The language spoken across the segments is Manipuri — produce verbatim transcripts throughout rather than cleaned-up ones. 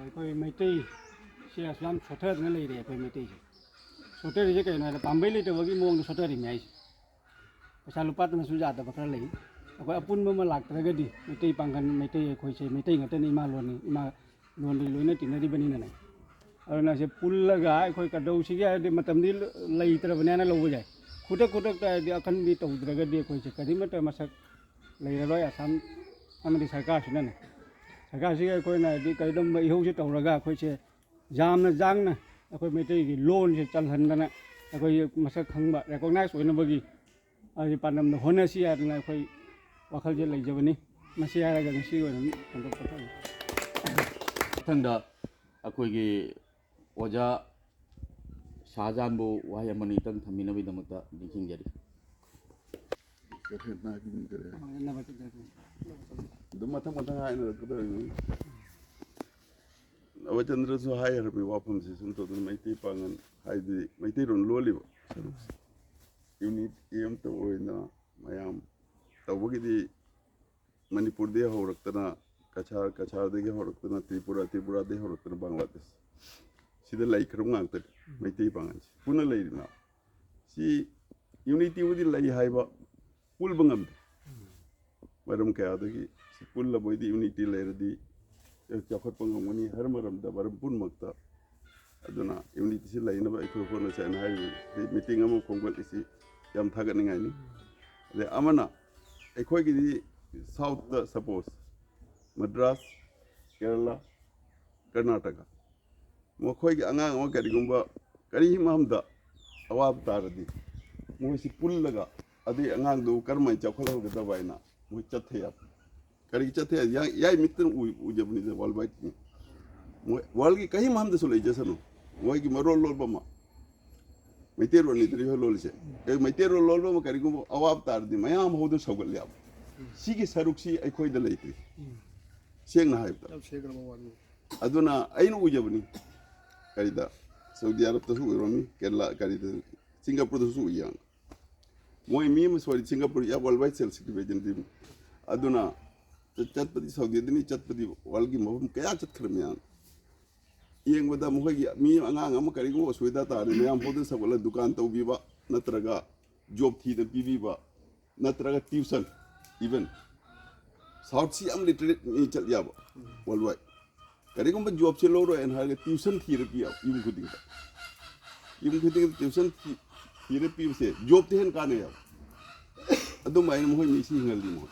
ꯑꯩꯈꯣꯏ ꯃꯩꯇꯩꯁꯦ ꯑꯁꯨꯛ ꯌꯥꯝ ꯁꯣꯠꯊꯗꯅ ꯂꯩꯔꯦ꯫ ꯑꯩꯈꯣꯏ ꯃꯩꯇꯩꯁꯦ ꯁꯣꯠꯊꯔꯤꯁꯦ ꯀꯩꯅꯣ ꯍꯥꯏꯗ, ꯄꯥꯝꯕꯩ ꯂꯩꯇꯕꯒꯤ ꯃꯑꯣꯡꯗ ꯁꯣꯠꯊꯔꯤꯅꯦ ꯍꯥꯏꯁꯦ꯫ ꯄꯩꯁꯥ ꯂꯨꯄꯥꯇꯅꯁꯨ ꯌꯥꯗꯕ ꯈꯔ ꯂꯩ꯫ ꯑꯩꯈꯣꯏ ꯑꯄꯨꯟꯕ ꯑꯃ ꯂꯥꯛꯇ꯭ꯔꯒꯗꯤ ꯃꯩꯇꯩ ꯄꯥꯡꯒꯜ, ꯃꯩꯇꯩ ꯑꯩꯈꯣꯏꯁꯦ ꯃꯩꯇꯩ ꯉꯥꯛꯇꯅꯤ, ꯏꯃꯥ ꯂꯣꯟꯅꯤ, ꯏꯃꯥ ꯂꯣꯟꯗꯒꯤ ꯂꯣꯏꯅ ꯇꯤꯟꯅꯔꯤꯕꯅꯤꯅꯅꯦ꯫ ꯑꯗꯨꯅ ꯁꯦ ꯄꯨꯜꯂꯒ ꯑꯩꯈꯣꯏ ꯀꯩꯗꯧꯁꯤꯒꯦ ꯍꯥꯏꯔꯗꯤ, ꯃꯇꯝꯗꯤ ꯂꯩꯇ꯭ꯔꯕꯅꯦꯅ ꯂꯧꯕ ꯌꯥꯏ꯫ ꯈꯨꯗꯛ ꯈꯨꯗꯛꯇ ꯍꯥꯏꯗꯤ ꯑꯀꯟꯕꯤ ꯇꯧꯗ꯭ꯔꯒꯗꯤ ꯑꯩꯈꯣꯏꯁꯦ ꯀꯔꯤꯃꯠꯇ ꯃꯁꯛ ꯂꯩꯔꯔꯣꯏ꯫ ꯑꯁꯥꯝ ꯑꯃꯗꯤ ꯁꯔꯀꯥꯔꯁꯤꯅꯅꯦ, ꯁꯔꯀꯥꯔꯁꯤꯒ ꯑꯩꯈꯣꯏꯅ ꯍꯥꯏꯗꯤ ꯀꯔꯤꯒꯨꯝꯕ ꯏꯍꯧꯁꯤ ꯇꯧꯔꯒ ꯑꯩꯈꯣꯏꯁꯦ ꯌꯥꯝꯅ ꯌꯥꯡꯅ ꯑꯩꯈꯣꯏ ꯃꯩꯇꯩꯒꯤ ꯂꯣꯟꯁꯦ ꯆꯜꯍꯟꯗꯅ ꯑꯩꯈꯣꯏ ꯃꯁꯛ ꯈꯪꯕ, ꯔꯦꯀꯣꯛꯅꯥꯏꯁ ꯑꯣꯏꯅꯕꯒꯤ ꯑꯩꯒꯤ ꯄꯥꯟꯗꯝꯗ ꯍꯣꯠꯅꯁꯤ ꯍꯥꯏꯗꯅ ꯑꯩꯈꯣꯏ ꯋꯥꯈꯜꯁꯦ ꯂꯩꯖꯕꯅꯤ꯫ ꯃꯁꯤ ꯍꯥꯏꯔꯒ ꯉꯁꯤꯒꯤ ꯑꯣꯏꯅ ꯐꯣꯡꯗꯣꯛꯄ ꯊꯝꯃꯤ꯫ ꯃꯊꯪꯗ ꯑꯩꯈꯣꯏꯒꯤ ꯑꯣꯖꯥ ꯁꯍꯥꯖꯥꯟꯕꯨ ꯋꯥꯍꯩ ꯑꯃꯅꯤꯇꯪ ꯊꯝꯕꯤꯅꯕꯒꯤꯗꯃꯛꯇ ꯅꯤꯡꯁꯤꯡꯖꯔꯤ꯫ ꯑꯗꯨꯝ ꯃꯊꯪ ꯃꯊꯪ ꯍꯥꯏꯅꯔꯛꯀꯗꯧꯔꯤꯅꯤ꯫ ꯅꯕꯆꯟꯗ꯭ꯔꯁꯨ ꯍꯥꯏꯈ꯭ꯔꯕꯅꯤ ꯋꯥꯐꯝꯁꯤ꯫ ꯁꯨꯝ ꯇꯧꯗꯅ ꯃꯩꯇꯩ ꯄꯥꯡꯒꯜ ꯍꯥꯏꯗꯤ ꯃꯩꯇꯩꯔꯣꯟ ꯂꯣꯜꯂꯤꯕ ꯁꯔꯨꯛꯁꯦ ꯌꯨꯅꯤꯠ ꯑꯃꯇ ꯑꯣꯏꯅ ꯃꯌꯥꯝ ꯇꯧꯕꯒꯤꯗꯤ ꯃꯅꯤꯄꯨꯔꯗꯒꯤ ꯍꯧꯔꯛꯇꯅ ꯀꯁꯥꯔ, ꯀꯁꯥꯔꯗꯒꯤ ꯍꯧꯔꯛꯇꯅ ꯇ꯭ꯔꯤꯄꯨꯔꯥ, ꯇ꯭ꯔꯤꯄꯨꯔꯥꯗꯒꯤ ꯍꯧꯔꯛꯇꯅ ꯕꯪꯒ꯭ꯂꯥꯗꯦꯁ, ꯁꯤꯗ ꯂꯩꯈ꯭ꯔꯕ ꯉꯥꯛꯇꯅꯤ꯫ ꯃꯩꯇꯩ ꯄꯥꯡꯒꯜꯁꯦ ꯄꯨꯟꯅ ꯂꯩꯔꯤꯅ ꯁꯤ ꯌꯨꯅꯤꯇꯤꯕꯨꯗꯤ ꯂꯩ ꯍꯥꯏꯕ ꯄꯨꯜꯕ ꯉꯝꯗꯦ꯫ ꯃꯔꯝ ꯀꯌꯥꯗꯒꯤ ꯁꯤ ꯄꯨꯜꯂꯕꯣꯏꯗꯤ ꯌꯨꯅꯤꯇꯤ ꯂꯩꯔꯗꯤ ꯆꯥꯎꯈꯠꯄ ꯉꯝꯒꯅꯤ ꯍꯥꯏꯕ ꯃꯔꯝꯗ ꯃꯔꯝ ꯄꯨꯝꯅꯃꯛꯇ꯫ ꯑꯗꯨꯅ ꯌꯨꯅꯤꯇꯤꯁꯤ ꯂꯩꯅꯕ ꯑꯩꯈꯣꯏ ꯍꯣꯠꯅꯁꯦ ꯍꯥꯏꯅ ꯍꯥꯏꯔꯤꯕꯅꯤ꯫ ꯁꯤ ꯃꯤꯇꯤꯡ ꯑꯃ ꯈꯣꯝꯒꯠꯂꯤꯁꯤ ꯌꯥꯝ ꯊꯥꯒꯠꯅꯤꯡꯉꯥꯏꯅꯤ꯫ ꯑꯗꯩ ꯑꯃꯅ ꯑꯩꯈꯣꯏꯒꯤꯗꯤ ꯁꯥꯎꯠꯇ ꯁꯄꯣꯁ ꯃꯗ꯭ꯔꯥꯁ, ꯀꯦꯔꯂꯥ, ꯀꯔꯅꯥꯇꯀꯥ, ꯃꯈꯣꯏꯒꯤ ꯑꯉꯥꯡ ꯑꯃ ꯀꯔꯤꯒꯨꯝꯕ ꯀꯔꯤ ꯑꯃꯗ ꯑꯋꯥꯕ ꯇꯥꯔꯗꯤ ꯃꯣꯏꯁꯤ ꯄꯨꯜꯂꯒ ꯑꯗꯨꯒꯤ ꯑꯉꯥꯡꯗꯨ ꯀꯔꯝꯍꯥꯏꯅ ꯆꯥꯎꯈꯠꯍꯧꯒꯗꯕ ꯍꯥꯏꯅ ꯃꯣꯏ ꯆꯠꯊ ꯌꯥꯕ꯫ ꯀꯔꯤꯒꯤ ꯆꯠꯊ ꯌꯥꯏ? ꯌꯥꯏ, ꯃꯤꯠꯇꯅ ꯎ- ꯎꯖꯕꯅꯤꯗ ꯋꯥꯔꯜ ꯋꯥꯏꯗꯀꯤ꯫ ꯃꯣꯏ ꯋꯥꯔꯜꯒꯤ ꯀꯔꯤ ꯃꯐꯝꯗꯁꯨ ꯂꯩꯖꯁꯅꯨ, ꯃꯣꯏꯒꯤ ꯃꯔꯣꯜ ꯂꯣꯟꯕ ꯑꯃ ꯃꯩꯇꯩꯔꯣꯟꯅꯤꯗꯅ ꯏꯍꯣꯏ ꯂꯣꯜꯂꯤꯁꯦ꯫ ꯑꯦ, ꯃꯩꯇꯩꯔꯣꯜ ꯂꯣꯜꯕ ꯑꯃ ꯀꯔꯤꯒꯨꯝꯕ ꯑꯋꯥꯕ ꯇꯥꯔꯗꯤ ꯃꯌꯥꯝ ꯍꯧꯗꯨꯅ ꯁꯧꯒꯠꯂꯦꯕ꯫ ꯁꯤꯒꯤ ꯁꯔꯨꯛꯁꯤ ꯑꯩꯈꯣꯏꯗ ꯂꯩꯇ꯭ꯔꯤ, ꯁꯦꯡꯅ ꯍꯥꯏꯕꯗ꯫ ꯌꯥꯝ ꯁꯦꯡꯈ꯭ꯔꯕ ꯋꯥꯅꯤ꯫ ꯑꯗꯨꯅ ꯑꯩꯅ ꯎꯖꯕꯅꯤ꯫ ꯀꯔꯤꯗ, ꯁꯧꯗꯤ ꯑꯔꯕꯇꯁꯨ ꯑꯣꯏꯔꯝꯃꯤ, ꯀꯦꯔꯂꯥ, ꯀꯔꯤꯗ, ꯁꯤꯡꯒꯥꯄꯨꯔꯗꯁꯨ ꯎꯏ ꯌꯥꯝ꯫ ꯃꯣꯏ ꯃꯤ ꯑꯃ ꯁꯣꯏꯔꯤ, ꯁꯤꯡꯒꯥꯄꯨꯔ ꯌꯥꯝ ꯋꯥꯔꯜ ꯋꯥꯏꯗ ꯁꯦꯜꯁ ꯔꯤꯄ꯭ꯔꯖꯦꯟꯇꯦꯇꯤꯚ꯫ ꯑꯗꯨꯅ ꯆꯠ- ꯆꯠꯄꯗꯤ ꯁꯥꯎꯗꯤ ꯑꯗꯨꯅꯤ, ꯆꯠꯄꯗꯤ ꯋꯥꯔꯜꯒꯤ ꯃꯐꯝ ꯀꯌꯥ ꯆꯠꯈ꯭ꯔꯕꯅꯤ ꯌꯥꯝ꯫ ꯌꯦꯡꯕꯗ ꯃꯈꯣꯏꯒꯤ ꯃꯤ ꯑꯉꯥꯡ ꯑꯃ ꯀꯔꯤꯒꯨꯝꯕ ꯑꯁꯣꯏꯗ ꯇꯥꯔꯗꯤ ꯃꯌꯥꯝ ꯄꯣꯠꯇ ꯁꯧꯒꯠꯂ ꯗꯨꯀꯥꯟ ꯇꯧꯕꯤꯕ, ꯅꯠꯇ꯭ꯔꯒ ꯖꯣꯕ ꯊꯤꯗ ꯄꯤꯕꯤꯕ, ꯅꯠꯇ꯭ꯔꯒ ꯇ꯭ꯌꯨꯁꯟ, ꯏꯚꯟ ꯁꯥꯎꯠꯁꯤ ꯌꯥꯝ ꯂꯤꯇꯔꯦꯠ ꯃꯤ ꯆꯠ ꯌꯥꯕ ꯋꯥꯔꯜ ꯋꯥꯏꯗ꯫ ꯀꯔꯤꯒꯨꯝꯕ ꯖꯣꯕꯁꯦ ꯂꯧꯔꯣꯏꯅ ꯍꯥꯏꯔꯒ ꯇ꯭ꯌꯨꯁꯟ ꯊꯤꯔ ꯄꯤ ꯌꯥꯕ ꯌꯨꯝ ꯈꯨꯗꯤꯡꯗ꯫ ꯌꯨꯝ ꯈꯨꯗꯤꯡꯗ ꯇ꯭ꯌꯨꯁꯟ ꯊꯤ- ꯊꯤꯔ ꯄꯤꯕꯁꯦ ꯖꯣꯕꯇ ꯍꯦꯟꯅ ꯀꯥꯟꯅꯩ ꯍꯥꯏꯕ꯫ ꯑꯗꯨꯃꯥꯏꯅ ꯃꯈꯣꯏ ꯃꯤꯁꯤ ꯍꯤꯡꯍꯜꯂꯤ ꯃꯈꯣꯏ꯫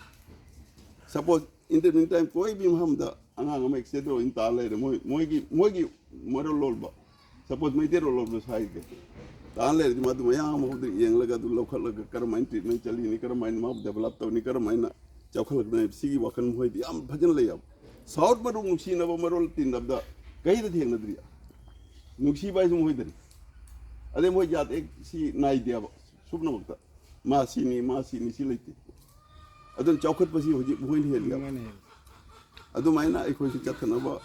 ꯁꯄꯣꯁ ꯏꯟꯇꯔꯅꯦꯜ ꯇꯥꯏꯝ ꯀꯣꯏ ꯃꯤ ꯃꯐꯝꯗ ꯑꯉꯥꯡ ꯑꯃ ꯑꯦꯛꯁꯤꯗꯦꯟ ꯑꯣꯏꯅ ꯇꯥ ꯂꯩꯔꯦ, ꯃꯣꯏ ꯃꯣꯏꯒꯤ ꯃꯣꯏꯒꯤ ꯃꯔꯣꯜ ꯂꯣꯟꯕ, ꯁꯄꯣꯁ ꯃꯩꯇꯩꯔꯣꯜ ꯂꯣꯟꯕ ꯁꯥꯏꯒꯦ ꯇꯥ ꯂꯩꯔꯗꯤ ꯃꯗꯨ ꯃꯌꯥꯝ ꯑꯃ ꯍꯧꯗ ꯌꯦꯡꯂꯒ ꯑꯗꯨ ꯂꯧꯈꯠꯂꯒ ꯀꯔꯝꯍꯥꯏꯅ ꯇ꯭ꯔꯤꯠꯃꯦꯟ ꯆꯠꯂꯤꯅꯤ, ꯀꯔꯝꯍꯥꯏꯅ ꯃꯥꯕꯨ ꯗꯦꯕꯂꯞ ꯇꯧꯅꯤ, ꯀꯔꯝꯍꯥꯏꯅ ꯆꯥꯎꯈꯠꯂꯛꯀꯗꯣꯏꯅꯣ ꯁꯤꯒꯤ ꯋꯥꯈꯜ ꯃꯈꯣꯏꯗꯤ ꯌꯥꯝ ꯐꯖꯅ ꯂꯩ ꯍꯥꯏꯕ꯫ ꯁꯥꯎꯠ ꯃꯔꯨꯞ ꯅꯨꯡꯁꯤꯅꯕ ꯃꯔꯣꯜ ꯇꯤꯟꯅꯕꯗ ꯀꯩꯗ ꯊꯦꯡꯅꯗ꯭ꯔꯤ? ꯅꯨꯡꯁꯤꯕ ꯍꯥꯏꯁꯤ ꯃꯈꯣꯏꯗꯅꯤ꯫ ꯑꯗꯩ ꯃꯣꯏ ꯖꯥꯠ ꯑꯦꯛ ꯁꯤ ꯅꯥꯏꯗꯦꯕ ꯁꯨꯞꯅꯃꯛꯇ꯫ ꯃꯥ ꯁꯤꯅꯤ, ꯃꯥ ꯁꯤꯅꯤ ꯁꯤ ꯂꯩꯇꯦ꯫ ꯑꯗꯨꯅ ꯆꯥꯎꯈꯠꯄꯁꯤ ꯍꯧꯖꯤꯛ ꯃꯈꯣꯏꯅ ꯍꯦꯜꯂꯤ ꯍꯥꯏꯕ꯫ ꯃꯥꯅ ꯍꯦꯜꯂꯤ꯫ ꯑꯗꯨꯃꯥꯏꯅ ꯑꯩꯈꯣꯏꯁꯨ ꯆꯠꯊꯅꯕ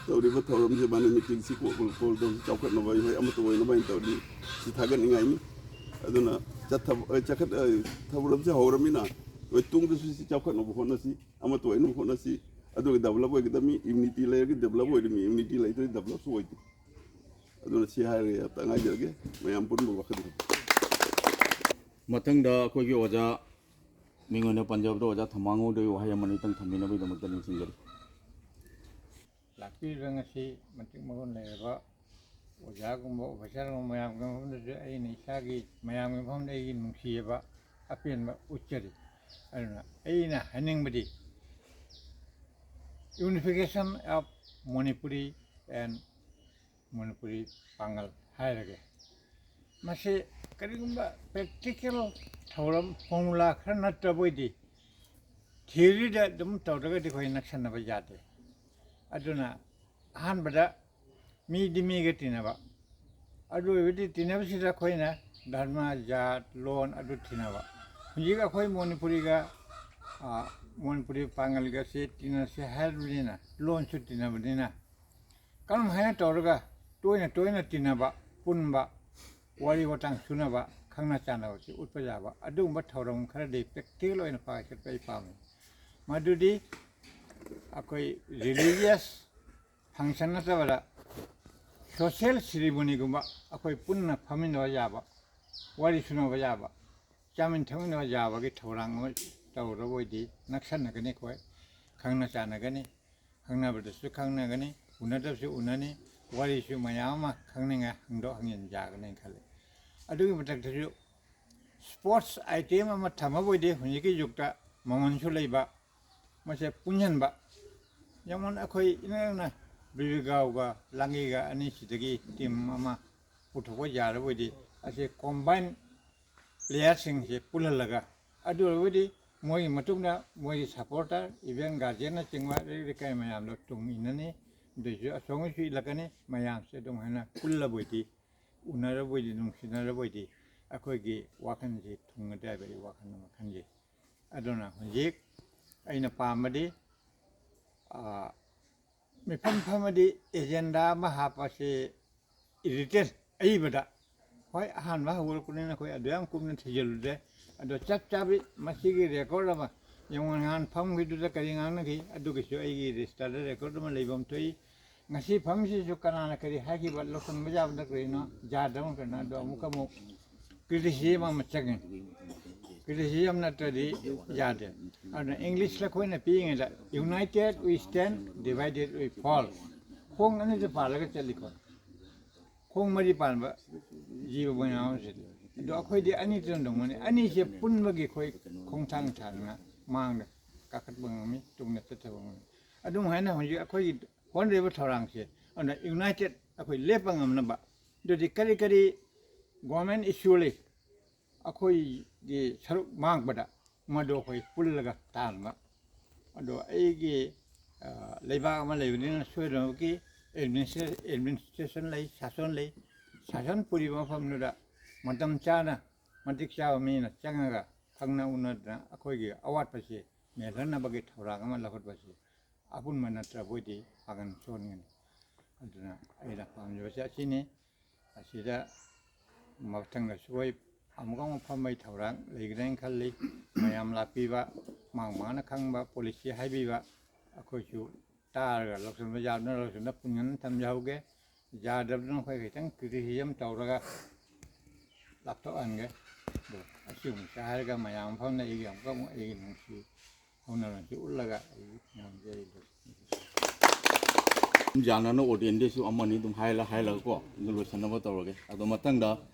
ꯇꯧꯔꯤꯕ ꯊꯧꯔꯝꯁꯦ ꯃꯥꯅ ꯃꯤꯇꯤꯡꯁꯤ ꯀꯣꯜ ꯀꯣꯜ ꯇꯧꯕꯁꯤ ꯆꯥꯎꯈꯠꯅꯕ ꯑꯩꯈꯣꯏ ꯑꯃꯠꯇ ꯑꯣꯏꯅꯕ ꯍꯥꯏꯅ ꯇꯧꯔꯤ꯫ ꯁꯤ ꯊꯥꯒꯠꯅꯤꯡꯉꯥꯏꯅꯤ꯫ ꯑꯗꯨꯅ ꯆꯠꯊꯕ ꯑ, ꯆꯈꯠ ꯑ, ꯊꯧꯔꯝꯁꯤ ꯍꯧꯔꯃꯤꯅ ꯑꯩꯈꯣꯏ ꯇꯨꯡꯗꯁꯨ ꯁꯤ ꯆꯥꯎꯈꯠꯅꯕ ꯍꯣꯠꯅꯁꯤ, ꯑꯃꯠꯇ ꯑꯣꯏꯅꯕ ꯍꯣꯠꯅꯁꯤ꯫ ꯑꯗꯨꯒ ꯗꯦꯕꯂꯞ ꯑꯣꯏꯒꯗꯕꯅꯤ꯫ ꯌꯨꯅꯤꯇꯤ ꯂꯩꯔꯒ ꯗꯦꯕꯂꯞ ꯑꯣꯏꯔꯤꯃꯤ, ꯌꯨꯅꯤꯇꯤ ꯂꯩꯇ꯭ꯔꯗꯤ ꯗꯦꯕꯂꯞꯁꯨ ꯑꯣꯏꯗꯦ꯫ ꯑꯗꯨꯅ ꯁꯤ ꯍꯥꯏꯔꯒ ꯇꯉꯥꯏꯖꯔꯒꯦ ꯃꯌꯥꯝ ꯄꯨꯟꯕ ꯋꯥꯈꯜ꯫ ꯃꯊꯪꯗ ꯑꯩꯈꯣꯏꯒꯤ ꯑꯣꯖꯥ ꯃꯤꯡ ꯑꯣꯏꯅ ꯄꯟꯖꯕꯗ ꯑꯣꯖꯥ ꯊꯝꯃꯥꯡꯉꯣꯗꯒꯤ ꯋꯥꯍꯩ ꯑꯃ ꯑꯅꯤꯇꯪ ꯊꯝꯕꯤꯅꯕꯒꯤꯗꯃꯛꯇ ꯅꯤꯡꯁꯤꯡꯖꯔꯤ꯫ ꯂꯥꯛꯄꯤꯔꯤꯕ ꯉꯁꯤ ꯃꯇꯤꯛ ꯃꯒꯨꯟ ꯂꯩꯔꯕ ꯑꯣꯖꯥꯒꯨꯝꯕ ꯑꯣꯐꯤꯁꯥꯔꯒꯨꯝꯕ ꯃꯌꯥꯝꯒꯤ ꯃꯐꯝꯗꯁꯨ ꯑꯩꯅ ꯏꯁꯥꯒꯤ ꯃꯌꯥꯝꯒꯤ ꯃꯐꯝꯗ ꯑꯩꯒꯤ ꯅꯨꯡꯁꯤꯖꯕ ꯑꯄꯦꯟꯕ ꯎꯠꯆꯔꯤ꯫ ꯑꯗꯨꯅ ꯑꯩꯅ ꯍꯥꯏꯅꯤꯡꯕꯗꯤ unification of Manipuri and Manipuri ꯄꯥꯡꯒꯜ ꯍꯥꯏꯔꯒꯦ꯫ ꯃꯁꯤ ꯀꯔꯤꯒꯨꯝꯕ ꯄ꯭ꯔꯦꯛꯇꯤꯀꯦꯜ ꯊꯧꯔꯝ ꯐꯣꯔꯃꯨꯂꯥ ꯈꯔ ꯅꯠꯇꯕ ꯑꯣꯏꯗꯤ ꯊꯤꯑꯣꯔꯤꯗ ꯑꯗꯨꯝ ꯇꯧꯔꯒꯗꯤ ꯑꯩꯈꯣꯏ ꯅꯛꯁꯟꯅꯕ ꯌꯥꯗꯦ꯫ ꯑꯗꯨꯅ ꯑꯍꯥꯟꯕꯗ ꯃꯤꯗꯤ ꯃꯤꯒ ꯇꯤꯟꯅꯕ, ꯑꯗꯨ ꯑꯣꯏꯕꯗꯤ ꯇꯤꯟꯅꯕꯁꯤꯗ ꯑꯩꯈꯣꯏꯅ ꯙꯔꯃ, ꯖꯥꯠ, ꯂꯣꯟ ꯑꯗꯨ ꯇꯤꯟꯅꯕ꯫ ꯍꯧꯖꯤꯛ ꯑꯩꯈꯣꯏ ꯃꯅꯤꯄꯨꯔꯤꯒ, ꯑ, ꯃꯅꯤꯄꯨꯔꯤ ꯄꯥꯡꯒꯜꯒꯁꯤ ꯇꯤꯟꯅꯁꯤ ꯍꯥꯏꯔꯕꯅꯤꯅ ꯂꯣꯟꯁꯨ ꯇꯤꯟꯅꯕꯅꯤꯅ ꯀꯔꯝ ꯍꯥꯏꯅ ꯇꯧꯔꯒ ꯇꯣꯏꯅ ꯇꯣꯏꯅ ꯇꯤꯟꯅꯕ, ꯄꯨꯟꯕ, ꯋꯥꯔꯤ ꯋꯥꯇꯥꯡ ꯁꯨꯅꯕ, ꯈꯪꯅ ꯆꯥꯟꯅꯕꯁꯤ ꯎꯠꯄ ꯌꯥꯕ ꯑꯗꯨꯒꯨꯝꯕ ꯊꯧꯔꯝ ꯈꯔꯗꯤ ꯄ꯭ꯔꯦꯛꯇꯤꯀꯦꯜ ꯑꯣꯏꯅ ꯄꯥꯏꯈꯠꯄ ꯑꯩ ꯄꯥꯝꯃꯤ꯫ ꯃꯗꯨꯗꯤ ꯑꯩꯈꯣꯏ ꯔꯤꯂꯤꯖꯤꯌꯁ function ꯅꯠꯇꯕꯗ social ceremony ꯒꯨꯝꯕ ꯑꯩꯈꯣꯏ ꯄꯨꯟꯅ ꯐꯝꯃꯤꯟꯅꯕ ꯌꯥꯕ, ꯋꯥꯔꯤ ꯁꯨꯅꯕ ꯌꯥꯕ, ꯆꯥꯃꯤꯟ ꯊꯛꯃꯤꯟꯅꯕ ꯌꯥꯕꯒꯤ ꯊꯧꯔꯥꯡ ꯑꯃ ꯇꯧꯔꯕ ꯑꯣꯏꯗꯤ ꯅꯛꯁꯟꯅꯒꯅꯤ ꯑꯩꯈꯣꯏ, ꯈꯪꯅ ꯆꯥꯟꯅꯒꯅꯤ, ꯈꯪꯅꯕꯗꯁꯨ ꯈꯪꯅꯒꯅꯤ, ꯎꯅꯗꯕꯁꯨ ꯎꯅꯅꯤ, ꯋꯥꯔꯤꯁꯨ ꯃꯌꯥꯝ ꯑꯃ ꯈꯪꯅꯤꯡꯉꯥꯏ ꯍꯪꯗꯣꯛ ꯍꯪꯖꯤꯟ ꯌꯥꯒꯅꯤꯅ ꯈꯜꯂꯤ꯫ ꯑꯗꯨꯒꯤ ꯃꯊꯛꯇꯁꯨ sports item ꯑꯃ ꯊꯝꯃꯕ ꯑꯣꯏꯗꯤ ꯍꯧꯖꯤꯛꯀꯤ ꯌꯨꯒꯇ ꯃꯃꯜꯁꯨ ꯂꯩꯕ, ꯃꯁꯦ ꯄꯨꯟꯁꯤꯟꯕ, ꯌꯦꯡꯉꯣ ꯑꯩꯈꯣꯏ ꯏꯅꯛ ꯅꯛꯅ ꯕꯤꯔꯒꯥꯎꯒ ꯂꯥꯡꯒꯩꯒ ꯑꯅꯤꯁꯤꯗꯒꯤ team ꯑꯃ ꯄꯨꯊꯣꯛꯄ ꯌꯥꯔꯕ ꯑꯣꯏꯗꯤ ꯑꯁꯤ combine player ꯁꯤꯡꯁꯦ ꯄꯨꯜꯍꯜꯂꯒ, ꯑꯗꯨ ꯑꯣꯏꯔꯒꯗꯤ ꯃꯣꯏꯒꯤ ꯃꯇꯨꯡꯗ ꯃꯣꯏꯒꯤ supporter, even guardian ꯅꯆꯤꯡꯕ ꯂꯩꯀꯥꯏ ꯃꯌꯥꯝꯗꯣ ꯇꯨꯡ ꯏꯟꯅꯅꯤ꯫ ꯑꯗꯨꯏꯁꯨ ꯑꯁꯣꯝꯒꯤꯁꯨ ꯏꯜꯂꯛꯀꯅꯤ꯫ ꯃꯌꯥꯝꯁꯦ ꯑꯗꯨꯝ ꯍꯥꯏꯅ ꯄꯨꯜꯂꯕ ꯑꯣꯏꯗꯤ, ꯎꯅꯔꯕ ꯑꯣꯏꯗꯤ, ꯅꯨꯡꯁꯤꯅꯔꯕ ꯑꯣꯏꯗꯤ ꯑꯩꯈꯣꯏꯒꯤ ꯋꯥꯈꯜꯁꯤ ꯊꯨꯡꯒꯗꯦ ꯍꯥꯏꯕ ꯑꯩ ꯋꯥꯈꯜ ꯑꯃ ꯈꯟꯖꯩ꯫ ꯑꯗꯨꯅ ꯍꯧꯖꯤꯛ ꯑꯩꯅ ꯄꯥꯝꯕꯗꯤ, ꯑꯥ, ꯃꯤꯐꯝ ꯐꯝꯃꯗꯤ agenda ꯑꯃ ꯍꯥꯞꯄꯁꯤ written ꯑꯏꯕꯗ꯫ ꯍꯣꯏ, ꯑꯍꯥꯟꯕ ꯍꯧꯒꯠꯂꯛꯄꯅꯤꯅ ꯑꯩꯈꯣꯏ ꯑꯗꯨ ꯌꯥꯝ ꯀꯨꯞꯅ ꯊꯤꯖꯤꯜꯂꯨꯗꯦ꯫ ꯑꯗꯣ ꯆꯞ ꯆꯥꯕꯤ ꯃꯁꯤꯒꯤ record ꯑꯃ, ꯌꯦꯡꯉꯣ, ꯅꯍꯥꯟ ꯐꯝꯈꯤꯗꯨꯗ ꯀꯔꯤ ꯉꯥꯡꯅꯈꯤ, ꯑꯗꯨꯒꯤꯁꯨ ꯑꯩꯒꯤ register ꯗ record ꯑꯃ ꯂꯩꯕ ꯑꯃ ꯊꯣꯛꯏ꯫ ꯉꯁꯤ ꯐꯝꯁꯤꯁꯨ ꯀꯅꯥꯅ ꯀꯔꯤ ꯍꯥꯏꯈꯤꯕ, ꯂꯧꯁꯤꯟꯕ ꯌꯥꯕꯅ ꯀꯔꯤꯅꯣ, ꯌꯥꯗꯕꯅ ꯀꯔꯤꯅꯣ, ꯑꯗꯣ ꯑꯃꯨꯛꯀ ꯑꯃꯨꯛ criticism ꯑꯃ ꯆꯪꯉꯤ꯫ Criticism ꯅꯠꯇ꯭ꯔꯗꯤ ꯌꯥꯗꯦ꯫ ꯑꯗꯨꯅ English ꯇ ꯑꯩꯈꯣꯏꯅ ꯄꯤꯔꯤꯉꯩꯗ, "United we stand, divided we fall"꯫ ꯈꯣꯡ ꯑꯅꯤꯗ ꯄꯥꯜꯂꯒ ꯆꯠꯂꯤꯀꯣ꯫ ꯈꯣꯡ ꯃꯔꯤ ꯄꯥꯟꯕ ꯖꯤꯕ ꯃꯌꯥꯝ ꯑꯃꯁꯨ ꯂꯩ꯫ ꯑꯗꯣ ꯑꯩꯈꯣꯏꯗꯤ ꯑꯅꯤꯇꯅ ꯇꯧꯒꯅꯤ꯫ ꯑꯅꯤꯁꯦ ꯄꯨꯟꯕꯒꯤ ꯑꯩꯈꯣꯏ ꯈꯣꯡꯊꯥꯡ ꯊꯥꯡꯅ ꯃꯥꯡꯗ ꯀꯥꯈꯠꯄ ꯉꯝꯃꯤ, ꯇꯨꯡꯗ ꯆꯠꯊꯕ ꯉꯝꯃꯤ꯫ ꯑꯗꯨꯝ ꯍꯥꯏꯅ ꯍꯧꯖꯤꯛ ꯑꯩꯈꯣꯏꯒꯤ ꯍꯣꯠꯅꯔꯤꯕ ꯊꯧꯔꯥꯡꯁꯦ, ꯑꯗꯨꯅ united ꯑꯩꯈꯣꯏ ꯂꯦꯞꯄ ꯉꯝꯅꯕ, ꯑꯗꯨꯗꯤ ꯀꯔꯤ ꯀꯔꯤ government issue ꯂꯩ, ꯑꯩꯈꯣꯏꯒꯤ ꯁꯔꯨꯛ ꯃꯥꯡꯕꯗ ꯃꯗꯨ ꯑꯩꯈꯣꯏ ꯄꯨꯜꯂꯒ ꯇꯥꯟꯕ꯫ ꯑꯗꯣ ꯑꯩꯒꯤ, ꯑ, ꯂꯩꯕꯥꯛ ꯑꯃ ꯂꯩꯕꯅꯤꯅ ꯁꯣꯏꯗꯅꯃꯛꯀꯤ administra-, administration ꯂꯩ, ꯁꯥꯁꯣꯟ ꯂꯩ꯫ ꯁꯥꯁꯣꯟ ꯄꯨꯔꯤꯕ ꯃꯐꯝꯗꯨꯗ ꯃꯇꯝ ꯆꯥꯅ ꯃꯇꯤꯛ ꯆꯥꯕ ꯃꯤꯅ ꯆꯪꯉꯒ ꯈꯪꯅ ꯎꯅꯗꯅ ꯑꯩꯈꯣꯏꯒꯤ ꯑꯋꯥꯠꯄꯁꯤ ꯃꯦꯟꯊꯅꯕꯒꯤ ꯊꯧꯔꯥꯡ ꯑꯃ ꯂꯧꯈꯠꯄꯁꯤ ꯑꯄꯨꯟꯕ ꯅꯠꯇ꯭ꯔꯕ ꯑꯣꯏꯗꯤ ꯄꯥꯡꯒꯜ ꯁꯣꯟꯒꯅꯤ꯫ ꯑꯗꯨꯅ ꯑꯩꯅ ꯄꯥꯝꯖꯕꯁꯦ ꯑꯁꯤꯅꯤ꯫ ꯑꯁꯤꯗ ꯃꯊꯪꯗꯁꯨ ꯑꯩ ꯑꯃꯨꯛ ꯑꯃꯨꯛ ꯐꯝꯕꯒꯤ ꯊꯧꯔꯥꯡ ꯂꯩꯒꯅꯦꯅ ꯈꯜꯂꯤ꯫ ꯃꯌꯥꯝ ꯂꯥꯛꯄꯤꯕ, ꯃꯥꯡ ꯃꯥꯡꯅ ꯈꯪꯕ, policy ꯍꯥꯏꯕꯤꯕ, ꯑꯩꯈꯣꯏꯁꯨ ꯇꯥꯔꯒ ꯂꯧꯁꯤꯟꯕ ꯌꯥꯕꯅ ꯂꯧꯁꯤꯟꯕ, ꯄꯨꯡꯍꯟ ꯊꯝꯖꯍꯧꯒꯦ꯫ ꯌꯥꯗꯕꯗꯨꯅ ꯑꯩꯈꯣꯏ ꯈꯤꯇꯪ criticism ꯇꯧꯔꯒ ꯂꯥꯞꯊꯣꯛꯍꯟꯒꯦ꯫ ꯑꯗꯣ ꯑꯁꯤꯒꯨꯝꯕꯁꯦ ꯍꯥꯏꯔꯒ ꯃꯌꯥꯝ ꯐꯝꯅ ꯑꯩꯒꯤ ꯑꯃꯨꯛꯀ ꯑꯃꯨꯛ ꯑꯩꯒꯤ ꯅꯨꯡꯁꯤ ꯍꯧꯅꯔꯣꯟꯁꯤ ꯎꯠꯂꯒ ꯑꯩ ꯉꯝꯖꯩ꯫ ꯌꯥꯅꯅ audienceꯗꯁꯨ ꯑꯃꯅꯤ ꯑꯗꯨꯝ ꯍꯥꯏꯔ ꯍꯥꯏꯔꯒꯀꯣ, ꯑꯗꯨ ꯂꯣꯏꯁꯟꯅꯕ ꯇꯧꯔꯒꯦ꯫ ꯑꯗꯣ ꯃꯊꯪꯗ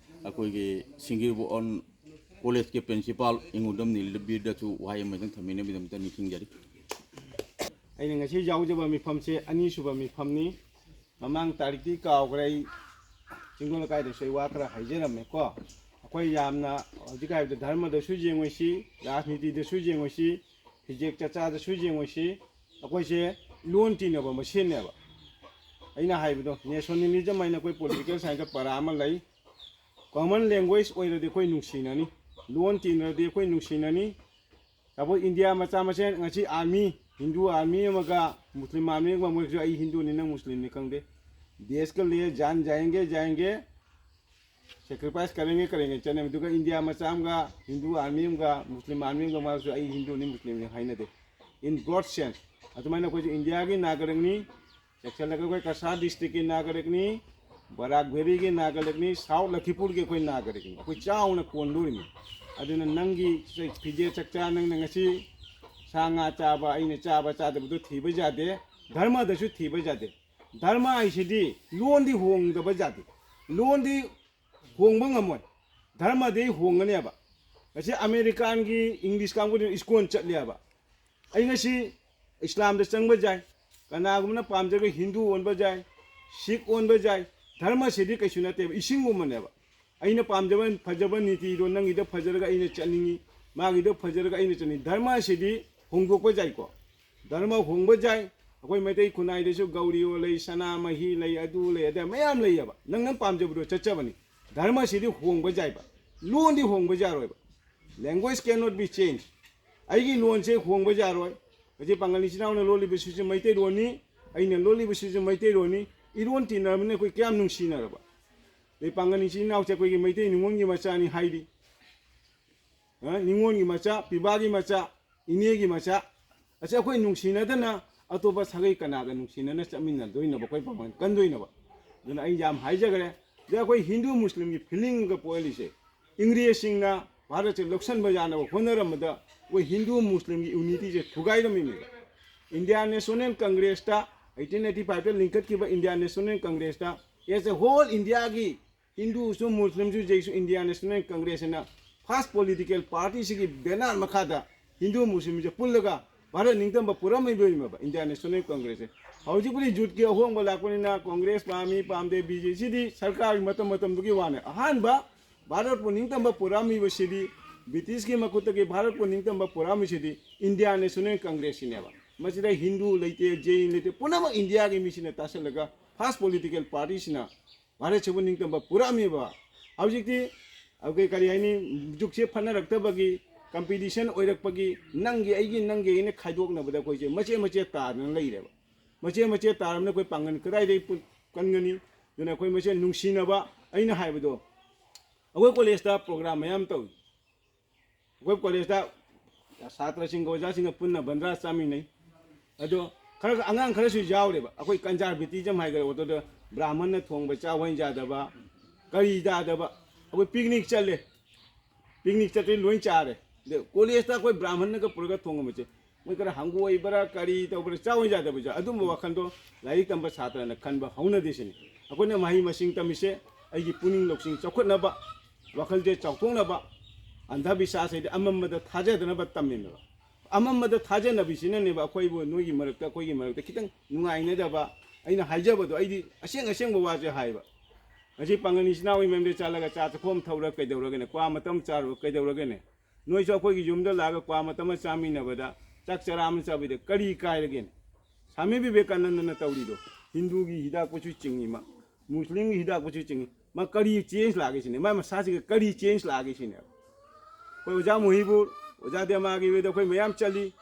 ꯑꯩꯈꯣꯏꯒꯤ ꯁꯤꯡꯒꯤꯕꯣꯟ collegeꯀꯤ principal ꯏꯉꯨꯗꯝ ꯅꯤꯂꯕꯤꯔꯗꯁꯨ ꯋꯥꯍꯩ ꯑꯃꯇꯪ ꯊꯝꯕꯤꯅꯕꯒꯤꯗꯃꯛꯇ ꯅꯤꯡꯁꯤꯡꯖꯔꯤ꯫ ꯑꯩꯅ ꯉꯁꯤ ꯌꯥꯎꯖꯕ ꯃꯤꯐꯝꯁꯦ ꯑꯅꯤꯁꯨꯕ ꯃꯤꯐꯝꯅꯤ꯫ ꯃꯃꯥꯡ ꯇꯥꯔꯤꯛꯇꯤ ꯀꯥꯎꯈ꯭ꯔꯦ꯫ ꯑꯩ ꯆꯤꯡꯗꯣꯟ ꯂꯩꯀꯥꯏꯗꯁꯨ ꯑꯩ ꯋꯥ ꯈꯔ ꯍꯥꯏꯖꯔꯝꯃꯦꯀꯣ꯫ ꯑꯩꯈꯣꯏ ꯌꯥꯝꯅ ꯍꯧꯖꯤꯛ ꯍꯥꯏꯕꯗ ꯙꯔꯃꯗꯁꯨ ꯌꯦꯡꯉꯣꯏꯁꯤ, ꯔꯥꯖꯅꯤꯇꯤꯗꯁꯨ ꯌꯦꯡꯉꯣꯏꯁꯤ, ꯐꯤꯖꯦꯛ ꯆꯥꯛꯆꯥꯗꯁꯨ ꯌꯦꯡꯉꯣꯏꯁꯤ꯫ ꯑꯩꯈꯣꯏꯁꯦ ꯂꯣꯟ ꯇꯤꯟꯅꯕ ꯃꯁꯦꯟꯅꯦꯕ꯫ ꯑꯩꯅ ꯍꯥꯏꯕꯗꯣ nationalism ꯍꯥꯏꯅ ꯑꯩꯈꯣꯏ political scienceꯇ ꯄꯔꯥ ꯑꯃ ꯂꯩ꯫ Common language ꯑꯣꯏꯔꯗꯤ ꯑꯩꯈꯣꯏ ꯅꯨꯡꯁꯤꯅꯅꯤ, ꯂꯣꯟ ꯇꯤꯟꯅꯔꯗꯤ ꯑꯩꯈꯣꯏ ꯅꯨꯡꯁꯤꯅꯅꯤ꯫ ꯁꯄꯣꯁ ꯏꯟꯗꯤꯌꯥ ꯃꯆꯥ ꯃꯁꯦꯟ ꯉꯁꯤ army, Hindu army ꯑꯃꯒ Muslim army ꯑꯃꯒ, ꯃꯣꯏꯁꯨ ꯑꯩ ꯍꯤꯟꯗꯨꯅꯤ ꯅꯪ ꯃꯨꯁꯂꯤꯝꯅꯤ ꯈꯪꯗꯦ, देश के लिए जान जाएंगे, जाएंगे, sacrifice करेंगे, करेंगे ꯆꯠꯅꯩ꯫ ꯑꯗꯨꯒ ꯏꯟꯗꯤꯌꯥ ꯃꯆꯥ ꯑꯃꯒ Hindu army ꯑꯃꯒ Muslim army ꯑꯃꯒ ꯃꯥꯁꯨ ꯑꯩ ꯍꯤꯟꯗꯨꯅꯤ ꯃꯨꯁꯂꯤꯝꯅꯤ ꯍꯥꯏꯅꯗꯦ꯫ In broad sense ꯑꯗꯨꯃꯥꯏꯅ ꯑꯩꯈꯣꯏꯁꯨ ꯏꯟꯗꯤꯌꯥꯒꯤ ꯅꯥꯒꯔꯤꯛꯅꯤ, ꯆꯦꯛꯁꯤꯜꯂꯒ ꯑꯩꯈꯣꯏ ꯀꯁꯥꯔ districtꯀꯤ ꯅꯥꯒꯔꯤꯛꯅꯤ, ꯕꯔꯥꯛ ꯚꯦꯂꯤꯒꯤ ꯅꯥꯒꯔꯤꯛꯅꯤ, ꯁꯥꯎꯠ ꯂꯈꯤꯄꯨꯔꯒꯤ ꯑꯩꯈꯣꯏ ꯅꯥꯒꯔꯤꯛꯅꯤ꯫ ꯑꯩꯈꯣꯏ ꯆꯥꯎꯅ ꯀꯣꯟꯗꯣꯔꯤꯅꯤ꯫ ꯑꯗꯨꯅ ꯅꯪꯒꯤ ꯐꯤꯖꯦꯠ ꯆꯛꯆꯥ, ꯅꯪꯅ ꯉꯁꯤ ꯁꯥ ꯉꯥ ꯆꯥꯕ, ꯑꯩꯅ ꯆꯥꯕ ꯆꯥꯗꯕꯗꯣ ꯊꯤꯕ ꯌꯥꯗꯦ꯫ ꯙꯔꯃꯗꯁꯨ ꯊꯤꯕ ꯌꯥꯗꯦ꯫ ꯙꯔꯃ ꯍꯥꯏꯁꯤꯗꯤ ꯂꯣꯟꯗꯤ ꯍꯣꯡꯗꯕ ꯌꯥꯗꯦ꯫ ꯂꯣꯟꯗꯤ ꯍꯣꯡꯕ ꯉꯝꯃꯣꯏ꯫ ꯙꯔꯃꯗꯤ ꯍꯣꯡꯒꯅꯦꯕ꯫ ꯉꯁꯤ ꯑꯃꯦꯔꯤꯀꯥꯟꯒꯤ ꯏꯪꯂꯤꯁ ꯀꯥꯡꯕꯨꯗꯨꯅ ꯏꯁꯀꯣꯟ ꯆꯠꯂꯦꯕ꯫ ꯑꯩ ꯉꯁꯤ ꯏꯁꯂꯥꯝꯗ ꯆꯪꯕ ꯌꯥꯏ, ꯀꯅꯥꯒꯨꯝꯕꯅ ꯄꯥꯝꯖꯔꯒ ꯍꯤꯟꯗꯨ ꯑꯣꯟꯕ ꯌꯥꯏ, ꯁꯤꯈ ꯑꯣꯟꯕ ꯌꯥꯏ꯫ ꯙꯔꯃꯁꯤꯗꯤ ꯀꯩꯁꯨ ꯅꯠꯇꯦꯕ, ꯏꯁꯤꯡꯒꯨꯝꯕꯅꯦꯕ꯫ ꯑꯩꯅ ꯄꯥꯝꯖꯕ ꯐꯖꯕ ꯅꯤꯇꯤꯗꯣ ꯅꯪꯒꯤꯗ ꯐꯖꯔꯒ ꯑꯩꯅ ꯆꯠꯅꯤꯡꯉꯤ, ꯃꯥꯒꯤꯗ ꯐꯖꯔꯒ ꯑꯩꯅ ꯆꯠꯅꯤꯡꯉꯤ꯫ ꯙꯔꯃꯁꯤꯗꯤ ꯍꯣꯡꯗꯣꯛꯄ ꯌꯥꯏꯀꯣ, ꯙꯔꯃ ꯍꯣꯡꯕ ꯌꯥꯏ꯫ ꯑꯩꯈꯣꯏ ꯃꯩꯇꯩ ꯈꯨꯟꯅꯥꯏꯗꯁꯨ ꯒꯧꯔꯤꯌꯣ ꯂꯩ, ꯁꯅꯥꯃꯍꯤ ꯂꯩ, ꯑꯗꯨ ꯂꯩ, ꯑꯗ ꯃꯌꯥꯝ ꯂꯩꯌꯦꯕ꯫ ꯅꯪ ꯅꯪ ꯄꯥꯝꯖꯕꯗꯣ ꯆꯠꯆꯕꯅꯤ꯫ ꯙꯔꯃꯁꯤꯗꯤ ꯍꯣꯡꯕ ꯌꯥꯏꯕ, ꯂꯣꯟꯗꯤ ꯍꯣꯡꯕ ꯌꯥꯔꯣꯏꯕ꯫ Language cannot be changed꯫ ꯑꯩꯒꯤ ꯂꯣꯟꯁꯦ ꯍꯣꯡꯕ ꯌꯥꯔꯣꯏ꯫ ꯍꯧꯖꯤꯛ ꯄꯥꯡꯒꯜ ꯏꯆꯤꯟ ꯏꯅꯥꯎꯅ ꯂꯣꯜꯂꯤꯕꯁꯤꯁꯨ ꯃꯩꯇꯩꯂꯣꯟꯅꯤ, ꯑꯩꯅ ꯂꯣꯜꯂꯤꯕꯁꯤꯁꯨ ꯃꯩꯇꯩꯂꯣꯟꯅꯤ꯫ ꯏꯔꯣꯟ ꯇꯤꯟꯅꯔꯕꯅꯤꯅ ꯑꯩꯈꯣꯏ ꯀꯌꯥꯝ ꯅꯨꯡꯁꯤꯅꯔꯕ꯫ ꯑꯗꯩ ꯄꯥꯡꯒꯜ ꯏꯆꯤꯟ ꯏꯅꯥꯎꯁꯦ ꯑꯩꯈꯣꯏꯒꯤ ꯃꯩꯇꯩ ꯅꯤꯉꯣꯜꯒꯤ ꯃꯆꯥꯅꯤ ꯍꯥꯏꯔꯤ꯫ ꯑ, ꯅꯤꯉꯣꯜꯒꯤ ꯃꯆꯥ, ꯄꯤꯕꯥꯒꯤ ꯃꯆꯥ, ꯏꯅꯦꯒꯤ ꯃꯆꯥ꯫ ꯑꯁꯤ ꯑꯩꯈꯣꯏ ꯅꯨꯡꯁꯤꯅꯗꯅ ꯑꯇꯣꯞꯄ ꯁꯥꯒꯩ ꯀꯅꯥꯒ ꯅꯨꯡꯁꯤꯅꯅ ꯆꯠꯃꯤꯟꯅꯗꯣꯏꯅꯣꯕ? ꯑꯩꯈꯣꯏ ꯄꯥꯡꯒꯜ ꯀꯟꯗꯣꯏꯅꯣꯕ? ꯑꯗꯨꯅ ꯑꯩ ꯌꯥꯝ ꯍꯥꯏꯖꯈ꯭ꯔꯦ꯫ ꯑꯗ ꯑꯩꯈꯣꯏ ꯍꯤꯟꯗꯨ ꯃꯨꯁꯂꯤꯝꯒꯤ ꯐꯤꯂꯤꯡꯒ ꯄꯣꯛꯍꯜꯂꯤꯁꯦ, ꯏꯪꯒ꯭ꯔꯦꯖꯁꯤꯡꯅ ꯚꯥꯔꯠꯁꯦ ꯂꯧꯁꯟꯕ ꯌꯥꯅꯕ ꯍꯣꯠꯅꯔꯝꯕꯗ ꯑꯩꯈꯣꯏ ꯍꯤꯟꯗꯨ ꯃꯨꯁꯂꯤꯝꯒꯤ ꯌꯨꯅꯤꯇꯤꯁꯦ ꯊꯨꯒꯥꯏꯔꯝꯃꯤꯅꯦꯕ꯫ ꯏꯟꯗꯤꯌꯥꯟ ꯅꯦꯁꯅꯦꯜ ꯀꯪꯒ꯭ꯔꯦꯁꯇ, ꯑꯩꯠꯇꯤꯟ ꯑꯩꯠꯇꯤ ꯐꯥꯏꯚꯇ ꯂꯤꯡꯈꯠꯈꯤꯕ ꯏꯟꯗꯤꯌꯥꯟ ꯅꯦꯁꯅꯦꯜ ꯀꯪꯒ꯭ꯔꯦꯁꯇ, as a whole ꯏꯟꯗꯤꯌꯥꯒꯤ ꯍꯤꯟꯗꯨꯁꯨ ꯃꯨꯁꯂꯤꯝꯁꯨ ꯖꯩꯁꯨ ꯏꯟꯗꯤꯌꯥꯟ ꯅꯦꯁꯅꯦꯜ ꯀꯪꯒ꯭ꯔꯦꯁ ꯍꯥꯏꯅ ꯐꯥꯔꯁ ꯄꯣꯂꯤꯇꯤꯀꯦꯜ ꯄꯥꯔꯇꯤꯁꯤꯒꯤ ꯕꯦꯅꯔ ꯃꯈꯥꯗ ꯍꯤꯟꯗꯨ ꯃꯨꯁꯂꯤꯝꯁꯦ ꯄꯨꯜꯂꯒ ꯚꯥꯔꯠ ꯅꯤꯡꯇꯝꯕ ꯄꯨꯔꯝꯃꯤꯕꯅꯦꯕ ꯏꯟꯗꯤꯌꯥꯟ ꯅꯦꯁꯅꯦꯜ ꯀꯪꯒ꯭ꯔꯦꯁꯁꯦ꯫ ꯍꯧꯖꯤꯛꯄꯨꯗꯤ ꯌꯨꯠꯀꯤ ꯑꯍꯣꯡꯕ ꯂꯥꯛꯄꯅꯤꯅ ꯀꯪꯒ꯭ꯔꯦꯁ ꯄꯥꯝꯃꯤ ꯄꯥꯝꯗꯦ, ꯕꯤ ꯖꯦ ꯁꯤꯗꯤ ꯁꯔꯀꯥꯔꯒꯤ ꯃꯇꯝ ꯃꯇꯝꯗꯨꯒꯤ ꯋꯥꯅꯦ꯫ ꯑꯍꯥꯟꯕ ꯚꯥꯔꯠꯄꯨ ꯅꯤꯡꯇꯝꯕ ꯄꯨꯔꯛꯑꯝꯃꯤꯕꯁꯤꯗꯤ, ꯕ꯭ꯔꯤꯇꯤꯁꯀꯤ ꯃꯈꯨꯠꯇꯒꯤ ꯚꯥꯔꯠꯄꯨ ꯅꯤꯡꯇꯝꯕ ꯄꯨꯔꯛꯑꯝꯃꯤꯁꯤꯗꯤ ꯏꯟꯗꯤꯌꯥꯟ ꯅꯦꯁꯅꯦꯜ ꯀꯪꯒ꯭ꯔꯦꯁꯁꯤꯅꯦꯕ꯫ ꯃꯁꯤꯗ ꯍꯤꯟꯗꯨ ꯂꯩꯇꯦ, ꯖꯩꯟ ꯂꯩꯇꯦ, ꯄꯨꯝꯅꯃꯛ ꯏꯟꯗꯤꯌꯥꯒꯤ ꯃꯤꯁꯤꯅ ꯇꯥꯁꯜꯂꯒ ꯐꯥꯔꯁ ꯄꯣꯂꯤꯇꯤꯀꯦꯜ ꯄꯥꯔꯇꯤꯁꯤꯅ ꯚꯥꯔꯠꯁꯤꯕꯨ ꯅꯤꯡꯇꯝꯕ ꯄꯨꯔꯛꯑꯝꯃꯦꯕ꯫ ꯍꯧꯖꯤꯛꯇꯤ ꯑꯩꯈꯣꯏ ꯀꯔꯤ ꯍꯥꯏꯅꯤ, ꯖꯨꯒꯁꯦ ꯐꯠꯅꯔꯛꯇꯕꯒꯤ, ꯀꯝꯄꯤꯇꯤꯁꯟ ꯑꯣꯏꯔꯛꯄꯒꯤ, ꯅꯪꯒꯤ ꯑꯩꯒꯤ ꯅꯪꯒꯤ ꯑꯩꯅ ꯈꯥꯏꯗꯣꯛꯅꯕꯗ ꯑꯩꯈꯣꯏꯁꯦ ꯃꯆꯦꯠ ꯃꯆꯦꯠ ꯇꯥꯗꯅ ꯂꯩꯔꯦꯕ꯫ ꯃꯆꯦꯠ ꯃꯆꯦꯠ ꯇꯥꯔꯕꯅꯤꯅ ꯑꯩꯈꯣꯏ ꯄꯥꯡꯒꯜ ꯀꯗꯥꯏꯗꯒꯤ ꯄꯨ-, ꯀꯟꯒꯅꯤ? ꯑꯗꯨꯅ ꯑꯩꯈꯣꯏ ꯃꯁꯦꯟ ꯅꯨꯡꯁꯤꯅꯕ, ꯑꯩꯅ ꯍꯥꯏꯕꯗꯣ, ꯑꯩꯈꯣꯏ ꯀꯣꯂꯦꯖꯇ ꯄ꯭ꯔꯣꯒ꯭ꯔꯥꯝ ꯃꯌꯥꯝ ꯇꯧꯏ꯫ ꯑꯩꯈꯣꯏ ꯀꯣꯂꯦꯖꯇ ꯁꯥꯇ꯭ꯔꯁꯤꯡꯒ ꯑꯣꯖꯥꯁꯤꯡꯒ ꯄꯨꯟꯅ ꯕꯟꯗ꯭ꯔꯥ ꯆꯥꯃꯤꯟꯅꯩ꯫ ꯑꯗꯣ ꯈꯔ, ꯑꯉꯥꯡ ꯈꯔꯁꯨ ꯌꯥꯎꯔꯦꯕ, ꯑꯩꯈꯣꯏ ꯀꯟꯖꯥꯔꯕꯦꯇꯤꯖꯝ ꯍꯥꯏꯈ꯭ꯔꯦ, ꯑꯗꯨꯗ ꯕ꯭ꯔꯥꯍꯃꯟꯅ ꯊꯣꯡꯕ ꯆꯥꯎ ꯍꯩ ꯌꯥꯗꯕ, ꯀꯔꯤ ꯌꯥꯗꯕ, ꯑꯩꯈꯣꯏ ꯄꯤꯛꯅꯤꯛ ꯆꯠꯂꯦ꯫ ꯄꯤꯛꯅꯤꯛ ꯆꯠꯄꯗꯤ ꯂꯣꯏ ꯆꯥꯔꯦ꯫ ꯑꯗ ꯀꯣꯂꯦꯖꯇ ꯑꯩꯈꯣꯏ ꯕ꯭ꯔꯥꯍꯃꯟꯅꯒ ꯄꯨꯔꯒ ꯊꯣꯡꯉꯝꯕꯁꯦ, ꯃꯣꯏ ꯈꯔ ꯍꯪꯒꯣꯏꯕ꯭ꯔꯥ ꯀꯔꯤ ꯇꯧꯕ꯭ꯔꯥ, ꯆꯥꯎ ꯌꯥꯗꯕꯁꯦ, ꯑꯗꯨꯝꯕ ꯋꯥꯈꯜꯗꯣ ꯂꯥꯏꯔꯤꯛ ꯇꯝꯕ ꯁꯥꯇ꯭ꯔꯅ ꯈꯟꯕ ꯍꯧꯅꯗꯦ ꯁꯤꯅꯤ꯫ ꯑꯩꯈꯣꯏꯅ ꯃꯍꯩ ꯃꯁꯤꯡ ꯇꯝꯃꯤꯁꯦ ꯑꯩꯒꯤ ꯄꯨꯛꯅꯤꯡ ꯂꯧꯁꯤꯡ ꯆꯥꯎꯈꯠꯅꯕ, ꯋꯥꯈꯜꯁꯦ ꯆꯥꯎꯊꯣꯛꯅꯕ, ꯑꯟꯙꯕꯤꯁ꯭ꯋꯥꯁ ꯍꯥꯏꯗꯤ ꯑꯃꯝꯕꯗ ꯊꯥꯖꯗꯅꯕ ꯇꯝꯃꯤꯅꯦꯕ꯫ ꯑꯃꯝꯕꯗ ꯊꯥꯖꯅꯕꯤꯁꯤꯅꯅꯦꯕ ꯑꯩꯈꯣꯏꯕꯨ ꯅꯣꯏꯒꯤ ꯃꯔꯛꯇ, ꯑꯩꯈꯣꯏꯒꯤ ꯃꯔꯛꯇ ꯈꯤꯇꯪ ꯅꯨꯡꯉꯥꯏꯅꯗꯕ꯫ ꯑꯩꯅ ꯍꯥꯏꯖꯕꯗꯣ ꯑꯩꯗꯤ ꯑꯁꯦꯡ ꯑꯁꯦꯡꯕ ꯋꯥꯁꯦ ꯍꯥꯏꯕ꯫ ꯉꯁꯤ ꯄꯥꯡꯒꯜ ꯏꯆꯤꯟ ꯏꯅꯥꯎꯒꯤ ꯃꯌꯨꯝꯗ ꯆꯠꯂꯒ ꯆꯥ ꯆꯥꯛꯈꯣꯝ ꯊꯛꯎꯔ ꯀꯩꯗꯧꯔꯒꯦꯅꯦ? ꯀ꯭ꯋꯥ ꯃꯇꯝ ꯆꯥꯔꯨꯔ ꯀꯩꯗꯧꯔꯒꯦꯅꯦ? ꯅꯣꯏꯁꯨ ꯑꯩꯈꯣꯏꯒꯤ ꯌꯨꯝꯗ ꯂꯥꯛꯑꯒ ꯀ꯭ꯋꯥ ꯃꯇꯝ ꯑꯃ ꯆꯥꯃꯤꯟꯅꯕꯗ, ꯆꯥꯛ ꯆꯔꯥ ꯑꯃ ꯆꯥꯕꯤꯗ ꯀꯔꯤ ꯀꯥꯏꯔꯒꯦꯅꯦ? ꯁ꯭ꯋꯥꯃꯤ ꯕꯤꯕꯦꯀꯥꯅꯟꯗꯅ ꯇꯧꯔꯤꯗꯣ ꯍꯤꯟꯗꯨꯒꯤ ꯍꯤꯗꯥꯛꯄꯨꯁꯨ ꯆꯤꯡꯉꯤ, ꯃꯥ ꯃꯨꯁꯂꯤꯝꯒꯤ ꯍꯤꯗꯥꯛꯄꯨꯁꯨ ꯆꯤꯡꯉꯤ꯫ ꯃꯥ ꯀꯔꯤ ꯆꯦꯟꯖ ꯂꯥꯛꯑꯒꯦ ꯁꯤꯅꯦ? ꯃꯥ ꯃꯁꯥꯁꯤꯒ ꯀꯔꯤ ꯆꯦꯟꯖ ꯂꯥꯛꯑꯒꯦ ꯁꯤꯅꯦꯕ? ꯑꯩꯈꯣꯏ ꯑꯣꯖꯥ ꯃꯨꯍꯤꯕꯨꯔ, ꯑꯣꯖꯥ ꯗꯦꯃꯥꯒꯤ ꯋꯦꯗ ꯑꯩꯈꯣꯏ ꯃꯌꯥꯝ ꯆꯠꯂꯤ꯫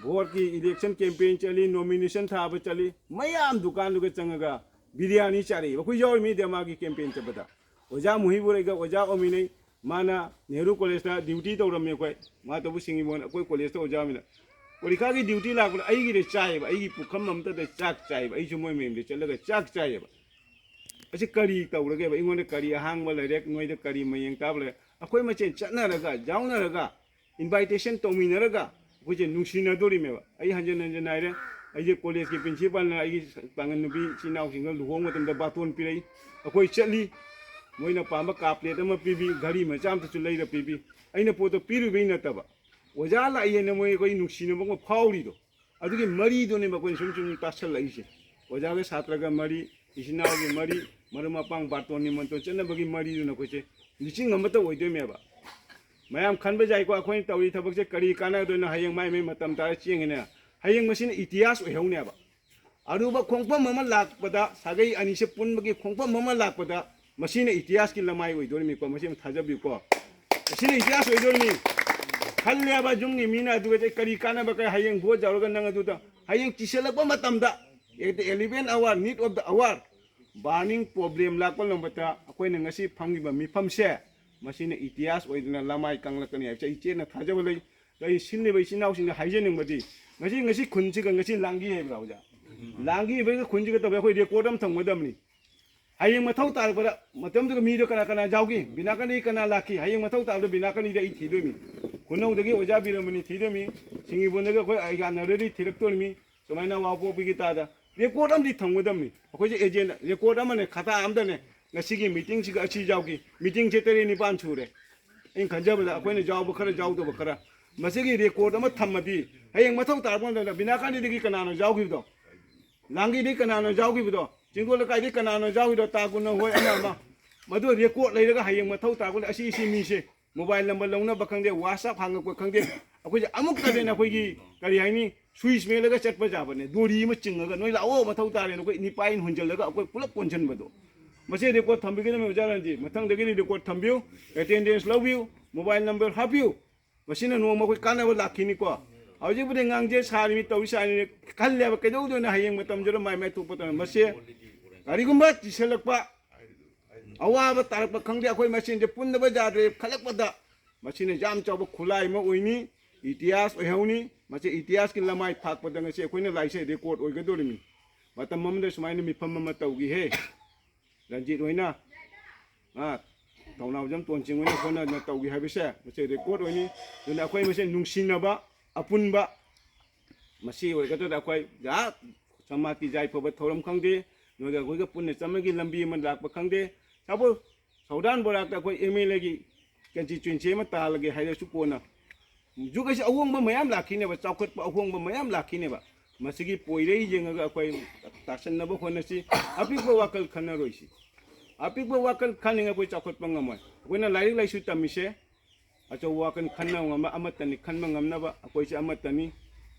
ꯚꯣꯠꯀꯤ ꯏꯂꯦꯛꯁꯟ ꯀꯦꯝꯄꯦꯟ ꯆꯠꯂꯤ, ꯅꯣꯃꯤꯅꯦꯁꯟ ꯊꯥꯕ ꯆꯠꯂꯤ꯫ ꯃꯌꯥꯝ ꯗꯨꯀꯥꯟꯗꯨꯒ ꯆꯪꯉꯒ ꯕꯤꯔꯌꯥꯅꯤ ꯆꯥꯔꯛꯏꯕ꯫ ꯑꯩꯈꯣꯏ ꯌꯥꯎꯔꯤꯃꯤ ꯗꯦꯃꯥꯒꯤ ꯀꯦꯝꯄꯦꯟ ꯆꯠꯄꯗ꯫ ꯑꯣꯖꯥ ꯃꯨꯍꯤꯕꯨꯔ ꯑꯩꯒ ꯑꯣꯖꯥ ꯑꯣꯃꯤꯅꯩ꯫ ꯃꯥꯅ ꯅꯦꯍꯔꯨ ꯀꯣꯂꯦꯖꯇ ꯗ꯭ꯌꯨꯇꯤ ꯇꯧꯔꯝꯃꯤ ꯑꯩꯈꯣꯏ꯫ ꯃꯥ ꯇꯧꯕꯨ ꯁꯤꯡꯉꯤꯕꯣꯟ ꯑꯩꯈꯣꯏ ꯀꯣꯂꯦꯖꯇ ꯑꯣꯖꯥ ꯑꯣꯏꯅ꯫ ꯄꯔꯤꯈꯥꯒꯤ ꯗ꯭ꯌꯨꯇꯤ ꯂꯥꯛꯄꯗ ꯑꯩꯒꯤꯗ ꯆꯥꯏꯌꯦꯕ, ꯑꯩꯒꯤ ꯄꯨꯈꯝ ꯑꯃꯇꯗ ꯆꯥꯛ ꯆꯥꯏꯌꯦꯕ, ꯑꯩꯁꯨ ꯃꯣꯏ ꯃꯌꯨꯝꯗ ꯆꯠꯂꯒ ꯆꯥꯛ ꯆꯥꯏꯌꯦꯕ꯫ ꯑꯁꯤ ꯀꯔꯤ ꯇꯧꯔꯒꯦꯕ? ꯑꯩꯉꯣꯟꯗ ꯀꯔꯤ ꯑꯍꯥꯡꯕ ꯂꯩꯔꯦ? ꯅꯣꯏꯗ ꯀꯔꯤ ꯃꯌꯦꯡ ꯇꯥꯕ ꯂꯩꯔꯦ? ꯑꯩꯈꯣꯏ ꯃꯁꯦꯟ ꯆꯠꯅꯔꯒ, ꯌꯥꯎꯅꯔꯒ, ꯏꯟꯚꯥꯏꯇꯦꯁꯟ ꯇꯧꯃꯤꯟꯅꯔꯒ ꯑꯩꯈꯣꯏꯁꯦ ꯅꯨꯡꯁꯤꯅꯗꯣꯔꯤꯃꯦꯕ꯫ ꯑꯩ ꯍꯟꯖꯟ ꯍꯟꯖꯟ ꯍꯥꯏꯔꯦ, ꯑꯩꯁꯦ ꯀꯣꯂꯦꯖꯀꯤ ꯄ꯭ꯔꯤꯟꯁꯤꯄꯥꯜꯅ ꯑꯩꯒꯤ ꯄꯥꯡꯒꯜ ꯅꯨꯄꯤ ꯏꯆꯤꯟ ꯏꯅꯥꯎꯁꯤꯡꯒ ꯂꯨꯍꯣꯡꯕ ꯃꯇꯝꯗ ꯕꯥꯇꯣꯟ ꯄꯤꯔꯛꯏ꯫ ꯑꯩꯈꯣꯏ ꯆꯠꯂꯤ, ꯃꯣꯏꯅ ꯄꯥꯝꯕ ꯀꯥ ꯄ꯭ꯂꯦꯠ ꯑꯃ ꯄꯤꯕꯤ, ꯘꯔꯤ ꯃꯆꯥ ꯑꯃꯇꯁꯨ ꯂꯩꯔ ꯄꯤꯕꯤ꯫ ꯑꯩꯅ ꯄꯣꯠꯇꯣ ꯄꯤꯔꯨꯕꯩ ꯅꯠꯇꯕ, ꯑꯣꯖꯥ ꯂꯥꯛꯏ ꯍꯥꯏꯅ ꯃꯣꯏ ꯑꯩꯈꯣꯏ ꯅꯨꯡꯁꯤꯅꯕ ꯑꯃ ꯐꯥꯎꯔꯤꯗꯣ, ꯑꯗꯨꯒꯤ ꯃꯔꯤꯗꯨꯅꯦꯕ ꯑꯩꯈꯣꯏꯅ ꯁꯨꯝ ꯁꯨꯝ ꯇꯥꯁꯜꯂꯛꯏꯁꯦ꯫ ꯑꯣꯖꯥꯒ ꯁꯥꯇ꯭ꯔꯒ ꯃꯔꯤ, ꯏꯆꯤꯟ ꯏꯅꯥꯎꯒꯤ ꯃꯔꯤ, ꯃꯔꯨꯞ ꯃꯄꯥꯡ ꯕꯥꯔꯇꯣꯟ ꯅꯤꯃꯟꯇꯣꯟ ꯆꯠꯅꯕꯒꯤ ꯃꯔꯤꯗꯨꯅ ꯑꯩꯈꯣꯏꯁꯦ ꯂꯤꯁꯤꯡ ꯑꯃꯠꯇ ꯑꯣꯏꯗꯣꯏꯅꯦꯕ꯫ ꯃꯌꯥꯝ ꯈꯟꯕ ꯌꯥꯏꯀꯣ, ꯑꯩꯈꯣꯏꯅ ꯇꯧꯔꯤ ꯊꯕꯛꯁꯦ ꯀꯔꯤ ꯀꯥꯟꯅꯗꯣꯏꯅꯣ, ꯍꯌꯦꯡ ꯃꯥꯏ ꯃꯥꯏ ꯃꯇꯝ ꯇꯥꯔ ꯆꯦꯡꯒꯅꯤ꯫ ꯍꯌꯦꯡ ꯃꯁꯤꯅ ꯏꯇꯤꯍꯥꯁ ꯑꯣꯏꯍꯧꯅꯦꯕ꯫ ꯑꯔꯨꯕ ꯈꯣꯡꯐꯝ ꯑꯃ ꯂꯥꯛꯄꯗ, ꯁꯥꯒꯩ ꯑꯅꯤꯁꯦ ꯄꯨꯟꯕꯒꯤ ꯈꯣꯡꯐꯝ ꯑꯃ ꯂꯥꯛꯄꯗ, ꯃꯁꯤꯅ ꯏꯇꯤꯍꯥꯁꯀꯤ ꯂꯃꯥꯏ ꯑꯣꯏꯗꯣꯔꯤꯃꯤꯀꯣ, ꯃꯁꯤ ꯑꯃ ꯊꯥꯖꯕꯤꯌꯨꯀꯣ꯫ ꯃꯁꯤꯅ ꯏꯇꯤꯍꯥꯁ ꯑꯣꯏꯗꯣꯔꯤꯃꯤ꯫ ꯈꯜꯂꯦꯕ ꯌꯨꯝꯒꯤ ꯃꯤꯅ, ꯑꯗꯨꯒ ꯀꯔꯤ ꯀꯥꯟꯅꯕ, ꯀꯔꯤ ꯍꯌꯦꯡ ꯚꯣꯠ ꯌꯥꯎꯔꯒ ꯅꯪ ꯑꯗꯨꯗ, ꯍꯌꯦꯡ ꯆꯤꯁꯜꯂꯛꯄ ꯃꯇꯝꯗ, at the eleven hour, need of the hour, burning problem ꯂꯥꯛꯄ ꯂꯝꯕꯗ ꯑꯩꯈꯣꯏꯅ ꯉꯁꯤ ꯐꯝꯂꯤꯕ ꯃꯤꯐꯝꯁꯦ, ꯃꯁꯤꯅ ꯏꯇꯤꯍꯥꯁ ꯑꯣꯏꯗꯅ ꯂꯃꯥꯏ ꯀꯪꯂꯛꯀꯅꯤ ꯍꯥꯏꯕꯁꯦ ꯑꯩ ꯆꯦꯠꯅ ꯊꯥꯖꯕ ꯂꯩ꯫ ꯑꯩ ꯁꯤꯜꯂꯤꯕ ꯏꯆꯤꯟ ꯏꯅꯥꯎꯁꯤꯡꯗ ꯍꯥꯏꯖꯅꯤꯡꯕꯗꯤ, ꯉꯁꯤ, ꯉꯁꯤ ꯈꯨꯟꯁꯤꯒ ꯉꯁꯤ ꯂꯥꯡꯒꯤ ꯍꯥꯏꯕ꯭ꯔꯥ ꯑꯣꯖꯥ? ꯂꯥꯡꯒꯤ ꯍꯥꯏꯕꯒ ꯈꯨꯟꯁꯤꯒ ꯇꯧꯕ ꯑꯩꯈꯣꯏ ꯔꯦꯀꯣꯔꯗ ꯑꯃ ꯊꯝꯒꯗꯕꯅꯤ꯫ ꯍꯌꯦꯡ ꯃꯊꯧ ꯇꯥꯔꯛꯄꯗ, ꯃꯇꯝꯗꯨꯗ ꯃꯤꯗꯣ ꯀꯅꯥ ꯀꯅꯥ ꯌꯥꯎꯈꯤ, ꯕꯤꯅꯥꯀꯥꯅꯤ ꯀꯅꯥ ꯂꯥꯛꯈꯤ, ꯍꯌꯦꯡ ꯃꯊꯧ ꯇꯥꯔꯛꯄꯗ ꯕꯤꯅꯥꯀꯥꯅꯤꯗ ꯑꯩ ꯊꯤꯗꯣꯏꯅꯤ꯫ ꯈꯨꯅꯧꯗꯒꯤ ꯑꯣꯖꯥ ꯕꯤꯔꯃꯅꯤ ꯊꯤꯗꯣꯏꯅꯤ, ꯁꯤꯡꯖꯤꯕꯨꯟꯗꯒꯤ ꯑꯩꯈꯣꯏ ꯑꯩꯒꯥꯟꯅꯔꯗꯤ ꯊꯤꯔꯛꯇꯣꯔꯤꯃꯤ꯫ ꯁꯨꯃꯥꯏꯅ ꯋꯥꯄꯣꯛꯄꯤꯒꯤ ꯇꯥꯗ ꯔꯦꯀꯣꯔꯗ ꯑꯃꯗꯤ ꯊꯝꯒꯗꯕꯅꯤ꯫ ꯑꯩꯈꯣꯏꯁꯦ ꯑꯦꯖꯦꯟꯗ ꯔꯦꯀꯣꯔꯗ ꯑꯃꯅꯦ, ꯈꯇꯥ ꯑꯃꯗꯅꯦ, ꯉꯁꯤꯒꯤ ꯃꯤꯇꯤꯡꯁꯤꯒ ꯑꯁꯤ ꯌꯥꯎꯈꯤ, ꯃꯤꯇꯤꯡꯁꯦ ꯇꯔꯦꯠ ꯅꯤꯄꯥꯟ ꯁꯨꯔꯦ꯫ ꯑꯩꯅ ꯈꯟꯖꯕꯗ ꯑꯩꯈꯣꯏꯅ ꯌꯥꯎꯕ ꯈꯔ, ꯌꯥꯎꯗꯕ ꯈꯔ, ꯃꯁꯤꯒꯤ ꯔꯦꯀꯣꯔꯗ ꯑꯃ ꯊꯝꯃꯗꯤ ꯍꯌꯦꯡ ꯃꯊꯧ ꯇꯥꯔꯛꯄ ꯃꯇꯝꯗ ꯕꯤꯅꯥꯀꯥꯅꯤꯗꯒꯤ ꯀꯅꯥꯅꯣ ꯌꯥꯎꯈꯤꯕꯗꯣ, ꯂꯥꯡꯒꯤꯗꯒꯤ ꯀꯅꯥꯅꯣ ꯌꯥꯎꯈꯤꯕꯗꯣ, ꯆꯤꯡꯗꯣꯜ ꯂꯩꯀꯥꯏꯗꯒꯤ ꯀꯅꯥꯅꯣ ꯌꯥꯎꯈꯤꯕꯗꯣ, ꯇꯥ ꯀꯨꯟꯅ ꯍꯣꯏ ꯑꯃ ꯑꯃ, ꯃꯗꯨ ꯔꯦꯀꯣꯔꯗ ꯂꯩꯔꯒ ꯍꯌꯦꯡ ꯃꯊꯧ ꯇꯥꯔꯛꯄꯗ ꯑꯁꯤ ꯁꯤ ꯃꯤꯁꯦ ꯃꯣꯕꯥꯏꯜ ꯅꯝꯕꯔ ꯂꯧꯅꯕ ꯈꯪꯗꯦ, ꯋꯥꯆꯞ ꯍꯥꯡꯉꯛꯄ ꯈꯪꯗꯦ, ꯑꯩꯈꯣꯏꯁꯦ ꯑꯃꯨꯛꯇꯗꯅ ꯑꯩꯈꯣꯏꯒꯤ, ꯀꯔꯤ ꯍꯥꯏꯅꯤ, ꯁ꯭ꯋꯤꯆ ꯃꯦꯜꯂꯒ ꯆꯠꯄ ꯌꯥꯕꯅꯦ꯫ ꯗꯣꯔꯤ ꯑꯃ ꯆꯤꯡꯉꯒ "ꯅꯣꯏ ꯂꯥꯛꯑꯣ, ꯃꯊꯧ ꯇꯥꯔꯦꯅ" ꯑꯩꯈꯣꯏ ꯅꯤꯄꯥꯏꯅ ꯍꯨꯟꯖꯜꯂꯒ ꯑꯩꯈꯣꯏ ꯄꯨꯂꯞ ꯀꯣꯟꯁꯤꯟꯕꯗꯣ꯫ ꯃꯁꯤ ꯔꯦꯀꯣꯔꯗ ꯊꯝꯕꯤꯒꯗꯕꯅꯤ ꯑꯣꯖꯥ ꯔꯟꯖꯤꯠ꯫ ꯃꯊꯪꯗꯒꯤꯗꯤ ꯔꯦꯀꯣꯔꯗ ꯊꯝꯕꯤꯌꯨ, ꯑꯦꯇꯦꯟꯗꯦꯟꯁ ꯂꯧꯕꯤꯌꯨ, ꯃꯣꯕꯥꯏꯜ ꯅꯝꯕꯔ ꯍꯥꯞꯄꯤꯌꯨ꯫ ꯃꯁꯤꯅ ꯅꯣꯡꯃ ꯑꯩꯈꯣꯏ ꯀꯥꯟꯅꯕ ꯂꯥꯛꯈꯤꯅꯤꯀꯣ꯫ ꯍꯧꯖꯤꯛꯄꯨꯗꯤ ꯉꯥꯡꯖꯦ ꯁꯥꯔꯤꯅꯤ, ꯇꯧꯔꯤ ꯁꯥꯔꯤꯅꯤ, ꯈꯜꯂꯦꯕ, ꯀꯩꯗꯧꯗꯣꯏꯅꯣ, ꯍꯌꯦꯡ ꯃꯇꯝꯁꯤꯗ ꯃꯥꯏ ꯃꯥꯏ ꯊꯣꯛꯄ ꯇꯧꯅ꯫ ꯃꯁꯤ ꯀꯔꯤꯒꯨꯝꯕ ꯆꯤꯁꯜꯂꯛꯄ, ꯑꯋꯥꯕ ꯇꯥꯔꯛꯄ ꯈꯪꯗꯦ, ꯑꯩꯈꯣꯏ ꯃꯁꯦꯟꯁꯦ ꯄꯨꯟꯗꯕ ꯌꯥꯗ꯭ꯔꯦ ꯈꯜꯂꯛꯄꯗ, ꯃꯁꯤꯅ ꯌꯥꯝ ꯆꯥꯎꯕ ꯈꯨꯠꯂꯥꯏ ꯑꯃ ꯑꯣꯏꯅꯤ꯫ ꯏꯇꯤꯍꯥꯁ ꯑꯣꯏꯍꯧꯅꯤ꯫ ꯃꯁꯤ ꯏꯇꯤꯍꯥꯁꯀꯤ ꯂꯃꯥꯏ ꯐꯥꯛꯄꯗ ꯉꯁꯤ ꯑꯩꯈꯣꯏꯅ ꯂꯥꯏꯁꯦ ꯔꯦꯀꯣꯔꯠ ꯑꯣꯏꯒꯗꯧꯔꯤꯃꯤ꯫ ꯃꯇꯝ ꯑꯃꯗ ꯁꯨꯃꯥꯏꯅ ꯃꯤꯐꯝ ꯑꯃ ꯇꯧꯈꯤ ꯍꯦ, ꯔꯟꯖꯤꯠ ꯍꯣꯏꯅ꯫ ꯑꯥ, ꯊꯧꯅꯥꯎꯖꯝ ꯇꯣꯟꯆꯤꯡ ꯍꯣꯏꯅ ꯍꯣꯠꯅꯗꯅ ꯇꯧꯈꯤ ꯍꯥꯏꯕꯁꯦ ꯃꯁꯤ ꯔꯦꯀꯣꯔꯠ ꯑꯣꯏꯅꯤ꯫ ꯑꯗꯨꯅ ꯑꯩꯈꯣꯏ ꯃꯁꯦꯟ ꯅꯨꯡꯁꯤꯅꯕ, ꯑꯄꯨꯟꯕ ꯃꯁꯤ ꯑꯣꯏꯒꯗ꯭ꯔꯥ? ꯑꯩꯈꯣꯏ ꯖꯥꯠ ꯁꯃꯥꯖꯀꯤ ꯌꯥꯏꯐꯕ ꯊꯧꯔꯝ ꯈꯪꯗꯦ, ꯅꯣꯏꯒ ꯑꯩꯈꯣꯏꯒ ꯄꯨꯟꯅ ꯆꯠꯃꯒꯤ ꯂꯝꯕꯤ ꯑꯃ ꯂꯥꯛꯄ ꯈꯪꯗꯦ꯫ ꯁꯥꯕꯨ ꯁꯧꯗꯥꯟ ꯕꯣꯔꯥꯛꯇ ꯑꯩꯈꯣꯏ ꯑꯦꯝ ꯑꯦꯜ ꯑꯦꯒꯤ ꯀꯟꯁꯇꯤꯇ꯭ꯋꯦꯟꯁꯤ ꯑꯃ ꯇꯥꯍꯜꯂꯒꯦ ꯍꯥꯏꯔꯁꯨ ꯀꯣꯟꯅ ꯍꯧꯖꯤꯛ ꯑꯁꯤ ꯑꯍꯣꯡꯕ ꯃꯌꯥꯝ ꯂꯥꯛꯈꯤꯅꯦꯕ, ꯆꯥꯎꯈꯠꯄ ꯑꯍꯣꯡꯕ ꯃꯌꯥꯝ ꯂꯥꯛꯈꯤꯅꯦꯕ꯫ ꯃꯁꯤꯒꯤ ꯄꯣꯏꯔꯩ ꯌꯦꯡꯉꯒ ꯑꯩꯈꯣꯏ ꯇꯥꯁꯟꯅꯕ ꯍꯣꯠꯅꯁꯤ꯫ ꯑꯄꯤꯛꯄ ꯋꯥꯈꯜ ꯈꯟꯅꯔꯣꯏꯁꯤ꯫ ꯑꯄꯤꯛꯄ ꯋꯥꯈꯜ ꯈꯟꯅꯤꯡꯉ ꯑꯩꯈꯣꯏ ꯆꯥꯎꯈꯠꯄ ꯉꯝꯃꯣꯏ꯫ ꯑꯩꯈꯣꯏꯅ ꯂꯥꯏꯔꯤꯛ ꯂꯥꯏꯁꯨ ꯇꯝꯃꯤꯁꯦ ꯑꯆꯧꯕ ꯋꯥꯈꯜ ꯈꯟꯅꯕ ꯉꯝꯕ ꯑꯃꯠꯇꯅꯤ, ꯈꯟꯕ ꯉꯝꯅꯕ ꯑꯩꯈꯣꯏꯁꯦ ꯑꯃꯠꯇꯅꯤ꯫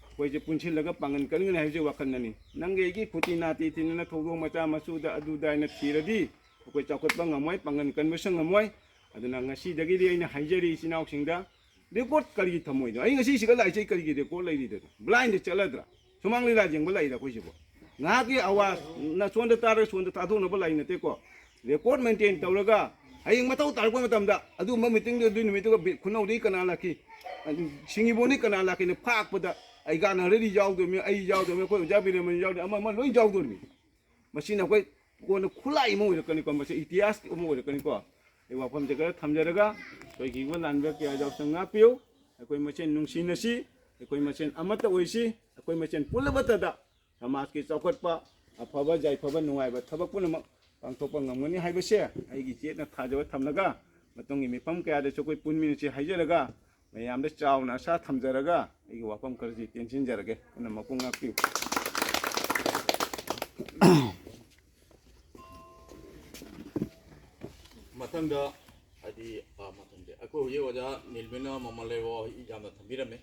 ꯑꯩꯈꯣꯏꯁꯦ ꯄꯨꯟꯁꯤꯜꯂꯒ ꯄꯥꯡꯒꯜ ꯀꯟꯒꯅꯤ ꯍꯥꯏꯕꯁꯦ ꯋꯥꯈꯜꯅꯅꯤ꯫ ꯅꯪꯒꯤ ꯑꯩꯒꯤ ꯈꯨꯇꯤ ꯅꯥꯇꯤ ꯊꯤꯅꯅ ꯊꯧꯗꯣꯛ ꯃꯆꯥ ꯃꯁꯨꯗ ꯑꯗꯨꯗ ꯍꯥꯏꯅ ꯊꯤꯔꯗꯤ ꯑꯩꯈꯣꯏ ꯆꯥꯎꯈꯠꯄ ꯉꯝꯃꯣꯏ, ꯄꯥꯡꯒꯜ ꯀꯟꯕꯁꯨ ꯉꯝꯃꯣꯏ꯫ ꯑꯗꯨꯅ ꯉꯁꯤꯗꯒꯤꯗꯤ ꯑꯩꯅ ꯍꯥꯏꯖꯔꯤ ꯏꯆꯤꯟ ꯏꯅꯥꯎꯁꯤꯡꯗ, ꯔꯦꯀꯣꯔꯠ ꯀꯔꯤꯒꯤ ꯊꯝꯃꯣꯏꯅꯣ? ꯑꯩ ꯉꯁꯤ ꯁꯤꯒ ꯂꯥꯛꯏꯁꯦ ꯑꯩ ꯀꯔꯤꯒꯤ ꯔꯦꯀꯣꯔꯠ ꯂꯩꯔꯤꯗꯅꯣ? ꯕ꯭ꯂꯥꯏꯟꯗ ꯆꯠꯂꯗ꯭ꯔꯥ? ꯁꯨꯃꯥꯡ ꯂꯤꯂꯥ ꯌꯦꯡꯕ ꯂꯥꯛꯏꯔ ꯑꯩꯈꯣꯏꯁꯤꯕꯣ? ꯉꯥꯏꯍꯥꯛꯀꯤ ꯑꯋꯥꯖꯅ ꯁꯣꯝꯗ ꯇꯥꯔꯒ ꯁꯣꯝꯗ ꯊꯥꯗꯣꯛꯅꯕ ꯂꯥꯏ ꯅꯠꯇꯦꯀꯣ꯫ ꯔꯦꯀꯣꯔꯠ ꯃꯦꯟꯇꯦꯟ ꯇꯧꯔꯒ ꯍꯌꯦꯡ ꯃꯊꯧ ꯇꯥꯔꯛꯄ ꯃꯇꯝꯗ ꯑꯗꯨꯒꯨꯝꯕ ꯃꯤꯇꯤꯡꯗꯨ, ꯑꯗꯨꯒꯤ ꯅꯨꯃꯤꯠꯇꯨꯒ ꯕꯤ-, ꯈꯨꯅꯧꯗꯒꯤ ꯀꯅꯥ ꯂꯥꯛꯈꯤ, ꯁꯤꯡꯖꯤꯕꯣꯟꯗꯒꯤ ꯀꯅꯥ ꯂꯥꯛꯈꯤꯅ ꯐꯥꯛꯄꯗ ꯑꯩ ꯒꯥꯅꯍꯔꯗꯤ ꯌꯥꯎꯗꯣꯏꯃꯤ, ꯑꯩ ꯌꯥꯎꯗꯣꯏꯃꯤ, ꯑꯩꯈꯣꯏ ꯑꯣꯖꯥ ꯕꯤꯔꯦꯃꯟ ꯌꯥꯎꯗꯣꯏ, ꯑꯃ ꯑꯃ ꯂꯣꯏ ꯌꯥꯎꯗꯣꯏꯃꯤ꯫ ꯃꯁꯤꯅ ꯑꯩꯈꯣꯏ ꯀꯣꯟꯅ ꯈꯨꯠꯂꯥꯏ ꯑꯃ ꯑꯣꯏꯔꯛꯀꯅꯤꯀꯣ, ꯃꯁꯤ ꯏꯇꯤꯍꯥꯁꯀꯤ ꯑꯃ ꯑꯣꯏꯔꯛꯀꯅꯤꯀꯣ꯫ ꯑꯩ ꯋꯥꯐꯝꯁꯦ ꯈꯔ ꯊꯝꯖꯔꯒ ꯁꯣꯏꯈꯤꯕ ꯂꯥꯟꯕ ꯀꯌꯥ ꯌꯥꯎꯁꯪ ꯉꯥꯛꯄꯤꯌꯨ꯫ ꯑꯩꯈꯣꯏ ꯃꯁꯦꯟ ꯅꯨꯡꯁꯤꯅꯁꯤ, ꯑꯩꯈꯣꯏ ꯃꯁꯦꯟ ꯑꯃꯠꯇ ꯑꯣꯏꯁꯤ, ꯑꯩꯈꯣꯏ ꯃꯁꯦꯟ ꯄꯨꯜꯂꯕꯇꯗ ꯁꯃꯥꯖꯀꯤ ꯆꯥꯎꯈꯠꯄ, ꯑꯐꯕ ꯌꯥꯏꯐꯕ ꯅꯨꯡꯉꯥꯏꯕ ꯊꯕꯛ ꯄꯨꯝꯅꯃꯛ ꯄꯥꯡꯊꯣꯛꯄ ꯉꯝꯒꯅꯤ ꯍꯥꯏꯕꯁꯦ ꯑꯩꯒꯤ ꯆꯦꯠꯅ ꯊꯥꯖꯕ ꯊꯝꯂꯒ ꯃꯇꯨꯡꯒꯤ ꯃꯤꯐꯝ ꯀꯌꯥꯗꯁꯨ ꯑꯩꯈꯣꯏ ꯄꯨꯟꯃꯤꯟꯅꯁꯤ ꯍꯥꯏꯖꯔꯒ ꯃꯌꯥꯝꯗ ꯆꯥꯎꯅ ꯑꯁꯥ ꯊꯝꯖꯔꯒ ꯑꯩꯒꯤ ꯋꯥꯐꯝ ꯈꯔꯁꯤ ꯇꯦꯟꯁꯤꯟꯖꯔꯒꯦ꯫ ꯄꯨꯝꯅꯃꯛꯄꯨ ꯉꯥꯛꯄꯤꯌꯨ꯫ ꯃꯊꯪꯗ ꯍꯥꯏꯗꯤ ꯑ, ꯃꯊꯪꯗꯤ ꯑꯩꯈꯣꯏ ꯍꯧꯖꯤꯛ ꯑꯣꯖꯥ ꯅꯤꯜꯕꯤꯅ ꯃꯃꯜ ꯂꯩꯕ ꯋꯥꯍꯩ ꯌꯥꯝꯅ ꯊꯝꯕꯤꯔꯝꯃꯦ꯫